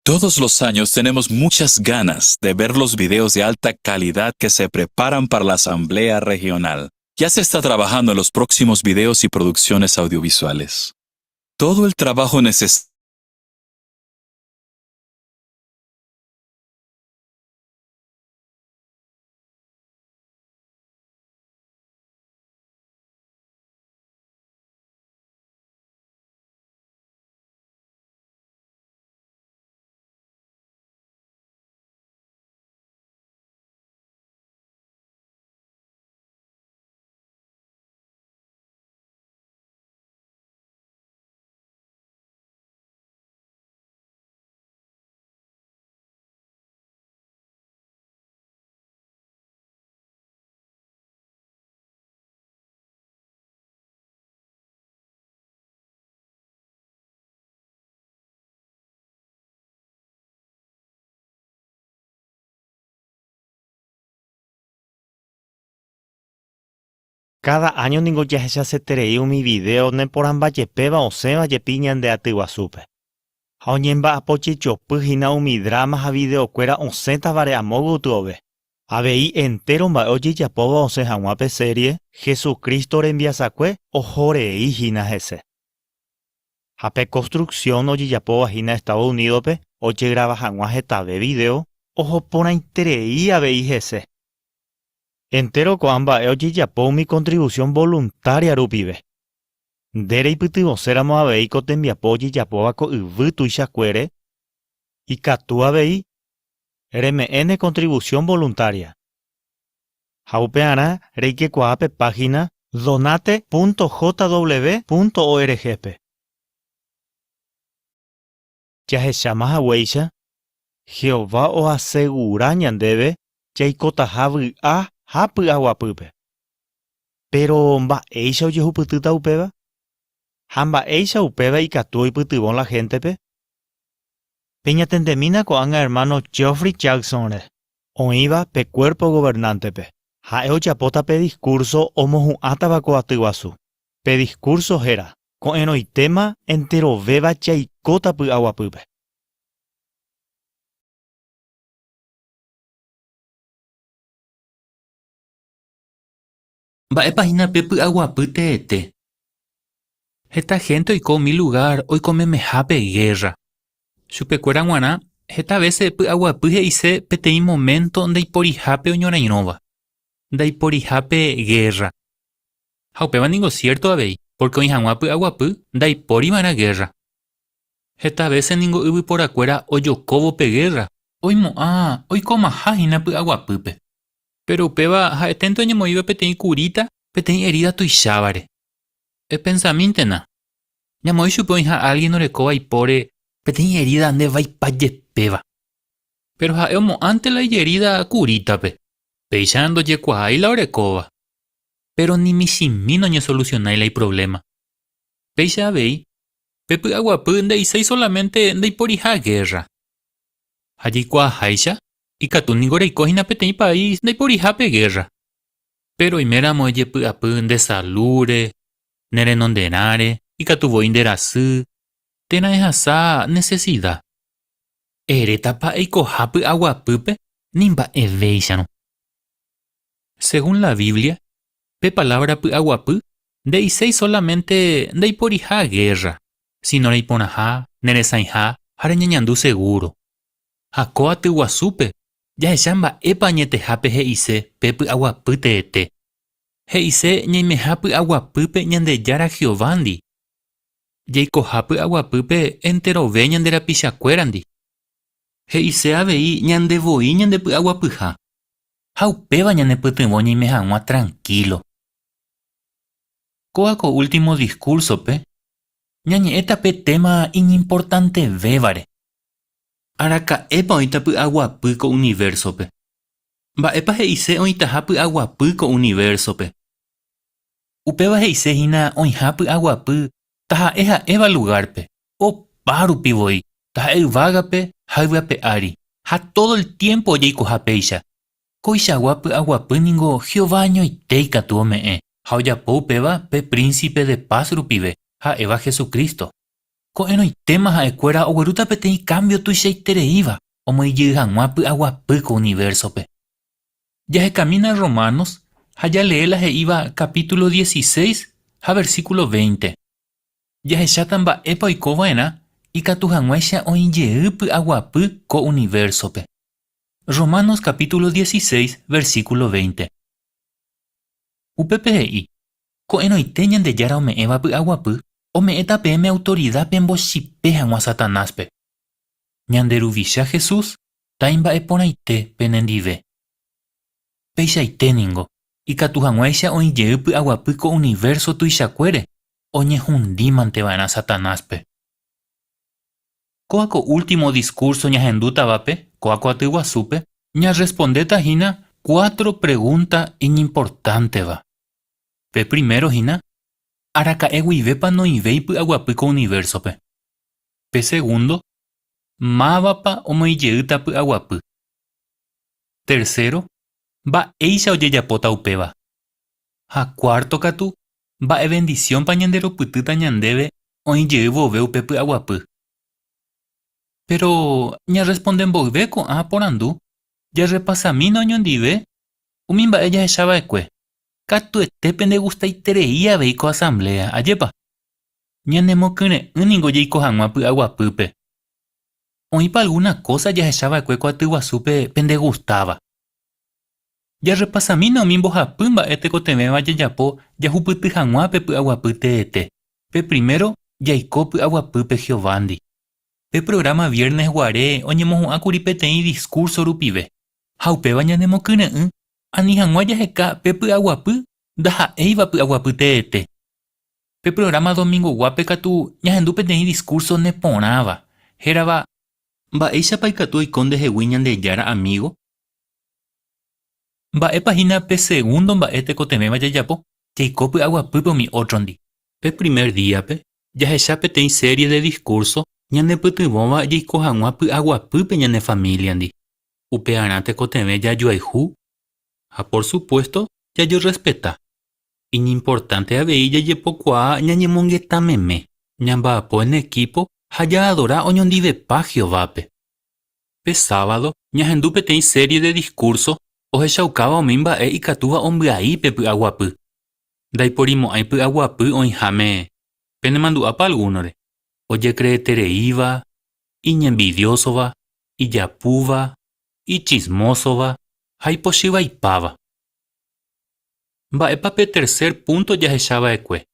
Todos los años tenemos muchas ganas de ver los videos de alta calidad que se preparan para la Asamblea Regional. Ya se está trabajando en los próximos videos y producciones audiovisuales. Todo el trabajo necesario Káda áño ningo jahechaseterei umi vidéo neporãmba jepéva osẽva jepi ñande aty guasúpe. Ha oñemba'apo jejopy hína umi dráma ha videokuéra osẽtavare amo gotyove. Avei entéro mba'e ojejapóva osẽ hag̃ua pe série Jesucristo rembiasakue oho rei hína hese. Ha pe konstruksión ojejapóva hína Estados Unídospe ojegrava hag̃ua hetave vidéo, oho porãiterei avei hese. Entéro ko'ã mba'e ojejapo umi kontrivusión voluntária rupive. Nde reipytyvõséramo avei ko tembiapo ojejapóva ko yvy tuichakuére, ikatu avei reme'ẽ ne kontrivusión voluntária. Ha upearã reikekuaa pe páhina donate.jw.org-pe. Jahecháma haguéicha, Jehová oasegura ñandéve jaikotaha vy'a ha py'aguapýpe. Péro mba'éicha ojehupytýta upéva? Ha mba'éicha upéva ikatu oipytyvõ la héntepe? Peñatendemína ko'ág̃a ermáno Geoffrey Jackson-re, oĩva pe Cuerpo Gobernante-pe. Ha'e ojapóta pe diskúrso omohu'ãtava ko aty guasu. Pe diskúrso héra, Ko'ẽrõitéma enterovéva jaikóta py'aguapýpe. Mba'épa hína pe py'aguapy teete? Heta hénte oiko umi lugár oikomemehápe gérra. Chupekuéra g̃uarã heta vése py'aguapy he'ise peteĩ moménto ndaiporihápe oñorairõva, ndaiporihápe gérra. Ha upéva ningo siérto avei, pórke oĩ hag̃ua py'aguapy ndaipóri va'erã gérra. Heta vése ningo yvyporakuéra ojokóvo pe gérra, oimo'ã oikomaha hína py'aguapýpe. Péro upéva ha'eténte oñemoĩva peteĩ kuríta peteĩ erída tuichávare. Epensamíntena, ñamoĩ chupe oĩha álgien orekóva ipóre peteĩ erída ndevaipa jepéva. Péro ha'e omo'ãnte la ijerída kurítape, péicha ndojekuaái la orekóva. Péro ni michĩmi noñesolusionái la iprovléma. Péicha avei, pe py'aguapy nde'iséi sólamente ndaiporiha gérra. Ha jaikuaaháicha, Ikatu ningo reiko hína peteĩ país ndaiporihápe gérra. Péro oiméramo ejepy'apy nde salúre, ne renonderãre, ikatu voi nderasy, térã ehasa nesesida. Erétapa eikoha py'aguapýpe ni mba'evéicharõ. Según la Biblia, pe palávra py'aguapy nde'iséi sólamente ndaiporiha gérra, síno reiporãha, neresãiha ha reñeñandu segúro. Ha ko aty guasúpe jahecha mba'épa añetehápe he'ise pe py'aguapy teete. He'ise ñaimeha py'aguapýpe Ñandejára Jehovándi, jaikoha py'aguapýpe enterove ñande rapichakuérandi. He'ise avei ñande voi ñandepy'aguapyha, ha upéva ñanepytyvõ ñaime hag̃ua trankílo. Kóva ko último diskúrsope ñañe'ẽta pe téma iñimportantevévare. Araka'épa oĩta py'aguapy ko univérsope? Mba'épa he'ise oĩtaha py'aguapy ko univérsope? Upéva he'ise hína oĩha py'aguapy taha'e ha'éva lugárpe, opárupi voi, taha'e yvágape ha yvyape ári, ha tódo el tiémpo ojeikoha péicha. Koichagua py'aguapy ningo Jehová añoite ikatu ome'ẽ, ha ojapo upéva pe Prínsipe de Paz rupive, ha'éva Jesucristo. Ko'ẽrõitéma ha'ekuéra oguerúta peteĩ kámbio tuichaitereíva omoĩjey hag̃ua py'aguapy ko univérsope. Jahekamína Romanos ha jalee la he'íva capítulo dieciséis ha versículo veinte. Jahecháta mba'épa oiko va'erã ikatu hag̃uáicha oĩ jey py'aguapy ko univérsope. Romanos capítulo dieciséis, versículo veinte. Upépe he'i, Ko'ẽrõite Ñandejára ome'ẽva py'aguapy, ome'ẽta peẽme autorida pembochipe hag̃ua Satanáspe. Ñande Ruvicha Jesús taimba'eporãite penendive. Peichaite ningo, ikatu hag̃uáicha oĩ jey py'aguapy ko univérso tuichakuére, oñehundímante va'erã Satanáspe. Kóa ko último diskúrso ñahendútavape kóa ko aty guasúpe, ñarrespondéta hína cuatro pregúnta iñimportánteva. Pe primero hína, araka'e guivépa noĩvéi py'aguapy ko univérsope? Pe segundo, mávapa omoĩjeýta py'aguapy? Tercero, mba'éicha ojejapóta upéva? Ha cuarto katu, mba'e vendisiónpa ñanderupytýta ñandéve oĩ jey vove upe py'aguapy? Péro ñarresponde mboyve ko'ã porandu, jarrepasamína oñondive umi mba'e jahecha va'ekue. Katuete pendegustaiterei avei ko asambléa, ajépa? Ñanemokyre'ỹ ningo jaiko hag̃ua py'aguapýpe. Oĩpa algúna kósa jahecha va'ekue ko aty guasúpe pendegustáva? Jarrepasamína umi mbohapy mba'e tekotevẽva jajapo jahupyty hag̃ua pe py'aguapy teete. Pe primero, jaiko py'aguapýpe Jehovándi. Pe prográma viernes guare oñemohu'ã kuri peteĩ diskúrso rupive, ha upéva ñanemokyre'ỹ ani hag̃ua jaheka pe py'aguapy ndaha'éiva py'aguapy teete. Pe prográma domingoguápe katu ñahendu peteĩ diskúrso neporãva, hérava Mba'éichapa ikatu oiko ndehegui Ñandejára amígo? Mba'épa hína pe segundo mba'e tekotevẽva jajapo? Jaiko py'aguapýpe umi ótrondi. Pe primer díape, jahecha peteĩ série de diskúrso ñanepytyvõva jaiko hag̃ua py'aguapýpe ñane famíliandi. Upearã tekotevẽ jajoayhu ha por supuésto jajorrespeta. Iñimportánte avei jajepokuaa ñañemongeta meme, ñamba'apo en ekípo ha jaadora oñondivepa Jehovápe. Pe sábado ñahendu peteĩ série de diskúrso ohechaukáva umi mba'e ikatúva ombyai pe py'aguapy. Ndaiporimo'ãi py'aguapy oĩháme penemandu'ápa algúnore, ojekreetereíva, iñenvidiósova, ijapúva, ichismósova ha ipochyvaipáva. Mba'épa pe tercer púnto jahecha va'ekue?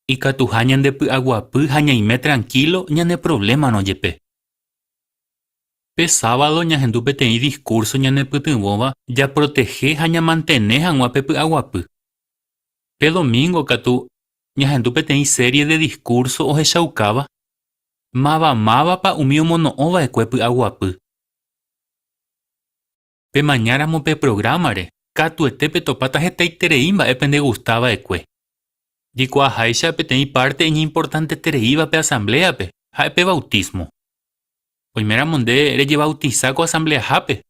Ikatuha ñandepy'aguapy ha ñaime trankílo ñane provlémarõ jepe. Pe sábado ñahendu peteĩ diskúrso ñanepytyvõva japrotehe ha ñamantene hag̃ua pe py'aguapy. Pe domingo katu ñahendu peteĩ série de diskúrso ohechaukáva máva mávapa umi omono'õ va'ekue py'aguapy. Pemañáramo pe prográmare, katuete petopáta hetaiterei mba'e pendegusta va'ekue. Jaikuaaháicha peteĩ párte iñimportantetereíva pe asambléape ha'e pe vautísmo. Oiméramo nde rejevautisa ko asambleahápe,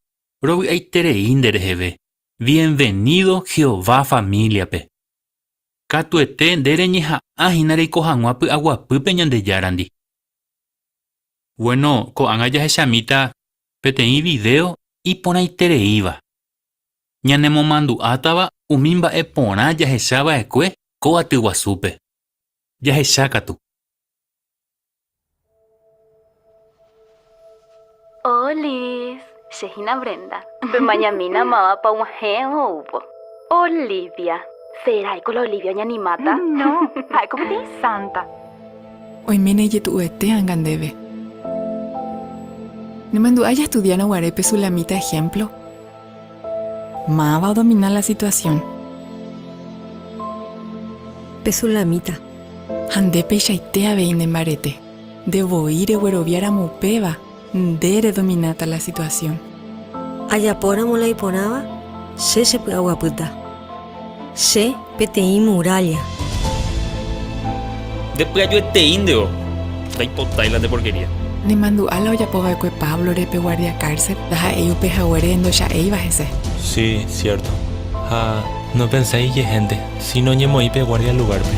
rovy'aiterei ndereheve. Bienvenido Jehová famíliape! Katuete nde reñeha'ã hína reiko hag̃ua py'aguapýpe Ñandejárandi. Vuéno, ko'ág̃a jahechamíta peteĩ vidéo iporãitereíva, ñanemomandu'átava umi mba'e porã jahecha va'ekue ko aty guasúpe. Jahecha katu. Olis, che hína Brenda. Pemañamína mávapa og̃uahẽ oúvo. Olivia. Seráiko la Olivia oñanimáta? No, ha'éko peteĩ sánta. Oiméne ijetu'uete anga ndéve. Nemandu'a jastudiárõ guare pe sulamíta ehémplo? Máva odomina la situasión? Pe sulamíta. Ha nde peichaite avei nembarete. Nde voi regueroviáramo upéva, nde redomináta la situasión. Ajapóramo la iporãva, che chepy'aguapýta. Che peteĩ murálla. Nde py'ajuetei ndévo, ndaipotái la nde porkería. Nemandu'a la ojapo va'ekue Páblore pe guardia kársel, ndaha'éi upe haguére ndocha'éiva hese. Si, siérto. Ha nopensái ijehénte, síno oñemoĩ pe guárdia lugárpe.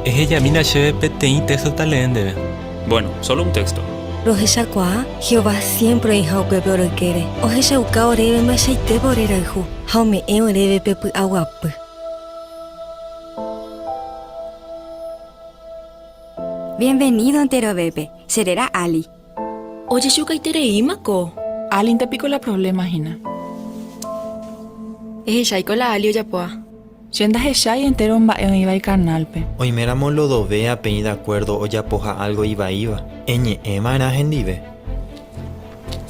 Ehejamína chéve peteĩ téxto talee ndéve. Bueno, solo un texto. Rohechakuaa Jehová siémpre oĩha upépe ore ykére, ohechauka oréve mba'eichaitépa orerayhu ha ome'ẽ oréve pe py'aguapy. Bienvenido enterovépe, che réra Ali. Ojechukaitereíma ko. Alinte piko la problema hína. Ehecháiko la Ali ojapóva. Che ndahechái entéro mba'e oĩva ikanálpe. Oiméramo lodovea peĩ de acuerdo ojapoha algo ivaíva, eñe'ẽ va'erã hendive.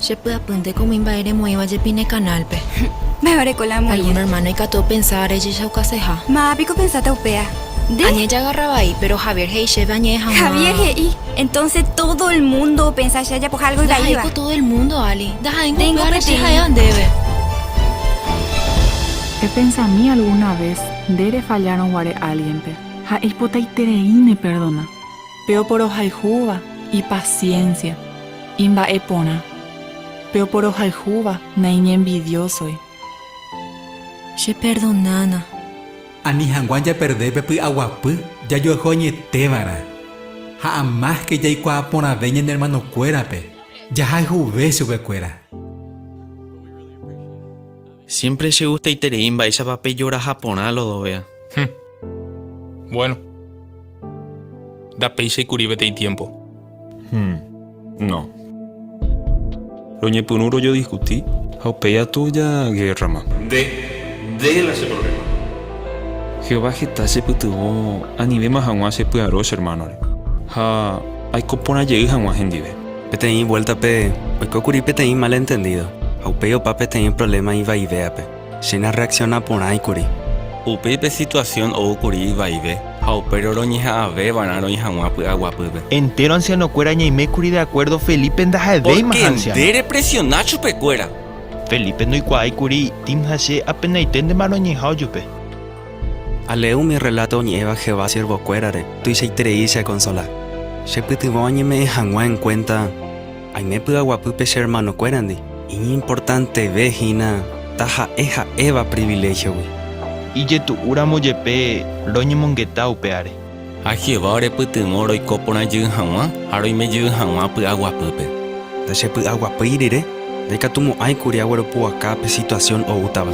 Che py'apýnte ko umi mba'e remoĩva jepi ne kanálpe. Mba'éva reko la amoĩva. Algún ermáno ikatu opensa rejechaukaseha. Máva piko opensáta upéva? Nde? Ani ejagarra vai, péro Javier he'i chéve añe'ẽ hag̃ua. Javier he'i, Entonce todo el mundo opensa che ajapoha algo ivaíva. Ndaha'éiko todo el mundo, Ali. Ndaha'éingo Tengo upéva la che peteĩ. ha'éva ndéve. Epensami alguna ves nde refallárõ guare álgienpe, ha eipotaiterei neperdona. Pe oporohayhúva ipasiénsia, imba'eporã. Pe oporohayhúva naiñenvidiósoi. Cheperdonána. Ani hag̃ua japerde pe py'aguapy jajoayhu añetévarã. Ha amáske jaikuaa porãve ñane ermanokuérape, jahayhuve chupekuéra. Siémpre chegustaiterei mba'éichapa pejoraha porã lodovea. Hm. Bueno. Ndapéichai kuri peteĩ tiempo. Hm. No. Roñepyrũ rojodiskuti ha upéi atu ja gérrama. Nde, nde la che problema. Jehová heta chepytyvõ anivéma hag̃ua chepy'aro che ermánore ha aiko porã jey hag̃ua hendive. Peteĩ vuéltape oiko kuri peteĩ malentendido ha upéi opa peteĩ provléma ivaivéape. Che narreaksiona porãi kuri. Upéi pe situasión ou kuri ivaive ha upérõ roñeha'ãve va'erã roĩ hag̃ua py'aguapýpe. Entéro ansianokuéra ñaime kuri de akuérdo Felipe ndaha'evéimaha Pórke ansiáno. nde represiona chupekuéra. Felipe ndoikuaái kuri Tim ha che apenaiténtema roñeha ojupe. Alee umi rreláto oñe'ẽva Jehová siervokuérare tuichaiterei chekonsola. Chepytyvõ añeme'ẽ hag̃ua enkuénta aime py'aguapýpe che ermanokuérandi. Iñimportanteve hína taha'e ha'éva priviléhiogui. Ijetu'úramo jepe roñemongeta upévare. Ha Jehová orepytyvõ roiko porã jey hag̃ua ha roime jey hag̃ua py'aguapýpe. Ndachepy'aguapýi rire, ndaikatumo'ãi kuri agueropu'aka pe situasión oútava.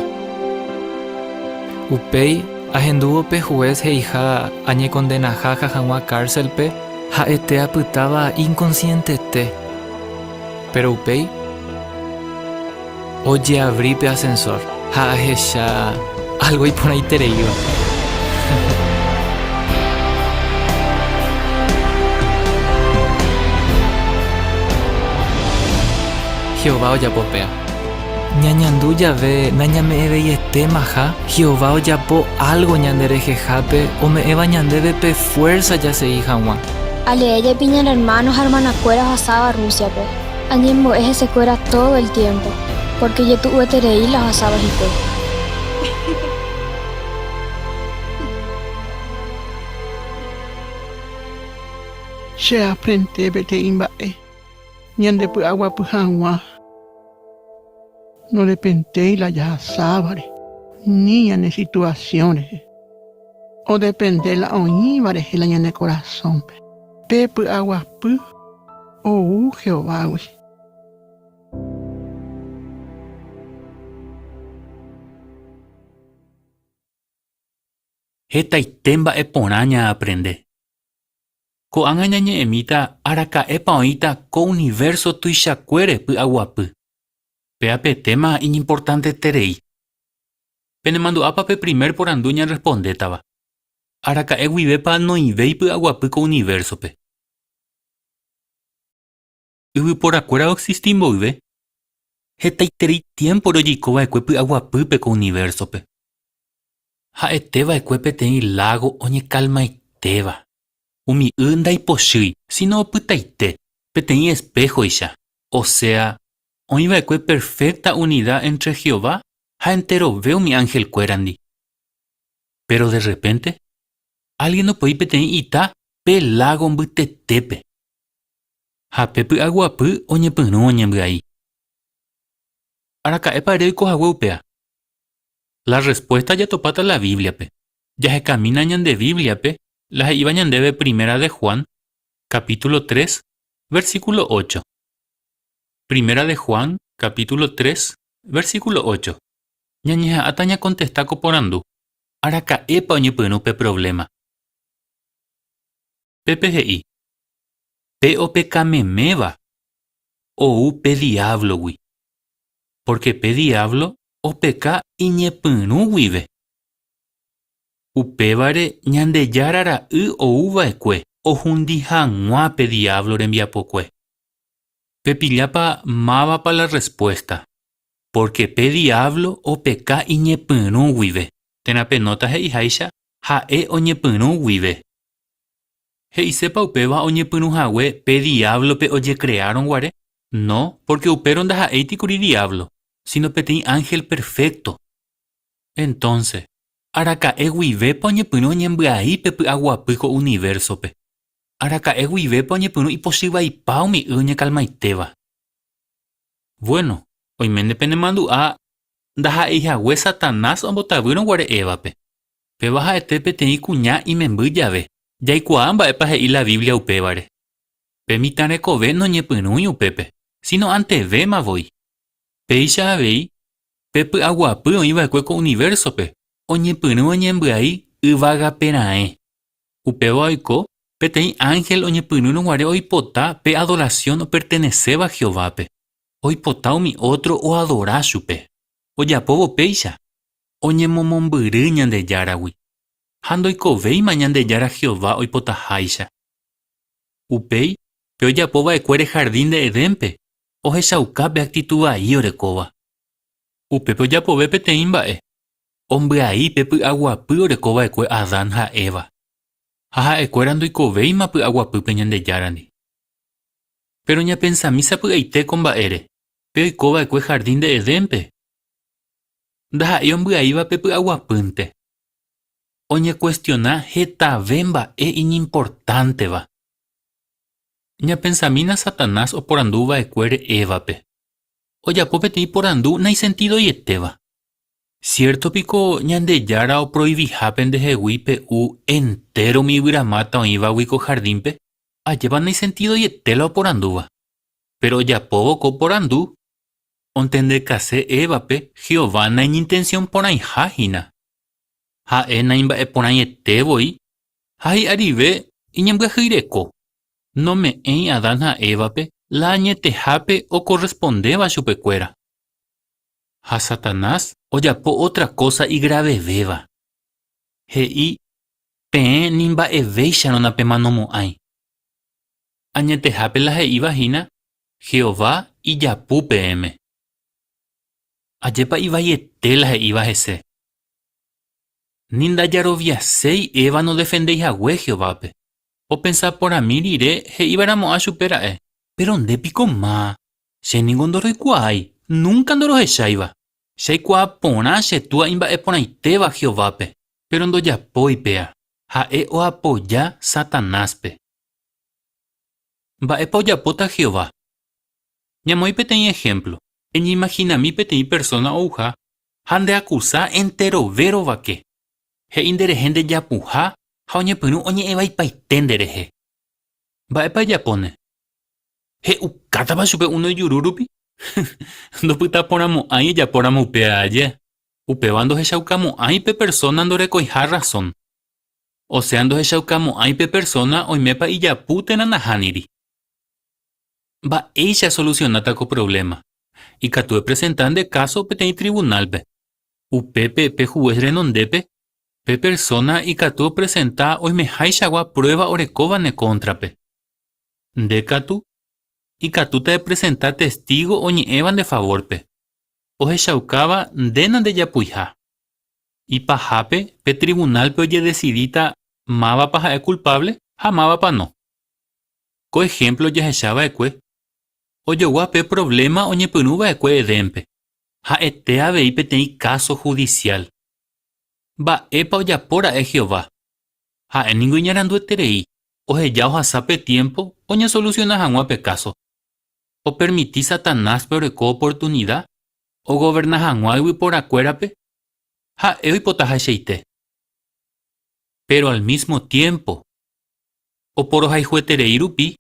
Upéi, ahendúvo pe hués he'iha añekondenaha ha hag̃ua kárselpe, ha'ete apytáva inkonsientete. Péro upéi, ojeavri pe asensór ha ahecha álgo iporãitereíva. Jehová ojapo péa. Ñañandu jave nañame'ẽveietémaha, Jehová ojapo álgo ñanderehehápe ome'ẽva ñandéve pe fuérsa jasegi hag̃ua. Alee jepi ñane ermáno ha ermanakuéra ohasáva Rúsiape. Añembo'e hesekuéra tódo el tiémpo, pórke ijetu'ueterei la ohasáva hikuái. Che aaprende peteĩ mba'e ñandepy'aguapy hag̃ua. Nodependéi la jahasávare ni ñane situasión rehe. Odepende la oĩva rehe la ñane korasõpe. Pe py'aguapy ou Jehovágui. Hetaite mba'e porã ñaaprende. Ko'ág̃a ñañe'ẽmíta araka'épa oĩta ko univérso tuichakuére py'aguapy. Péa pe téma iñimportanteterei. Penemandu'ápa pe primer porandu ñarrespondétava, Araka'e guivépa noĩvéi py'aguapy ko univérsope? Yvyporakuéra oexisti mboyve, hetaiterei tiémpore ojeiko va'ekue py'aguapýpe ko univérsope. Ha'ete va'ekue peteĩ lágo oñekalmaitéva. Umi y ndaipochýi, síno opytaite, peteĩ espéhoicha, oséa, oĩ va'ekue perfékta unida éntre Jehová ha enterove umi anhelkuérandi. Péro derrepénte, álgien opoi peteĩ ita pe lágo mbytetépe. Ha pe py'aguapy oñepyrũ oñembyai. Araka'épa ere oiko hague upéva? La rrespuésta jatopáta la Bíbliape. Jahekamína ñande Bíbliape. La he'íva ñandéve Primera de Juan, capítulo 3, versículo 8. Primera de Juan, capítulo 3, versículo 8. Ñañeha'ãta ñakontesta ko porandu, Araka'épa oñepyrũ pe provléma? Pépe he'i, Pe opekameméva ou pe Diáblogui, pórke pe Diablo opeka iñepyrũ guive. Upévare Ñandejára Ra'y ou va'ekue ohundi hag̃ua pe Diablo rembiapokue. Pepillápa mávapa la rrespuésta? Pórke pe Diablo opeka iñepyrũ guive, térã pe nóta he'iháicha ha'e oñepyrũ guive. He'isépa upéva oñepyrũ hague pe Diáblope ojekreárõ guare? No, pórke upérõ ndaha'éiti kuri Diablo, síno peteĩ ánhel perfékto. Entónse, araka'e guivépa oñepyrũ oñembyai pe py'aguapy ko univérsope? Araka'e guivépa oñepyrũ ipochyvaipa umi y oñekalmaitéva? Vuéno, oiméne penemandu'a ndaha'éi hague Satanás ombotavýrõ guare Évape. Péva ha'ete peteĩ kuña imemby jave. Jaikuaa mba'épa he'i la Biblia upévare. Pe mitã rekove noñepyrũi upépe, síno antevéma voi. Péicha avei, pe py'aguapy oĩ va'ekue ko univérsope oñepyrũ oñembyai yvágape raẽ. Upéva oiko peteĩ ánhel oñepyrũrõ guare oipota pe adorasión operteneséva Jehovápe, oipota umi ótro oadora chupe. Ojapóvo péicha, oñemomombyry Ñandejáragui, ha ndoikovéima Ñandejára Jehová oipotaháicha. Upéi, pe ojapo va'ekuére hardín de Edénpe, ohechauka pe aktitu vai orekóva. Upépe ojapove peteĩ mba'e, ombyai pe py'aguapy oreko va'ekue Adán ha Eva, ha ha'ekuéra ndoikovéima py'aguapýpe Ñandejárandi. Péro ñapensami sapy'aite ko mba'ére, pe oiko va'ekue hardín de Edénpe, ndaha'éi ombyaíva pe py'aguapýnte. Oñekuestiona hetave mba'e iñimportánteva. Ñapensamína Satanás oporandu va'ekuére Évape. Ojapo peteĩ porandu naisentidoietéva. Siérto piko Ñandejára oproiviha pendehegui pe'u entéro umi yvyramáta oĩvagui ko hardínpe? Ajépa naisentidoiete la oporandúva. Péro ojapóvo ko porandu, Ontendekase Évape Jehová naiñintensión porãiha hína. Ha'e naimba'eporãiete voi ha hi'arive iñembyahýireko. Nome'ẽi Adán ha Évape la añetehápe okorrespondéva chupekuéra. Ha Satanás ojapo ótra kósa igravevéva. He'i, Peẽ ni mba'evéicharõ napemanomo'ãi. Añetehápe la he'íva hína Jehová ijapu peẽme. Ajépa ivaiete la he'íva hese. Ni ndajaroviaséi Eva nodefendéi hague Jehovápe. Opensa porãmi rire he'iva'erãmo'ã chupe ra'e, Péro nde piko ma, che ningo ndoroikuaái, núnka ndorohecháiva. Che aikuaa porã che túa imba'eporãitéva Jehovápe. Péro ndojapói péa, ha'e oapoja Satanáspe. Mba'épa ojapóta Jehová? Ñamoĩ peteĩ ehémplo, eñeimahinami peteĩ persóna ouha ha ndeakusa enterove rovake. He'i nderehe ndejapuha ha oñepyrũ oñe'ẽvaipaite nderehe. Mba'épa ejapóne? He'ukátapa chupe uno ijuru rupi? Ndopytaporãmo'ãi ejapóramo upéva aje. Upéva ndohechaukamo'ãi pe persóna ndorekoiha rrasón. Osea ndohechaukamo'ãi pe persóna oimépa ijapu térã nahániri. Mba'éicha esolusionáta ko provléma? Ikatu epresenta nde káso peteĩ trivunálpe. Upépe pe hués renondépe, pe persóna ikatu opresenta oimehaichagua pruéva orekóva ne kóntrape. Nde katu, ikatúta epresenta testígo oñe'ẽva nde favórpe, ohechaukáva nde nandejapuiha. Ipahápe, pe trivunálpe ojedesidíta mávapa ha'e kulpávle ha mávapa no. Ko ehémplo jahecha va'ekue, ojogua pe provléma oñepyrũ va'ekue Edénpe, ha'ete avei peteĩ káso hudisiál. Mba'épa ojapo ra'e Jehová? Ha'e ningo iñarandueterei, oheja ohasa pe tiémpo oñesolusiona hag̃ua pe káso. Opermiti Satanáspe oreko oportunida ogoverna hag̃ua yvyporakuérape ha'e oipotahaichaite. Péro al mísmo tiémpo, oporohayhueterei rupi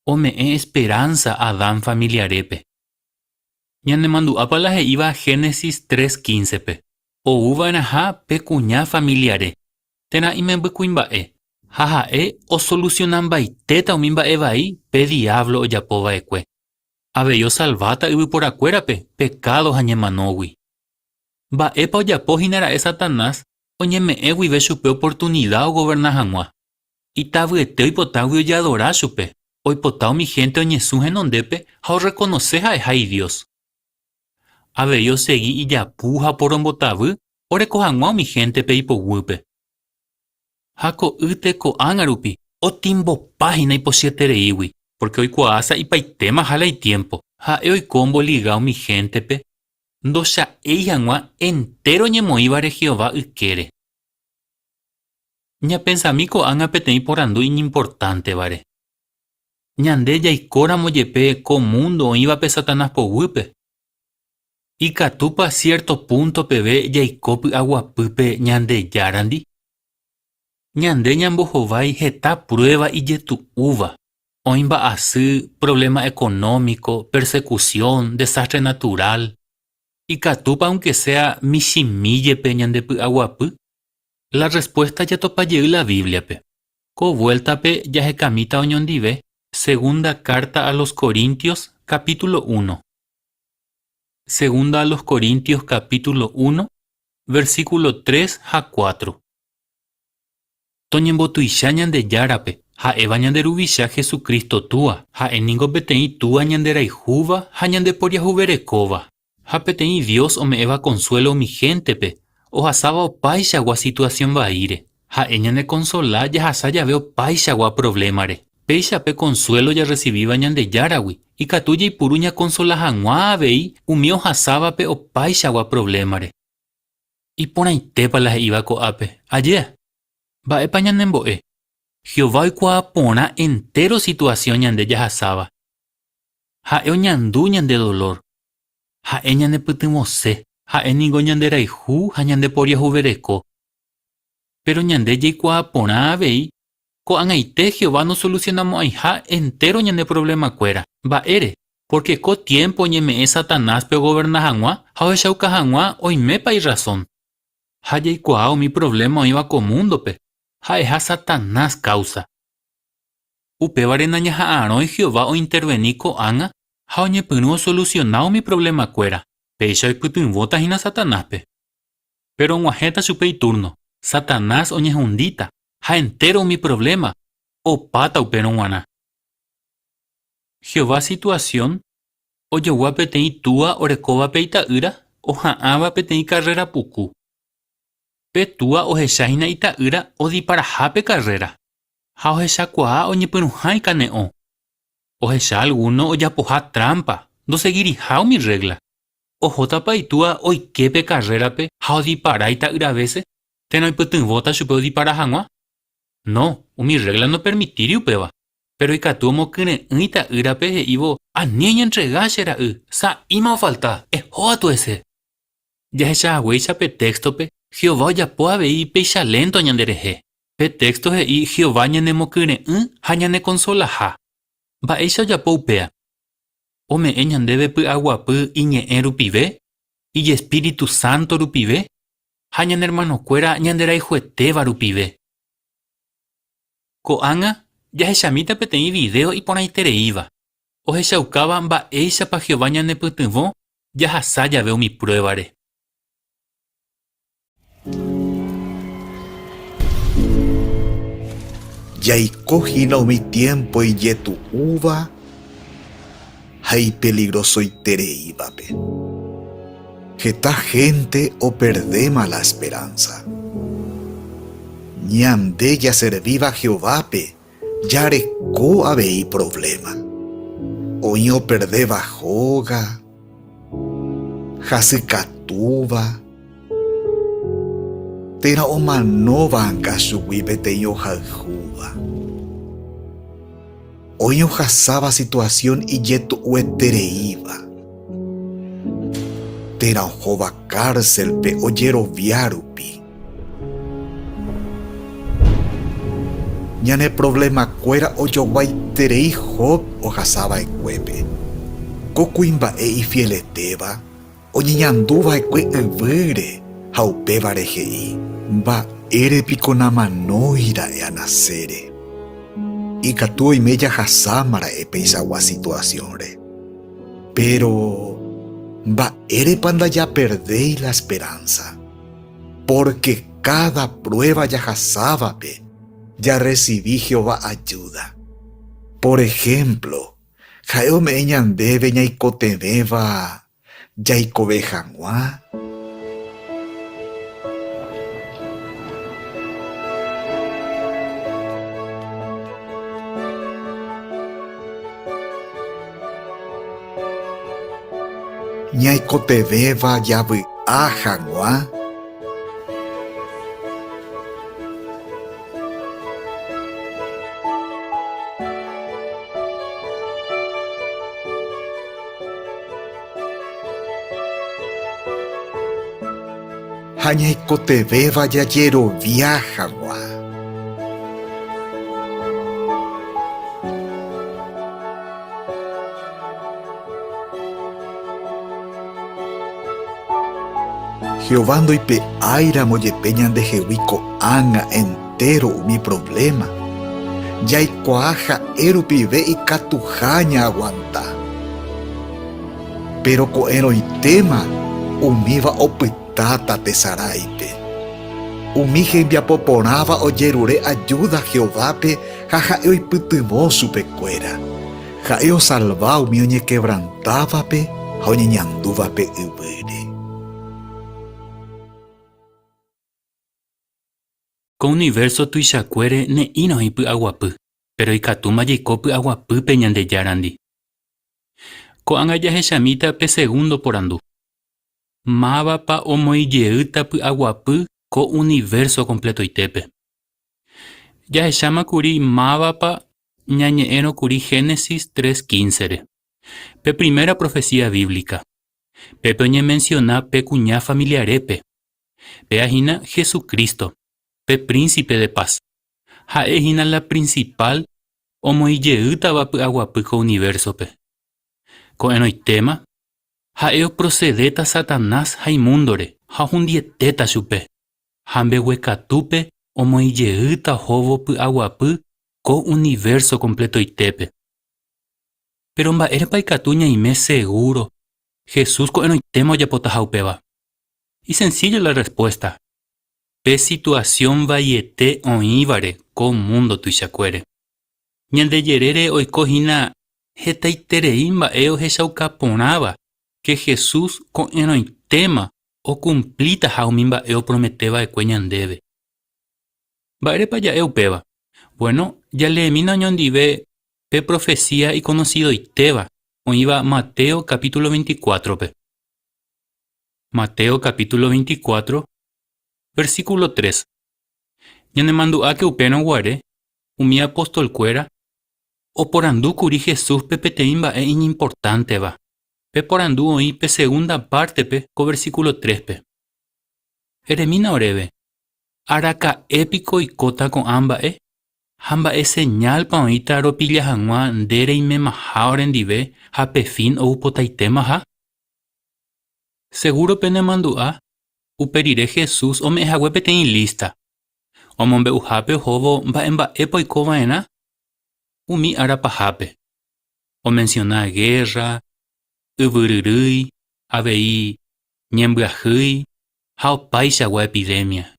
ome'ẽ esperánsa Adán familiarépe. Ñanemandu'ápa la he'íva Génesis 3:15-pe, ou va'erãha pe kuña familiare, térã imembykuimba'e, ha ha'e osolusionambaitéta umi mba'e vai pe Diablo ojapo va'ekue. Avei osalváta yvyporakuérape pekádo ha ñemanógui. Mba'épa ojapo hína ra'e Satanás oñeme'ẽ guive chupe oportunida ogoverna hag̃ua? Itavyete oipotágui ojeadora chupe, oipota umi hénte oñesũ henondépe ha orrekonose ha'eha Idiós. Avei osegi ijapu ha oporombotavy oreko hag̃ua umi héntepe ipoguýpe. Ha ko'ýte ko'ág̃a rupi otimbopa hína ipochyetereígui, pórke oikuaa sa'ipaitémaha la itiémpo. Ha'e oiko omboliga umi héntepe ndocha'éi hag̃ua entéro oñemoĩvare Jehová ykére. Ñapensami ko'ág̃a peteĩ porandu iñimportántevare. Ñande jaikóramo jepe ko múndo oĩvape Satanás poguýpe, ikatúpa siérto púnto peve jaiko py'aguapýpe Ñandejárandi? Ñande ñambohovái heta pruéva ijetu'úva, oĩ mba'asy, provléma ekonómiko, persekusión, desástre naturál. Ikatúpa aunke séa michĩmi jepe ñandepy'aguapy? La rrespuésta jatopa jey la Bíbliape. Ko vuéltape jahekamíta oñondive Segunda kárta a los Corintios kapítulo uno. Segunda a los Corintios kapítulo uno, versíkulo tres ha cuatro. Toñembotuicha Ñandejárape, ha'éva ñande Ruvicha Jesucristo Túa, ha'e ningo peteĩ Túa ñanderayhúva ha ñandeporiahuverekóva, ha peteĩ Dios ome'ẽva konsuélo umi héntepe ohasáva opaichagua situasión vaíre. Ha'e ñanekonsola jahasa jave opaichagua provlémare. Péicha pe konsuélo jarresivíva Ñandejáragui ikatu jaipuru ñakonsola hag̃ua avei umi ohasávape opaichagua provlémare. Iporãitépa la he'íva ko'ápe, ajéa? Mba'épa ñanembo'e? Jehová oikuaa porã entéro situasión ñande jahasáva. Ha'e oñandu ñande dolór. Ha'e ñanepytyvõse. Ha'e ningo ñanderayhu ha ñandeporiahuvereko. Péro ñande jaikuaa porã avei ko'ag̃aite Jehová nosolusionamo'ãiha entéro ñane provlemakuéra. Mba'ére? Pórke ko tiémpo oñeme'ẽ Satanáspe ogoverna hag̃ua ha ohechauka hag̃ua oimépa irrasón. Ha jaikuaa umi provléma oĩva ko múndope ha'eha Satanás káusa. Upévare nañaha'arõi Jehová ointerveni ko'ág̃a ha oñepyrũ osolusiona umi provlemakuéra, péicha oipytyvõta hína Satanáspe. Péro og̃uahẽta chupe itúrno, Satanás oñehundíta ha entéro umi provléma opáta upérõ g̃uarã. Jehová situasión ojogua peteĩ túa orekóvape ita'ýra oha'ãva peteĩ karréra puku. Pe túa ohecha hína ita'ýra odiparaha pe karréra. Ha ohechakuaa oñepyrũha ikane'õ. Ohecha algúno ojapoha trámpa, ndosegiriha umi rrégla. Ohótapa itúa oike pe karrérape ha odipara ita'ýra vése, térã oipytyvõta chupe odipara hag̃ua? No, umi rrégla nopermitíri upéva. Péro ikatu omokyre'ỹ ita'ýrape he'ívo, Ani eñentrega che ra'y, sa'íma ofalta, eho atuese. Jahecha haguéicha pe téxtope, Jehová ojapo avei péicha lénto ñanderehe. Pe téxto he'i Jehová ñanemokyre'ỹ ha ñanekonsolaha. Mba'éicha ojapo upéa? Ome'ẽ ñandéve py'aguapy Iñe'ẽ rupive, ijespíritu sánto rupive ha ñane ermanokuéra ñanderayhuetéva rupive. Ko'ág̃a jahechamíta peteĩ vidéo iporãitereíva, ohechaukáva mba'éichapa Jehová ñanepytyvõ jahasa jave umi pruévare. Jaiko hína umi tiémpo ijetu'úva ha ipeligrosoitereívape. Heta hénte operdéma la esperánsa. Ñande jaservíva Jehovápe jareko avei provléma. Oĩ operdéva hóga, hasykatúva, térã omanóva anga chugui peteĩ ohayhúva. Oĩ ohasáva situasión ijetu'uetereíva, térã ohóva kárselpe ojerovia rupi. Ñane provlemakuéra ojoguaiterei Job ohasa va'ekuépe. Ko kuimba'e ifieletéva oñeñandu va'ekue yvýre ha upévare he'i, Mba'ére piko namanói ra'e anasére? Ikatu oime jahasáma ra'e peichagua situasiónre. Péro, mba'érepa ndajaperdéi la esperánsa? Pórke káda pruéva jahasávape jarresivi Jehová ajúda. Por ehémplo, ha'e ome'ẽ ñandéve ñaikotevẽva jaikove hag̃ua. Ñaikotevẽva javy'a hag̃ua. Ha ñaikotevẽva jajerovia hag̃ua. Jehová ndoipe'áiramo jepe ñandehegui ko'ág̃a entéro umi provléma, jaikuaa ha'e rupive ikatuha ñaaguanta. Péro ko'ẽrõitéma umíva opytáta tesaráipe. Umi hembiapo porãva ojerure ajúda Jehovápe ha ha'e oipytyvõ chupekuéra. Ha'e osalva umi oñekevrantávape ha oñeñandúvape yvýre. Ko univérso tuichakuére ne'ĩra oĩ py'aguapy, péro ikatúma jaiko py'aguapýpe Ñandejárandi. Ko'ág̃a jahechamíta pe segundo porandu. Mávapa omoĩ jeýta py'aguapy ko univérso kompletoitépe? Jahecháma kuri mávapa ñañe'ẽrõ kuri Génesis 3:15-re, pe primera profesía bíblica. Pépe oñemensiona pe kuña familiarépe, péa hína Jesucristo, pe Prínsipe de Paz. Ha'e hína la prinsipál omoĩ jeýtava py'aguapy ko univérsope. Ko'ẽrõitéma, ha'e oprosedéta Satanás ha imúndore ha ohundietéta chupe, ha mbeguekatúpe omoĩ jeýta ohóvo py'aguapy ko univérso kompletoitépe. Péro mba'érepa ikatu ñaime segúro Jesús ko'ẽrõitéma ojapotaha upéva? Isensíllo la rrespuésta, pe situasión vaiete oĩvare ko múndo tuichakuére. Ñande jerére oiko hína hetaiterei mba'e ohechauka porãva ke Jesús ko'ẽrõitéma okumplitaha umi mba'e opromete va'ekue ñandéve. Mba'érepa ja'e upéva? Vuéno, jaleemína oñondive pe profesía ikonosidoitéva oĩva Mateo kapítulo 24-pe. Mateo kapítulo 24, versíkulo 3. Ñanemandu'áke upérõ guare umi apostolkuéra oporandu kuri Jesúspe peteĩ mba'e iñimportánteva. Pe porandu oĩ pe segunda pártepe ko versíkulo 3-pe. Eremína oréve, Araka'e piko oikóta ko'ã mba'e? Ha mba'e señálpa oĩta ropilla hag̃ua nde reimemaha orendive ha pe fin oupotaitémaha? Segúro penemandu'a, upe rire Jesús ome'ẽ hague peteĩ lísta, omombe'uhápe ohóvo mba'emba'épa oiko va'erã umi ára pahápe. Omensiona gérra, yvyryrýi, avei ñembyahýi ha opaichagua epidémia.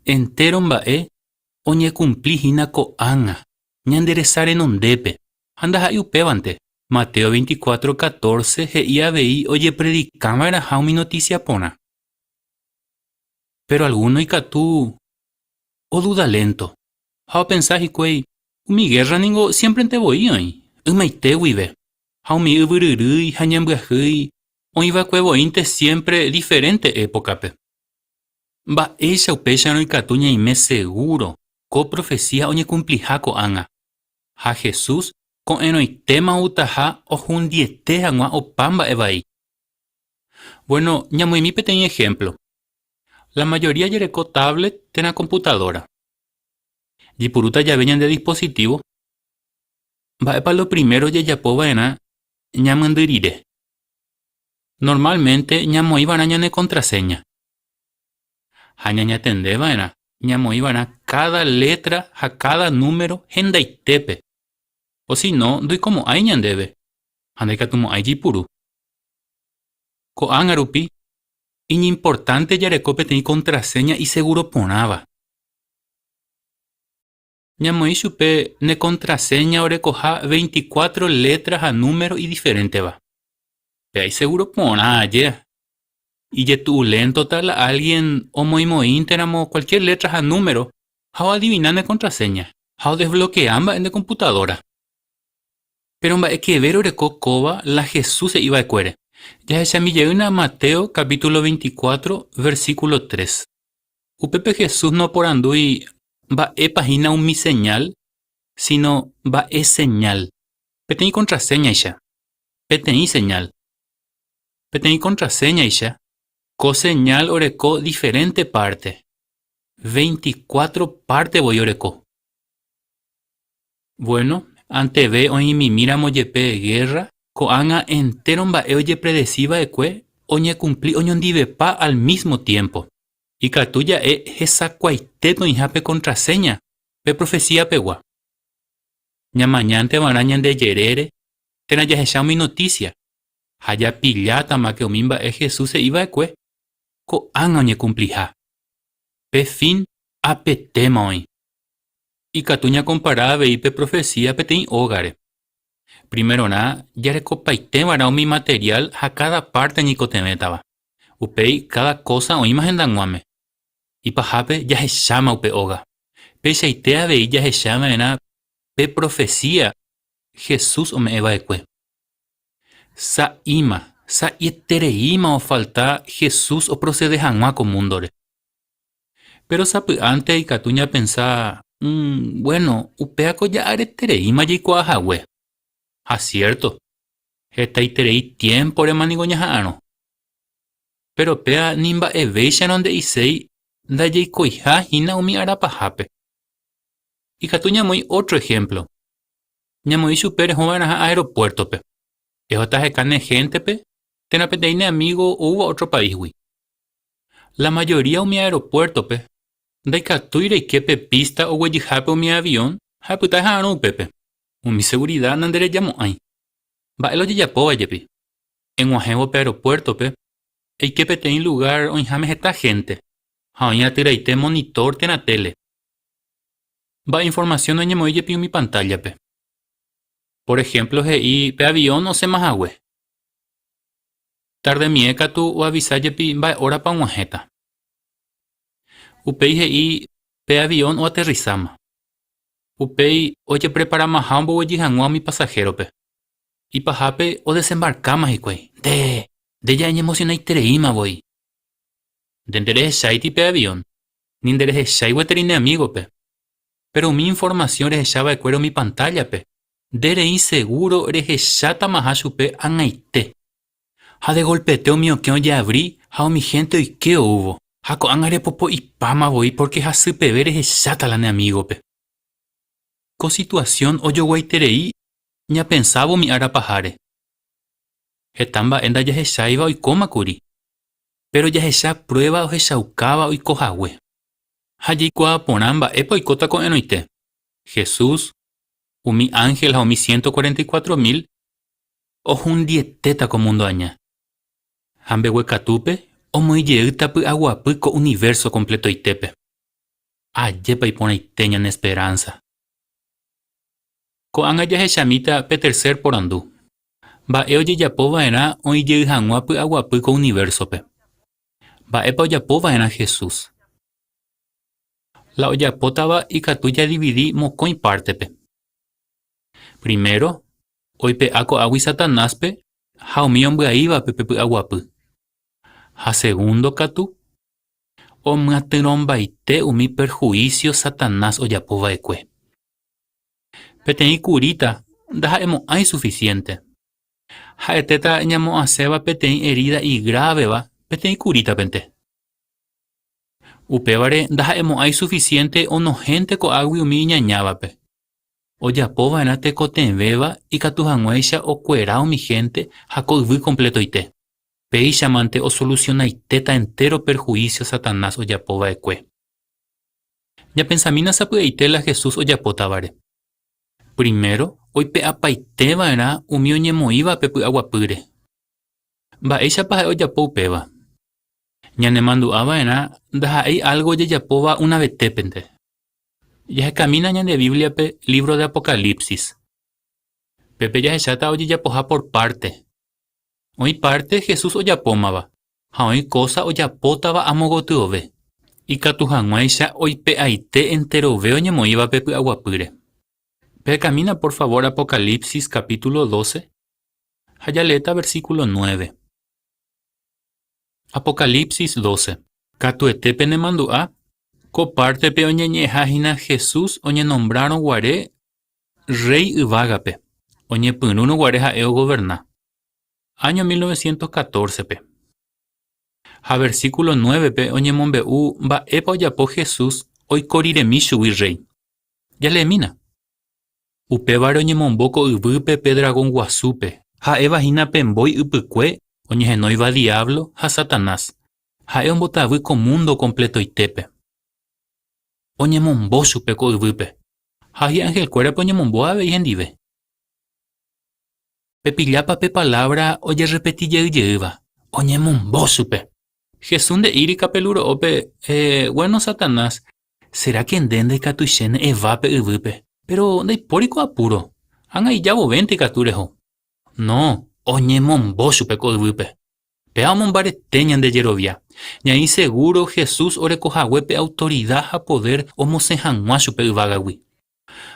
Entéro mba'e oñekumpli hína ko'ág̃a, ñande resa renondépe, ha ndaha'éi upévante. Mateo 24, 14 he'i avei ojepredika va'erãha umi notísia porã. Péro algúno ikatu oduda lénto, ha opensa hikuái, Umi gérra ningo siémprente voi oĩ, ymaite guive, ha umi yvyryrýi ha ñembyahýi oĩ va'ekue voínte siémpre diferénte épokape. Mba'éicha upéicharõ ikatu ñaime segúro ko profesía oñekumpliha ko'ág̃a, ha Jesús ko'ẽrõitéma outaha ohundiete hag̃ua opa mba'e vai? Vuéno, ñamoĩmi peteĩ ehémplo. La majoría jareko távlet térã komputadóra. Jaipurúta jave ñande dispositivo, mba'épa lo primero jajapo va'erã ñamyendy rire? Normálmente ñamoĩ va'erã ñane contraseña. Ha ñañatende va'erã ñamoĩ va'erã káda létra ha káda número hendaitépe, o si no ndoikomo'ãi ñandéve ha ndaikatumo'ãi jaipuru. Ko'ág̃a rupi, iñimportánte jareko peteĩ contraseña isegúro porãva. Ñamoĩ chupe ne contraseña orekoha veinticuatro létra ha número idiferénteva. Péa isegúro porã aje. Ijetu'uléntota la álgien omoĩmoĩnteramo kualkiér létra ha número ha oadivina ne contraseña ha odesvlokea mba'e nde komputadóra. Péro mba'e kevéro oreko kóva la Jesús he'i va'ekuére. Jahechami jeýna Mateo capítulo 24, versículo 3. Upépe Jesús noporandúi mba'épa hína umi señál, síno mba'e señál. Peteĩ kontraséñaicha. Peteĩ señál. Peteĩ kontraséñaicha, ko señál oreko diferénte párte. Veinticuatro párte voi oreko. Vuéno, anteve oĩmimíramo jepe gérra, ko'ág̃a entéro mba'e ojepredesi va'ekue oñekumpli oñondivepa al mísmo tiémpo. Ikatu ja'e hesakuaitépe oĩha pe kontraséña pe profesíapegua. Ñamañánte va'erã ñande jerére térã jahecha umi notísia, ha japillátamake umi mba'e Jesús he'i va'ekue ko'ág̃a oñekumpliha. Pe fin apetéma oĩ. Ikatu ñakompara avei pe profesía peteĩ ógare. Primerorã jarekopaite va'erã umi materiál ha káda párte ñaikotevẽtava. Upéi káda kósa oĩma hendag̃uáme. Ipahápe jahecháma upe óga. Peichaite avei jahecha va'erã pe profesía Jesús ome'ẽ va'ekue. Sa'íma, sa'ietereíma ofalta Jesús oprosede hag̃ua ko múndore. Péro sapy'ánte ikatu ñapensa, Vuéno, upévako ja'aretereíma jaikuaa hague. Ha siérto, hetaiterei tiémporema ningo ñaha'arõ. Péro péva ni mba'evéicharõ nde'iséi ndajaikoiha hína umi ára pahápe. Ikatu ñamoĩ ótro ehémplo. Ñamoĩ chupe reho va'erãha aeropuértope. Ehóta heka ne héntepe térã peteĩ ne amígo oúva ótro paísgui. La majoría umi aeropuértope ndaikatúi reike pe písta oguejyhápe umi avión ha epyta eha'arõ upépe. Umi segurida nanderejamo'ãi. Mba'e la ojejapóva jepi? Eg̃uahẽvo pe aeropuértope, eike peteĩ lugár oĩháme heta hénte ha oĩ atyraite monitór térã téle. Mba'e informasión oñemoĩ jepi umi pantállape? Por ehémplo he'i pe avión osẽma hague. Tardemie katu oavisa jepi mba'e órapa og̃uahẽta. Upéi he'i pe avión oaterrisáma. Upéi ojepreparamaha omboguejy hag̃ua umi pasahérope. Ipahápe odesembarkáma hikuái. Nde, nde ja eñemosionaitereíma voi. Nde nderehecháiti pe avión, ni nderehechái gueteri ne amígope. Péro umi informasión rehecha va'ekuére umi pantállape, Nde reĩ segúro rehechátamaha chupe ag̃aite. Ha degolpete umi okẽ ojeavri ha umi hénte oike oúvo, ha ko'ág̃a repopo'ipáma voi pórke hasypeve rehecháta la ne amígope. Ko situasión ojoguaiterei ñapensávo umi ára paháre. Heta mba'e ndajahecháiva oikóma kuri, péro jahecha pruéva ohechaukáva oiko hague. Ha jaikuaa porã mba'épa oikóta ko'ẽrõite. Jesús Umi ánhel ha umi 144 mil ohundietéta ko múndo aña. Ha mbeguekatúpe omoĩ jeýta py'aguapy ko univérso kompletoitépe. Ajépa iporãite ñane esperánsa! Ko'ág̃a jahechamíta pe tercer porandu, Mba'e ojejapo va'erã oĩ jey hag̃ua py'aguapy ko univérsope? Mba'épa ojapo va'erã Jesús? La ojapótava ikatu jadividi mokõi pártepe. Primero, oipe'a ko'águi Satanáspe ha umi ombyaívape pe py'aguapy. Ha segundo katu, omyatyrõmbaite umi perhuísio Satanás ojapo va'ekue. Peteĩ kuríta ndaha'emo'ãi sufisiénte. Ha'etéta ñamo'ãséva peteĩ erída igráveva peteĩ kurítapente. Upévare ndaha'emo'ãi sufisiénte onohẽnte ko'águi umi iñañávape. Ojapo va'erã tekotevẽva ikatu hag̃uáicha okuera umi hénte ha ko yvy kompletoite. Péichamante osolusionaitéta entéro perhuísio Satanás ojapo va'ekue. Ñapensamína sapy'aite la Jesús ojapótavare. Primero, oipe'apaite va'erã umi oñemoĩvape py'aguapýre. Mba'éichapa ha'e ojapo upéva? Ñanemandu'a va'erã ndaha'éi álgo ojejapóva una vetépente. Jahekamína ñande Bíbliape lívro de Apocalipsis. Pépe jahecháta ojejapoha por párte. Oĩ párte Jesús ojapómava ha oĩ kósa ojapótava amo gotyove, ikatu hag̃uáicha oipe'aite enterove oñemoĩvape py'aguapýre. Pehekamína por favór Apocalipsis capítulo 12 ha jaleéta versículo 9. Apocalipsis 12. Katuete penemandu'a, ko pártepe oñeñe'ẽha hína Jesús oñenombrárõ guare Rréi yvágape, oñepyrũrõ guare ha'e ogoverna. Áño 1914-pe. Ha versíkulo 9-pe oñemombe'u mba'épa ojapo Jesús oiko riremi chugui rréi. Jaleemína. Upévare oñemombo ko yvýpe pe dragón guasúpe, ha'éva hína pe mbói ypykue oñehenóiva Diablo ha Satanás. Ha'e ombotavy ko múndo kompletoitépe. Oñemombo chupe ko yvýpe, ha hi'anhelkuérape oñemombo avei hendive. Pepillápa pe palávra ojerrepeti jey jeýva, oñemombo chupe. Jesús nde'íri kapeluro'ópe, eh, guéno Satanás, sera ke nde ndaikatuichéne eva pe yvýpe, péro ndaipóri ko apúro, ág̃a ija vovénte ikatu reho. No, oñemombo chupe ko yvýpe. Péva omombarete ñande jerovia. Ñaĩ segúro Jesús oreko hague pe autorida ha podér omosẽ hag̃ua chupe yvágagui.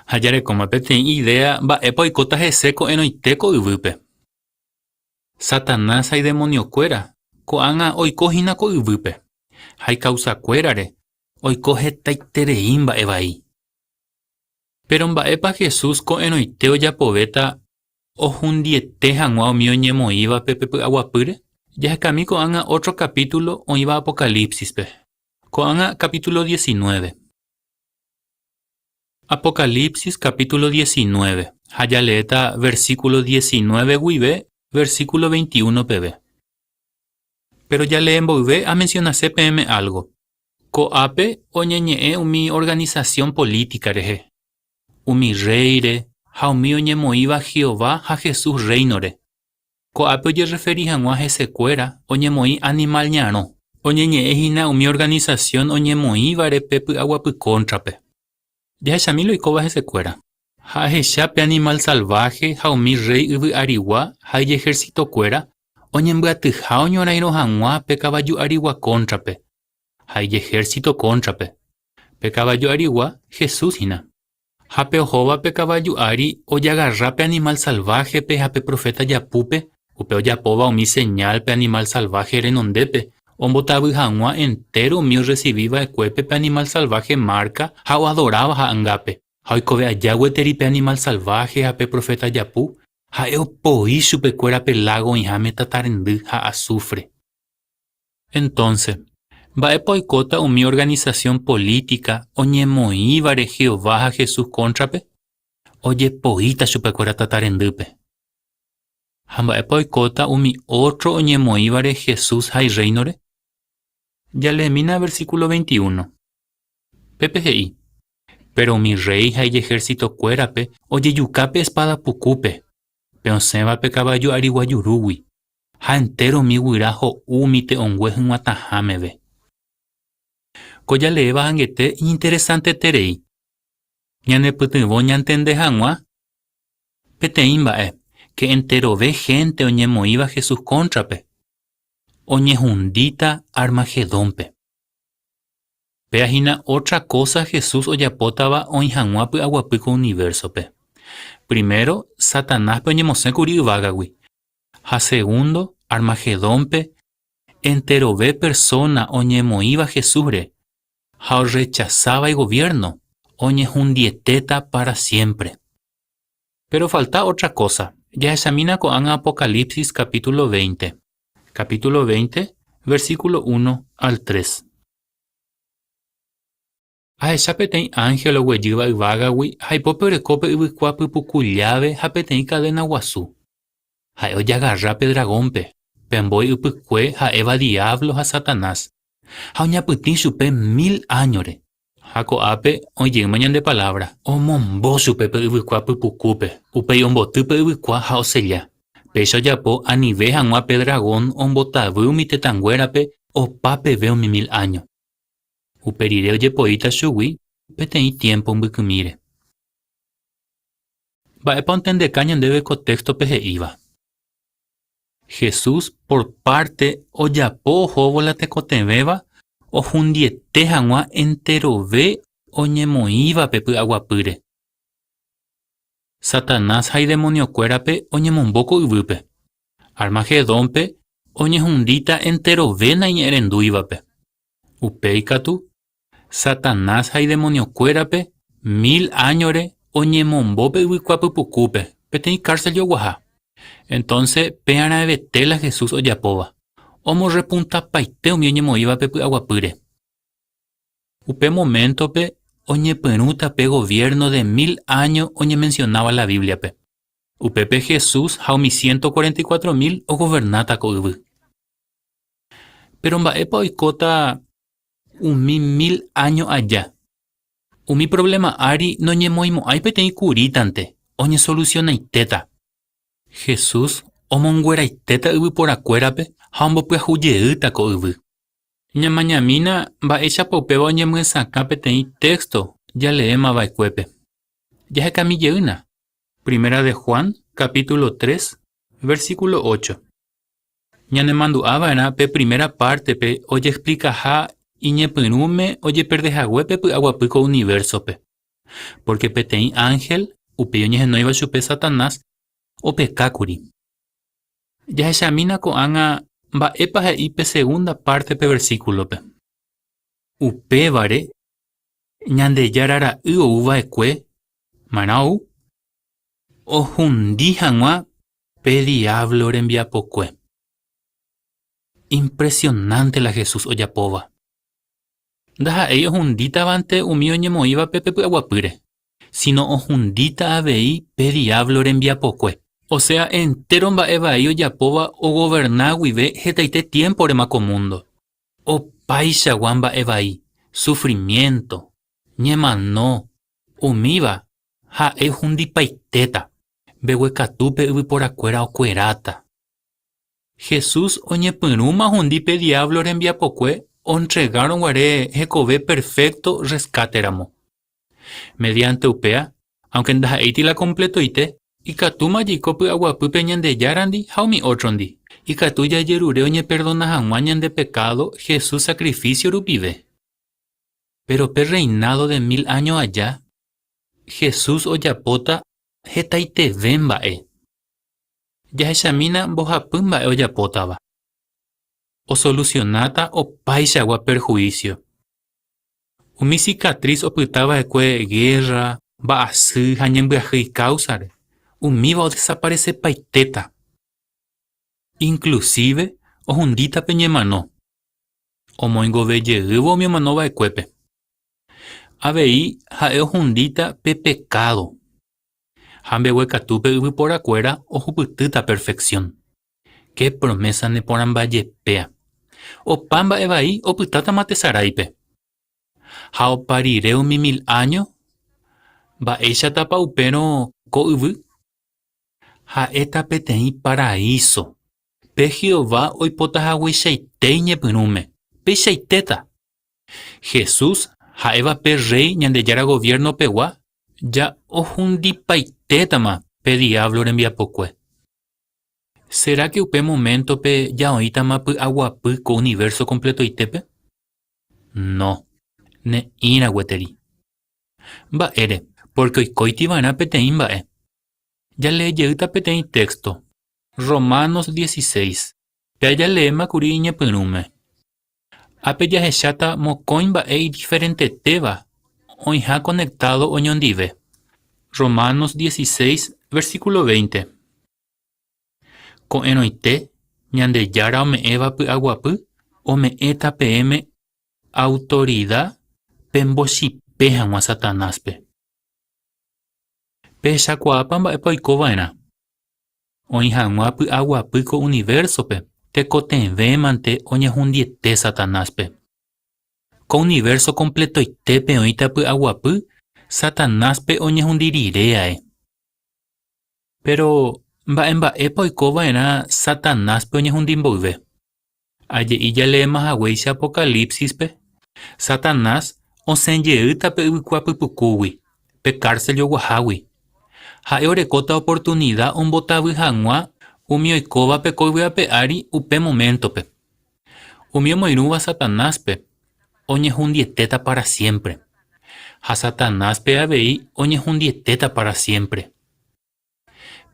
Ha jarekóma peteĩ idéa mba'épa oikóta hese ko'ẽrõite ko yvýpe. Satanás ha idemoniokuéra ko'ág̃a oiko hína ko yvýpe, ha ikausakuérare oiko hetaiterei mba'e vai. Péro mba'épa Jesús ko'ẽrõite ojapovéta ohundiete hag̃ua umi oñemoĩvape pe py'aguapýre? Jahekami ko'ág̃a ótro kapítulo oĩva Apocalípsispe. Ko'ág̃a kapítulo 19. Apocalipsis capítulo 19, ha jaleéta versículo 19 guive versículo 21 peve. Péro jalee mboyve amensionase peẽme álgo. Ko'ápe oñeñe'ẽ umi organisasión polítika rehe, umi rréire ha umi oñemoĩva Jehová ha Jesús Rréinore. Ko'ápe ojerreferi hag̃ua hesekuéra oñemoĩ animál ñarõ. Oñeñe'ẽ hína umi organisasión oñemoĩvare pe py'aguapy kóntrape. Jahechami la oikóva hesekuéra. Ha ahecha pe animál salváhe ha umi rréi yvy arigua ha ijehersitokuéra oñembyatyha oñorairõ hag̃ua pe kavaju arigua kóntrape ha ijehérsito kóntrape. Pe kavaju arigua Jesús hína. Ha pe ohóva pe kavaju ári ojagarra pe animál salváhepe ha pe proféta japúpe, upe ojapóva umi señál pe animál salváhe renondépe, ombotavy hag̃ua entéro umi orresivi va'ekuépe pe animál salváhe márka ha oadoráva ha'angápe. Ha oikove aja gueteri pe animál salváhe ha pe proféta japu, ha'e opoi chupekuéra pe lágo oĩháme tatarendy ha asúfre. Entónse, mba'épa oikóta umi organisasión polítika oñemoĩvare Jehová ha Jesús kóntrape? Ojepoíta chupekuéra tatarendýpe. Ha mba'épa oikóta umi ótro oñemoĩvare Jesús ha Irréinore? Jaleemína versíkulo 21. Pépe he'i, Péro umi rréi ha ijehersitokuérape ojejuka pe espáda pukúpe, pe osẽva pe kavaju arigua jurúgui. Ha entéro umi guyra ho'u umi te'õngue hyg̃uatãha meve. Ko jaleéva angete iñinteresanteterei. Ñanepytyvõ ñantende hag̃ua peteĩ mba'e, ke enterove hénte oñemoĩva Jesús kóntrape, oñehundíta Armagedónpe. Péa hína ótra kósa Jesús ojapótava oĩ hag̃ua py'aguapy ko univérsope. Primero, Satanáspe oñemosẽ kuri yvágagui, Ha segundo, Armagedónpe, enterove persóna oñemoĩva Jesúsre ha orrechasáva igoviérno, oñehundietéta pára siémpre. Péro ofalta ótra kósa, jahechamína ko'ág̃a Apocalipsis kapítulo 20, kapítulo 20, versíkulo 1 al 3. Ahecha peteĩ ánhel oguejýva yvágagui ha ipópe oreko pe yvykua pypuku lláve ha peteĩ kadéna guasu. Ha'e ojagarra pe dragónpe, pe mbói ypykue ha'éva Diablo ha Satanás, ha oñapytĩ chupe mil áñore. Ha ko'ápe oĩ jeýma ñande palávra. Omombo chupe pe yvykua pypukúpe, upéi omboty pe yvykua ha osella. Péicha ojapo anive hag̃ua pe dragón ombotavy umi tetãnguérape opa peve umi mil áño. Upe rire ojepoíta chugui peteĩ tiémpo mbykymíre. Mba'épa ontendeka ñandéve ko téxtope he'íva? Jesús por párte ojapo ohóvo la tekotevẽva ohundiete hag̃ua enterove oñemoĩvape py'aguapýre. Satanás ha idemoniokuérape oñemombo ko yvýpe. Armagedónpe oñehundíta enterove naiñe'ẽrendúivape. Upéi katu, Satanás ha idemoniokuérape mil áñore oñemombo pe yvykua pypukúpe, peteĩ kársel joguaha. Entónse pearãvete la Jesús ojapóva, omorrepuntapaite umi oñemoĩvape py'aguapýre. Upe moméntope oñepyrũta pe goviérno de mil áño oñemensionáva la Bíbliape. Upépe Jesús ha umi 144 mil ogovernáta ko yvy. Péro mba'épa oikóta umi mil áño aja? Umi provléma ári noñemoĩmo'ãi peteĩ kurítante, oñesolusionaitéta. Jesús omongueraitéta yvyporakuérape ha ombopyahu jeýta ko yvy. Ñamañamína mba'éichapa upéva oñemyesakã peteĩ téxto jaleéma va'ekuépe. Jahekami jeýna. Primera de Juan, capítulo 3, versículo 8. Ñanemandu'a va'erã pe primera pártepe ojexplikaha iñepyrũme ojeperde hague pe py'aguapy ko univérsope. Pórke peteĩ ánhel, upéi oñehenóiva chupe Satanás, opeka kuri. Jahechamína ko'ág̃a mba'épa he'i pe segunda párte pe versíkulope. Upévare, Ñandejára Ra'y ou va'ekue, marã ou? Ohundi hag̃ua pe Diablo rembiapokue. Impresionánte la Jesús ojapóva. Ndaha'éi ohundítavante umi oñemoĩvape pe py'aguapýre, síno ohundíta avei pe Diablo rembiapokue. Osea entéro mba'e vai ojapóva ogoverna guive hetaite tiémporema ko múndo. Opaichagua mba'e vai, sufrimiénto, ñemano, umíva ha'e ohundipaitéta. Mbeguekatúpe yvyporakuéra okueráta. Jesús oñepyrũma ohundi pe Diablo rembiapokue ontregárõ guare hekove perfékto rreskáteramo. Mediánte upéa, aunke ndaha'éiti la kompletoite, ikatúma jaiko py'aguapýpe Ñandejárandi ha umi ótrondi. Ikatu jajerure oñeperdona hag̃ua ñande pekádo Jesús sakrifísio rupive. Péro pe Rreinádo de Mil Áño aja, Jesús ojapóta hetaiteve mba'e. Jahechamína mbohapy mba'e ojapótava. Osolusionáta opaichagua perhuísio. Umi sikatris opyta va'ekue gérra, mba'asy ha ñembyahýi káusare, umíva odesaparesepaitéta. Inklusíve ohundíta pe ñemano, omoingove jeývo umi omano va'ekuépe. Avei ha'e ohundíta pe pekádo, ha mbeguekatúpe yvyporakuéra ohupytýta perfeksión. Ke promésa neporãmba jepéa! Opa mba'e vai opytátama tesaráipe. Ha opa rire umi mil áño, mba'éichatapa upérõ ko yvy? Ha'éta peteĩ paraíso, pe Jehová oipotahagueichaite iñepyrũme, peichaitéta. Jesús, ha'éva pe Rréi Ñandejára Goviernopegua, ja ohundipaitétama pe Diablo rembiapokue. Sera ke upe moméntope ja oĩtama py'aguapy ko univérso kompletoitépe? No, ne'ĩra gueteri. Mba'ére? Pórke oikóiti va'erã peteĩ mba'e. Jalee jeýta peteĩ téxto, Romanos 16, pe jaleéma kuri iñepyrũme. Ápe jahecháta mokõi mba'e idiferentetéva oĩha konektádo oñondive. Romanos 16, versíkulo 20. Ko'ẽrõite, Ñandejára ome'ẽva py'aguapy ome'ẽta peẽme autorida pembochipa. Ohundipaite hag̃ua Satanáspe. Pehechakuaápa mba'épa oiko va'erã? Oĩ hag̃ua py'aguapy ko univérsope, tekotevẽmante oñehundiete Satanáspe. Ko univérso kompletoitépe oĩta py'aguapy Satanáspe oñehundi rire ae. Péro, mba'e mba'épa oiko va'erã Satanáspe oñehundi mboyve? Aje'i jaleéma haguéicha Apocalípsispe, Satanás osẽ jeýta pe yvykua pypukúgui, pe kársel joguahágui. Ha'e orekóta oportunida ombotavy hag̃ua umi oikóvape ko yvy ape ári upe moméntope. Umi omoirũva Satanáspe oñehundietéta pára siémpre, ha Satanáspe avei oñehundietéta pára siémpre.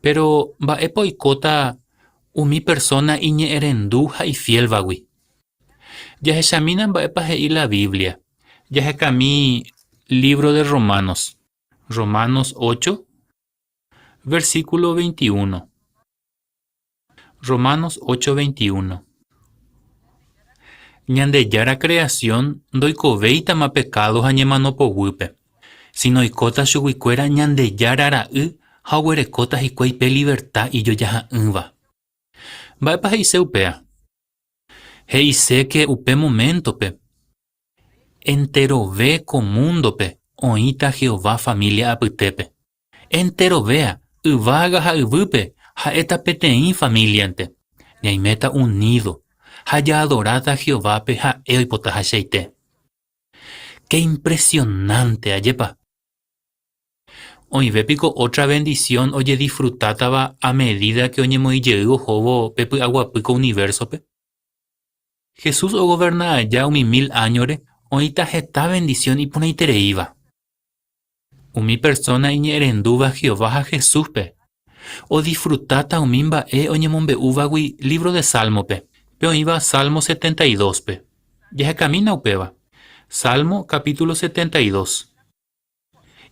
Péro mba'épa oikóta umi persóna iñe'ẽrendu ha ifiélvagui? Jahechamína mba'épa he'i la Biblia. Jahekami lívro de Romanos, Romanos 8, versíkulo 21. Romanos 8:21. Ñandejára kreasión ndoikovéitama pekádo ha ñemano poguýpe, síno oikóta chuguikuéra Ñandejára ra'y ha oguerekóta hikuái pe liverta ijojaha'ỹva. Mba'épa he'ise upéva? He'ise ke upe moméntope, enterove ko múndope oĩta Jehová família apytépe. Enterovéa, yvága ha yvýpe ha'éta peteĩ famíliante. Ñaiméta unído ha jaadoráta Jehovápe ha'e oipotahachaite. Ke impresionánte, ajépa? Oĩve piko ótra vendisión ojedisfrutátava a medída ke oñemoĩ jey ohóvo pe py'aguapy ko univérsope? Jesús ogoverna aja umi mil áñore oĩta heta vendisión iporãitereíva. Umi persóna iñe'ẽrendúva Jehová ha Jesúspe, odisfrutáta umi mba'e oñemombe'úvagui lívro de Sálmope, pe oĩva Salmo 72-pe. Jahekamína upéva. Salmo kapítulo 72.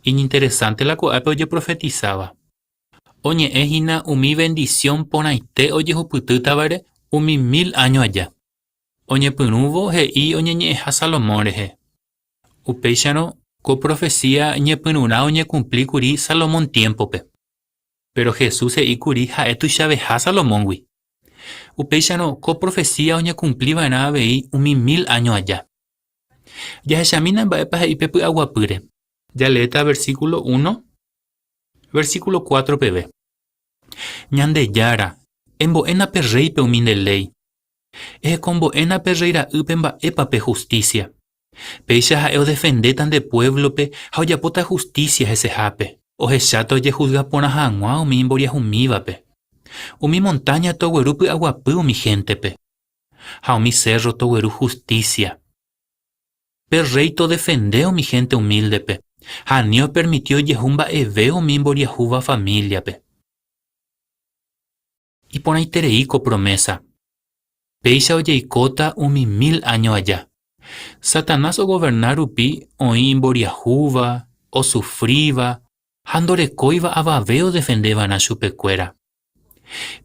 Iñinteresánte la ko'ápe ojeprofetisáva. Oñe'ẽ hína umi vendisión porãite ojehupytýtavare umi mil áño aja. Oñepyrũvo he'i oñeñe'ẽha Salomón rehe. Upéicharõ, ko profesía ñepyrũrã oñekumpli kuri Salomón tiémpope. Péro Jesús he'i kuri ha'e tuichaveha Salomóngui. Upéicharõ, ko profesía oñekumpli va'erã avei umi mil áño aja. Jahechamína mba'épa he'i pe py'aguapýre. Jaleéta versíkulo uno, versíkulo cuatro peve. Ñandejára, embo'éna pe rréipe umi nde léi. Ehekombo'éna pe rréi ra'ýpe mba'épa pe hustísia. Péicha ha'e odefendéta nde puévlope ha ojapóta hustísia hesehápe. Ohecháta ojehusga porã hag̃ua umi imboriahumívape. Umi montáña togueru py'aguapy umi héntepe, ha umi sérro togueru hustísia. Pe rréi todefende umi hénte umíldepe, ha ani opermiti ojehu mba'eve umi imboriahúva famíliape. Iporãiterei ko promésa. Péicha ojeikóta umi mil áño aja. Satanás ogoverna rupi oĩ imboriahúva, osufríva ha ndorekóiva avave odefendeva'erã chupekuéra.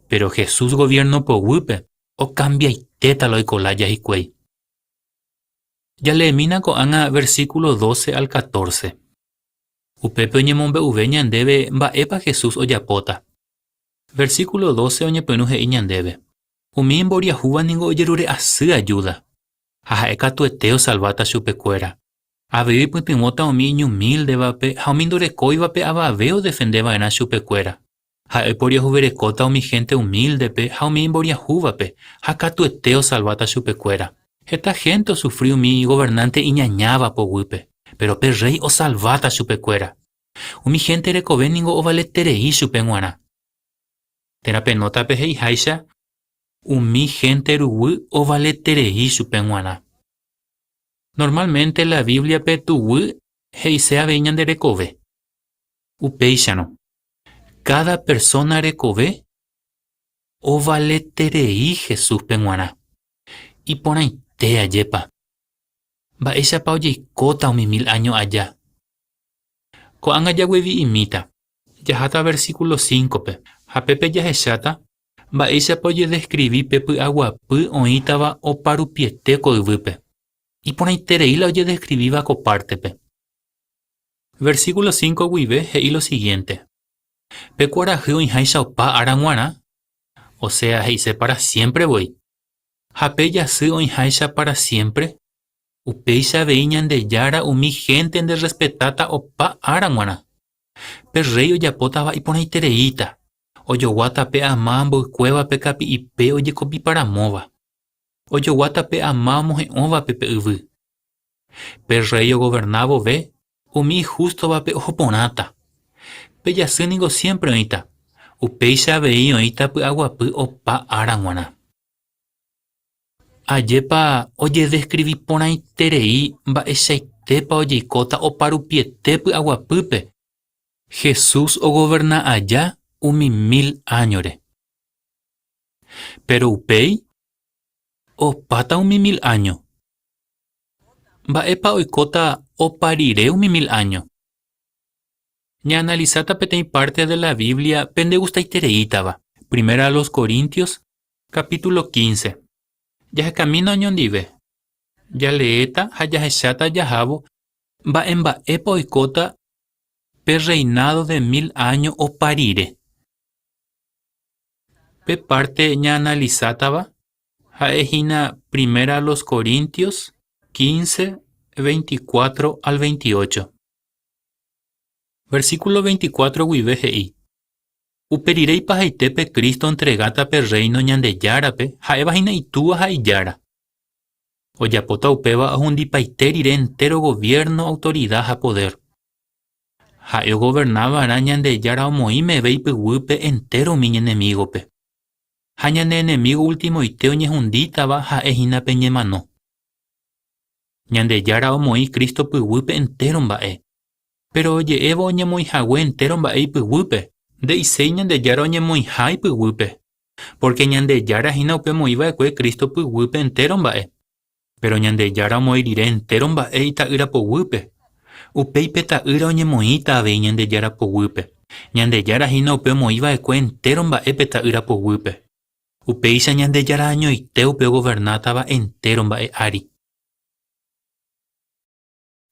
Péro Jesús goviérno poguýpe okambiaitéta la oiko lája hikuái. Jaleemína ko'ág̃a versíkulo doce al catorce. Upépe oñemombe'uve ñandéve mba'épa Jesús ojapóta. Versíkulo doce oñepyrũ he'i ñandéve, Umi imboriahúva ningo ojerure asy ajúda, ha ha'e katuete osalváta chupekuéra. Avei oipytyvõta umi iñumíldevape ha umi ndorekóivape avave odefende va'erã chupekuéra. Ha'e oiporiahuverekóta umi hénte umíldepe ha umi imboriahúvape, ha katuete osalváta chupekuéra. Heta hénte osufri umi governánte iñañáva poguýpe, péro pe Rréi osalváta chupekuéra. Umi hénte rekove ningo ovaleterei chupe g̃uarã. Térã pe nótape he'iháicha, umi hénte ruguy ovaleterei chupe g̃uarã. Normálmente la Bíbliape tuguy he'ise avei ñande rekove. Upéicharõ, káda persóna rekove ovaleterei Jesúspe g̃uarã. Iporãite ajépa! Mba'éichapa ojeikóta umi mil áño aja? Ko'ág̃a jaguevi'imíta, jaháta versíkulo cíncope, ha pépe jahecháta mba'éichapa ojedeskrivi pe py'aguapy oĩtava oparupiete ko yvýpe. Iporãiterei la ojedeskrivíva ko pártepe. Versículo 5 guive he'i lo siguiente, Pe kuarahy oĩháicha opa ára g̃uarã, osea he'ise pára siémpre voi, ha pe jasy oĩháicha pára siémpre, upéicha avei Ñandejára umi hénte nderrespetáta opa ára g̃uarã. Pe rréi ojapótava iporãitereíta, ojoguáta pe ama mboykuévape kapi'ipe ojekopiparamóva, ojoguáta pe ama omohe'õvape pe yvy. Pe rréi ogoverna vove, umi ihústovape oho porãta. Pe jasy ningo siémpre oĩta, upéicha avei oĩta py'aguapy opa ára g̃uarã. Ajépa ojedeskrivi porãiterei mba'eichaitépa ojeikóta oparupiete py'aguapýpe Jesús ogoverna aja umi mil áñore. Péro upéi opáta umi mil áño. Mba'épa oikóta opa rire umi mil áño? Ñaanalisáta peteĩ párte de la Biblia pendegustaitereítava, Primera a los Corintios, capítulo 15. Jahekamína oñondive, jaleéta ha jahecháta jahávo mba'emba'épa oikóta pe Rreinádo de Mil Áño opa rire. Pe párte ñaanalisátava ha'e hína Primera a los Corintios 15, 24 al 28. Versículo 24 guive he'i, Upe rire ipahaitépe Cristo ontregáta pe Rréino Ñandejárape, ha'éva hína Itúa ha Ijára. Ojapóta upéva ohundipaite rire entéro goviérno, autorida ha podér. Ha'e ogoverna va'erã Ñandejára omoĩ meve ipyguýpe entéro umi iñenemígope. Ha ñane enemígo ultimoite oñehundítava ha'e hína pe ñemano. Ñandejára omoĩ Cristo pyguýpe entéro mba'e. Péro oje'évo oñemoĩ hague entéro mba'e ipyguýpe, nde'iséi Ñandejára oñemoĩha ipyguýpe, pórke Ñandejára hína upe omoĩ va'ekue Cristo pyguýpe entéro mba'e. Péro Ñandejára omoĩ rire entéro mba'e Ita'ýra poguýpe, upéi pe Ta'ýra oñemoĩta avei Ñandejára poguýpe. Ñandejára hína upe omoĩ va'ekue entéro mba'e pe Ta'ýra poguýpe. Upéicha Ñandejára añoite upe ogovernátava entéro mba'e ári.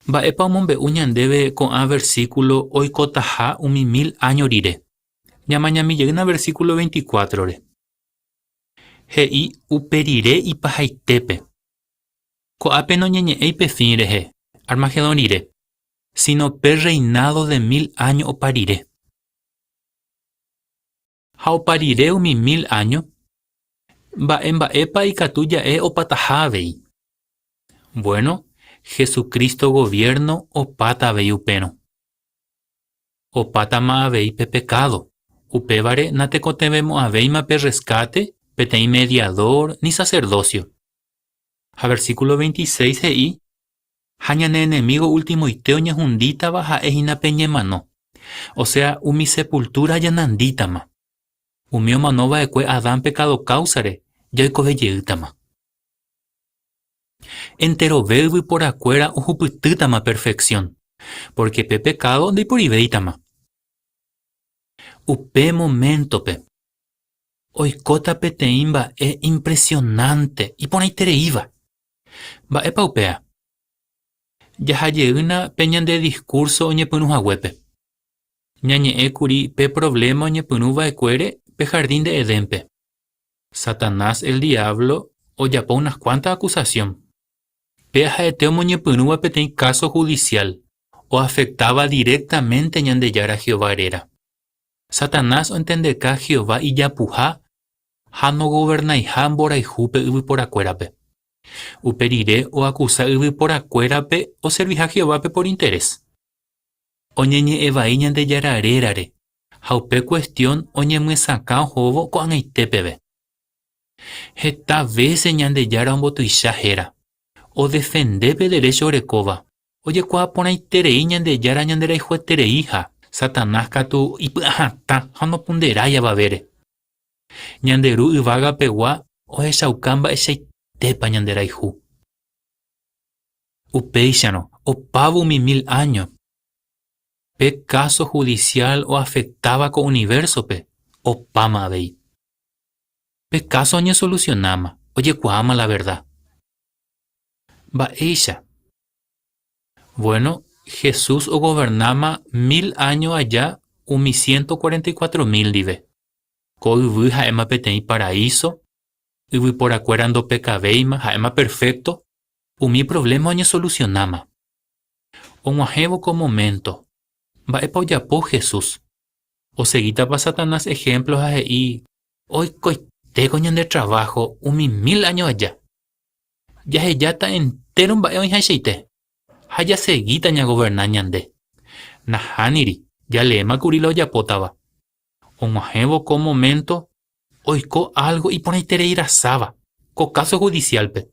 Mba'épa omombe'u ñandéve ko'ã versíkulo oikotaha umi mil áño rire? Ñamañami jeýna versíkulo 24-re. He'i upe rire ipahaitépe. Ko'ápe noñeñe'ẽi pe fin rehe, Armagedón rire, síno pe rreinádo de mil áño opa rire. Ha opa rire umi mil áño, mba'e mba'épa ikatu ja'e opataha avei? Vuéno, Jesucristo goviérno opáta avei upérõ. Opátama avei pe pekádo, upévare natekotevẽmo'ãvéima pe rreskáte, peteĩ mediadór ni saserdósio. Ha versíkulo 26 he'i, Ha ñane enemígo ultimoite oñehundítava ha'e hína pe ñemano, osea umi sepultúra ñanandítama. Umi omano va'ekue Adán pekádo káusare jaikove jeýtama. Enterove yvyporakuéra ohupytýtama perfeksión, pórke pe pekádo ndaiporivéitama. Upe moméntope, oikóta peteĩ mba'e impresionánte iporãitereíva. Mba'épa upéva? Jaha jeýna pe ñande diskúrso oñepyrũ haguépe. Ñañe'ẽ kuri pe provléma oñepyrũ va'ekuére pe hardín de Edénpe. Satanás el Diablo ojapo unas kuánta akusasión. Péa ha'ete omoñepyrũva peteĩ káso hudisiál oafektáva diréktamente Ñandejára Jehová réra. Satanás ontendeka Jehová ijapuha ha nogovernaiha mborayhúpe yvyporakuérape. Upe rire oakusa yvyporakuérape oserviha Jehovápe por interés. Oñeñe'ẽ vai Ñandejára rérare ha upe kuestión oñemyesakã ohóvo ko'ag̃aite peve. Heta vése Ñandejára ombotuicha héra, odefende pe derécho orekóva, ojekuaa porãiterei Ñandejára ñanderayhuetereiha, Satanás katu ipy'ahatã ha noponderái avavére. Ñande Ru yvagapegua ohechauka mba'eichaitépa ñanderayhu. Upéicharõ, opávo umi mil áño, pe káso hudisiál oafektáva ko univérsope opáma avei. Pe káso oñesolusionáma, ojekuaáma la verda. Mba'éicha? Vuéno, Jesús ogovernáma mil áño aja umi 144 mil ndive. Ko yvy ha'éma peteĩ paraíso, yvyporakuéra ndopekavéima ha'éma perfecto, umi problema oñesolusionáma. Og̃uahẽvo ko momento, mba'épa ojapo Jesús? Osegítapa Satanás ejemplo ha he'i oikoitéko ñande trabajo umi mil áño aja? Jahejáta entero mba'e oĩhaichaite ha jasegíta ñagoberna ñande. Nahániri, jaleémakuri la ojapótava. Og̃uahẽvo ko momento oiko algo iporãitereirasáva ko caso judicialpe.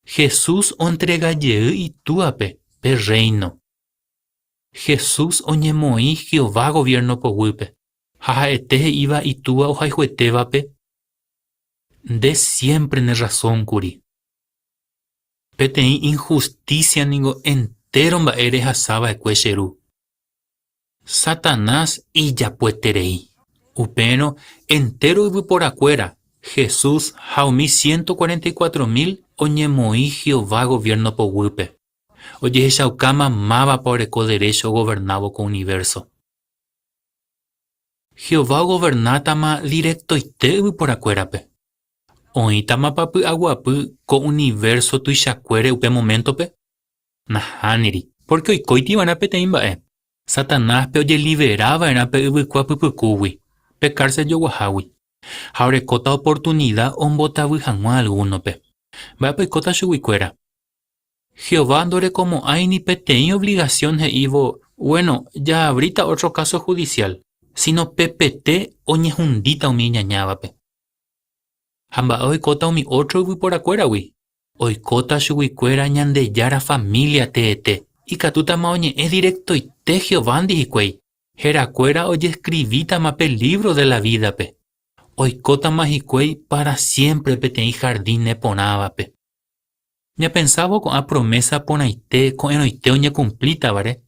Jesús oentregajey itúape pe reino. Jesús oñemoĩ Jehová gobierno poguýpe ha ha'ete he'íva itúa ohayhuetévape nde siempre ne razón kuri. Peteĩ injusticia ningo entero mba'e rehasava'ekue che ru. Satanás ijapueterei. Upérõ entero yvyporakuéra, Jesús ha umi 144 000 oñemoĩ Jehová gobierno poguýpe. Ojehechaukáma mávapa oreko derecho ogobernávo ko universo. Jehová ogobernátama directoite yvyporakuérape. Oĩtamapa py'aguapy ko universo tuichakuére upe moméntope? Nahániri, porque oikóitiva'erã peteĩ mba'e. Satanáspe ojeliberava'erã pe yvykua pypykúgui, pe cárcel joguahágui, ha orekóta oportunidad ombotavy hag̃ua algunope. Mba'épa oikóta chuguikuéra? Jehová ndorekomo'ãi ni peteĩ obligación he'ívo bueno, jaabríta otro caso judicial, sino pepete oñehundíta umi iñañávape. Ha mba'e oikóta umi otro yvyporakuéragui? Oikóta chuguikuéra Ñandejára familia teete. Ikatútama oñe'ẽ directoite Jehovándi hikuái. Herakuéra ojescribítama pe libro de la vidape. Oikótama hikuái para siempre peteĩ jardín neporãvape. Ñapensávo ko'ã promesa porãite ko'ẽrõite oñecumplítavare,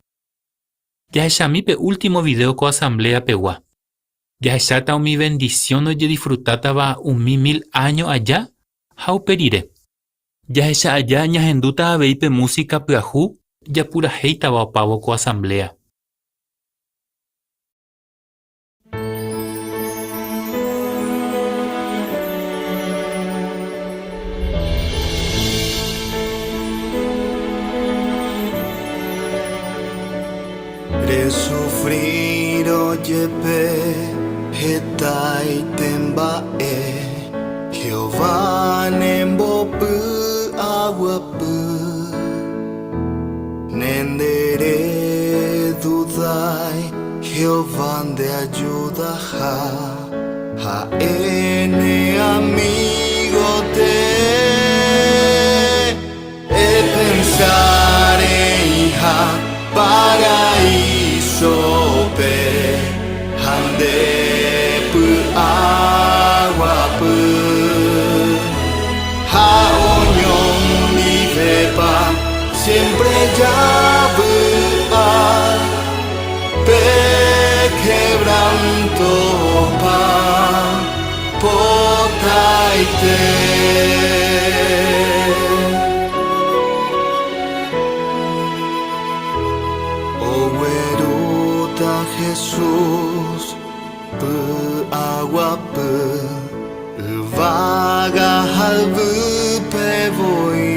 jahechami pe último video ko asamblea pegua. Jahecháta umi bendición ojedisfrutátava umi mil áño aja ha upe rire. Jahecha aja ñahendúta avei pe música pyahu japurahéitava opávo ko asamblea. Resufrírõ jepe hetaite mba'e, Jehová nembopy'aguapy. Nenderedudái Jehová ndeayudaha, ha'e ne amigo tee. Epensa reĩha paraísope ha nde py'aguapy. Ha oñondivepa siempre javy'a pe quebranto opa potaite. Oguerúta Jesús py'aguapy yvága ha yvýpe voi.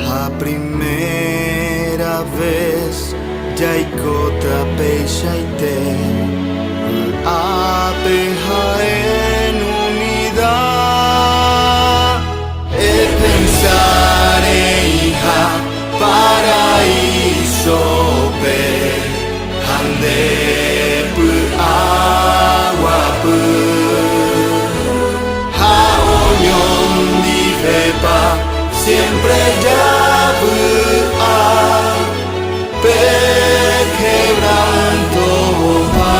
Ha primera vez jaikóta peichaite vy'ápe ha en unidad. Epensa reĩha paraísope ha nde py'aguapy. Ha oñondivepa siempre javy'a pe quebranto opa.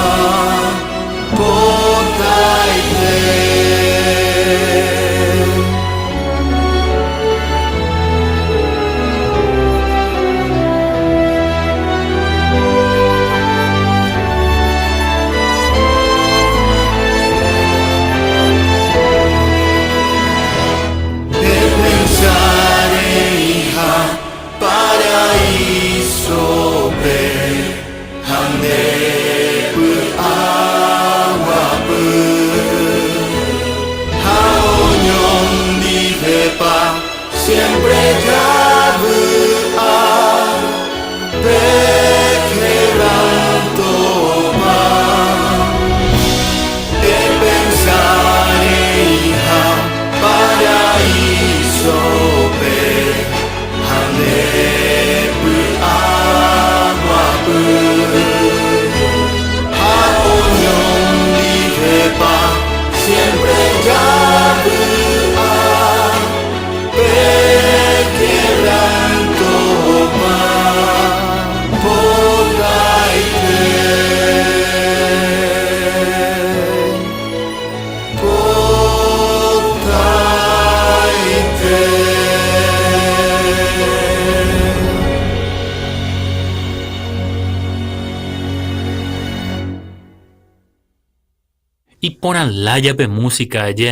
Iporã lája pe músika aje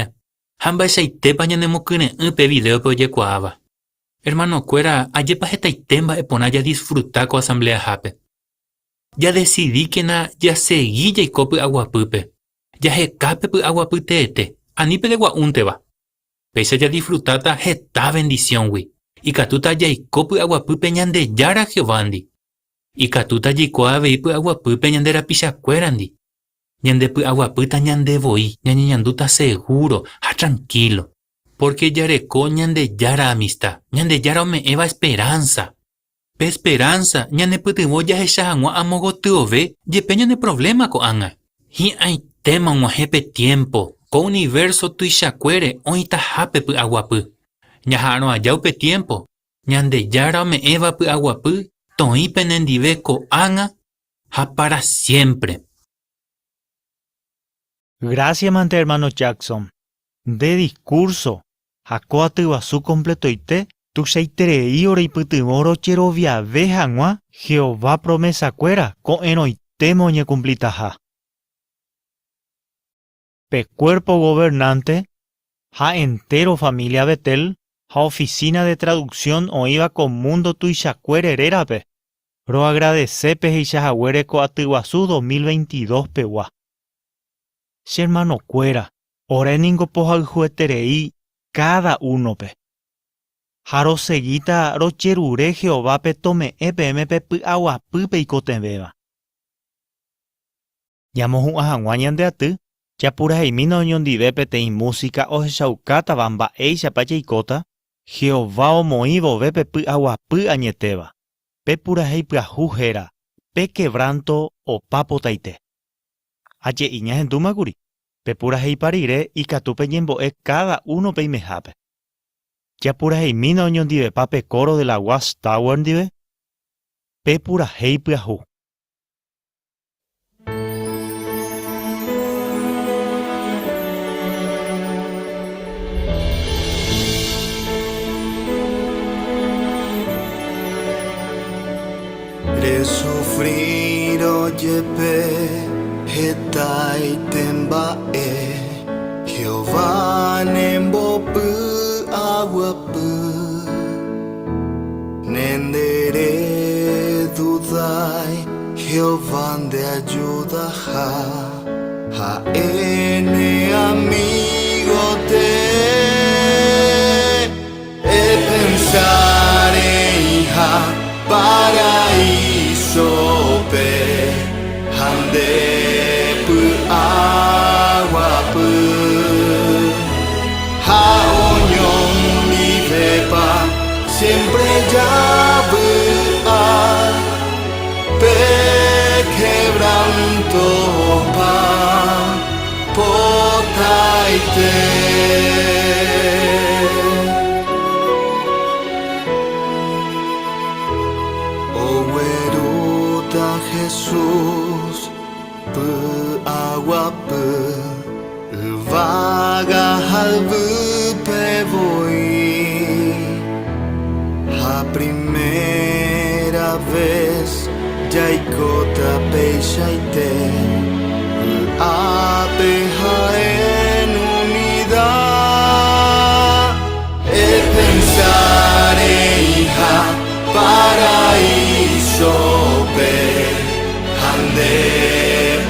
ha mba'eichaitépa ñanemokyre'ỹ pe vidéope ojekuaáva. Ermanokuéra, ajépa hetaite mba'e porã jadisfruta ko asambleahápe. Jadesidíkena jasegi jaiko py'aguapýpe, jaheka pe py'aguapy teete, ani pedegua'únteva. Péicha jadisfrutáta heta vendisióngui, ikatúta jaiko py'aguapýpe Ñandejára Jehovándi. Ikatúta jaiko avei py'aguapýpe ñande rapichakuérandi. Ñandepy'aguapýta ñande voi, ñañeñandúta segúro ha trankílo. Pórke jareko Ñandejára amista, Ñandejára ome'ẽva esperánsa. Pe esperánsa ñanepytyvõ jahecha hag̃ua amo gotyove jepe ñane provléma ko'ág̃a. Hi'ãitéma og̃uahẽ pe tiémpo ko univérso tuichakuére oĩtaha pe py'aguapy. Ñaha'arõ aja upe tiémpo, Ñandejára ome'ẽva py'aguapy toĩ penendive ko'ág̃a ha pára siémpre. Grásiamante ermáno Jackson. Nde diskúrso ha ko aty guasu kompletoite tuichaiterei oreipytyvõ rojeroviave hag̃ua Jehová promesakuéra ko'ẽrõitéma oñekumplitaha. Pe Cuerpo Gobernante ha entéro família Betel ha ofisína de traduksión oĩva ko múndo tuichakuére rérape, roagradese pehecha haguére ko aty guasu 2022 pegua. Che ermanokuéra, ore ningo pohayhueterei káda únope. Ha rosegíta rojerure Jehovápe tome'ẽ peẽme pe py'aguapy peikotevẽva. Ñamohu'ã hag̃ua ñande aty, japuraheimína oñondive peteĩ músika ohechaukátava mba'éichapa jaikóta Jehová omoĩ vove pe py'aguapy añetéva. Pe purahéi pyahu héra Pe quebranto opa potaite. Aje'i ñahendúmakuri, pepuraheipa rire ikatu peñembo'e káda uno peimehápe. Japuraheimína oñondivepa pe kóro de la Watch Tower ndive pe purahéi pyahu. Resufrírõ jepe hetaite mba'e, Jehová nembopy'aguapy. Nenderedudái Jehová ndeajudaha, ha'e ne amígo tee. Epensa reĩha paraísope ha nde py'aguapy ha oñondivepa siempre javy'a pe quebranto opa potaite. Oguerúta Jesús py'aguapy yvága ha yvýpe voi, ha primera ves Jaikóta peichaite vy'ápe ha en unida. Epensa reĩha paraísope ha nde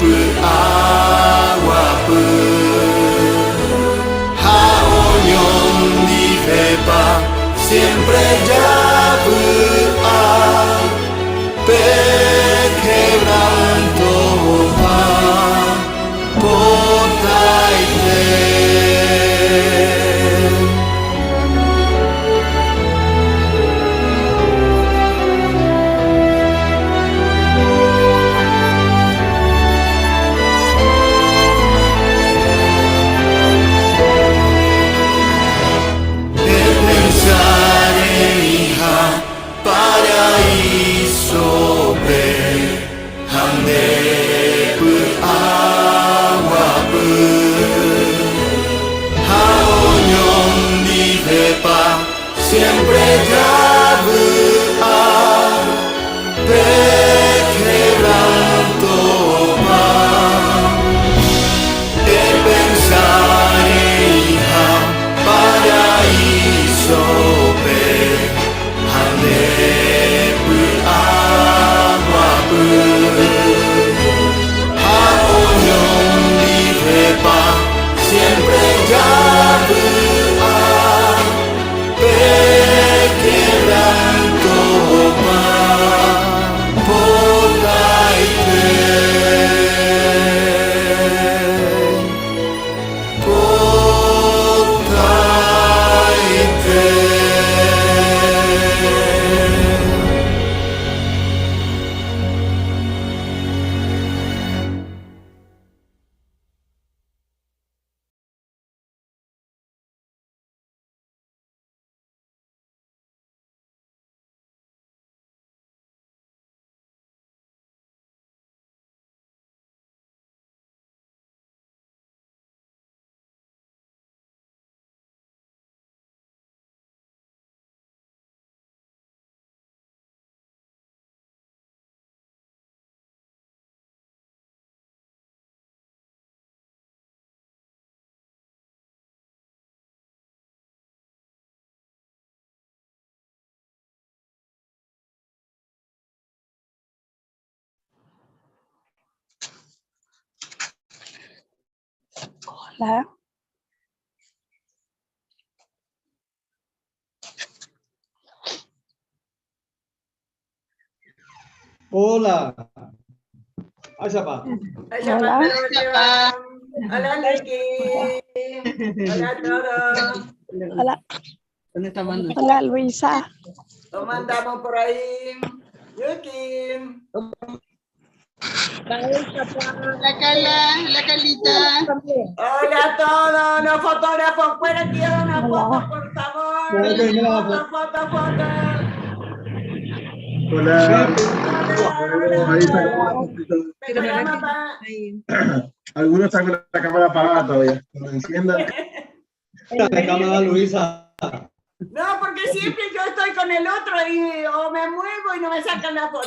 py'aguapy ha oñondivepa siempre javy'a. Pe quebranto. Hola. Hola. Hola. Hola. Hola, Luiki. Hola a todos. Hola. Hola, Luisa. ¿Cómo andamos por ahí? Yuki. Hola, Carla. Hola, Carlita. Hola a todos los fotógrafos. Fuera, quiero una foto, por favor. Foto, foto, foto. Hola. Ahí está. Algunos están con la cámara apagada todavía. Cuando enciendan. La cámara Luisa. No, porque siempre yo estoy con el otro y o me muevo y no me sacan la foto.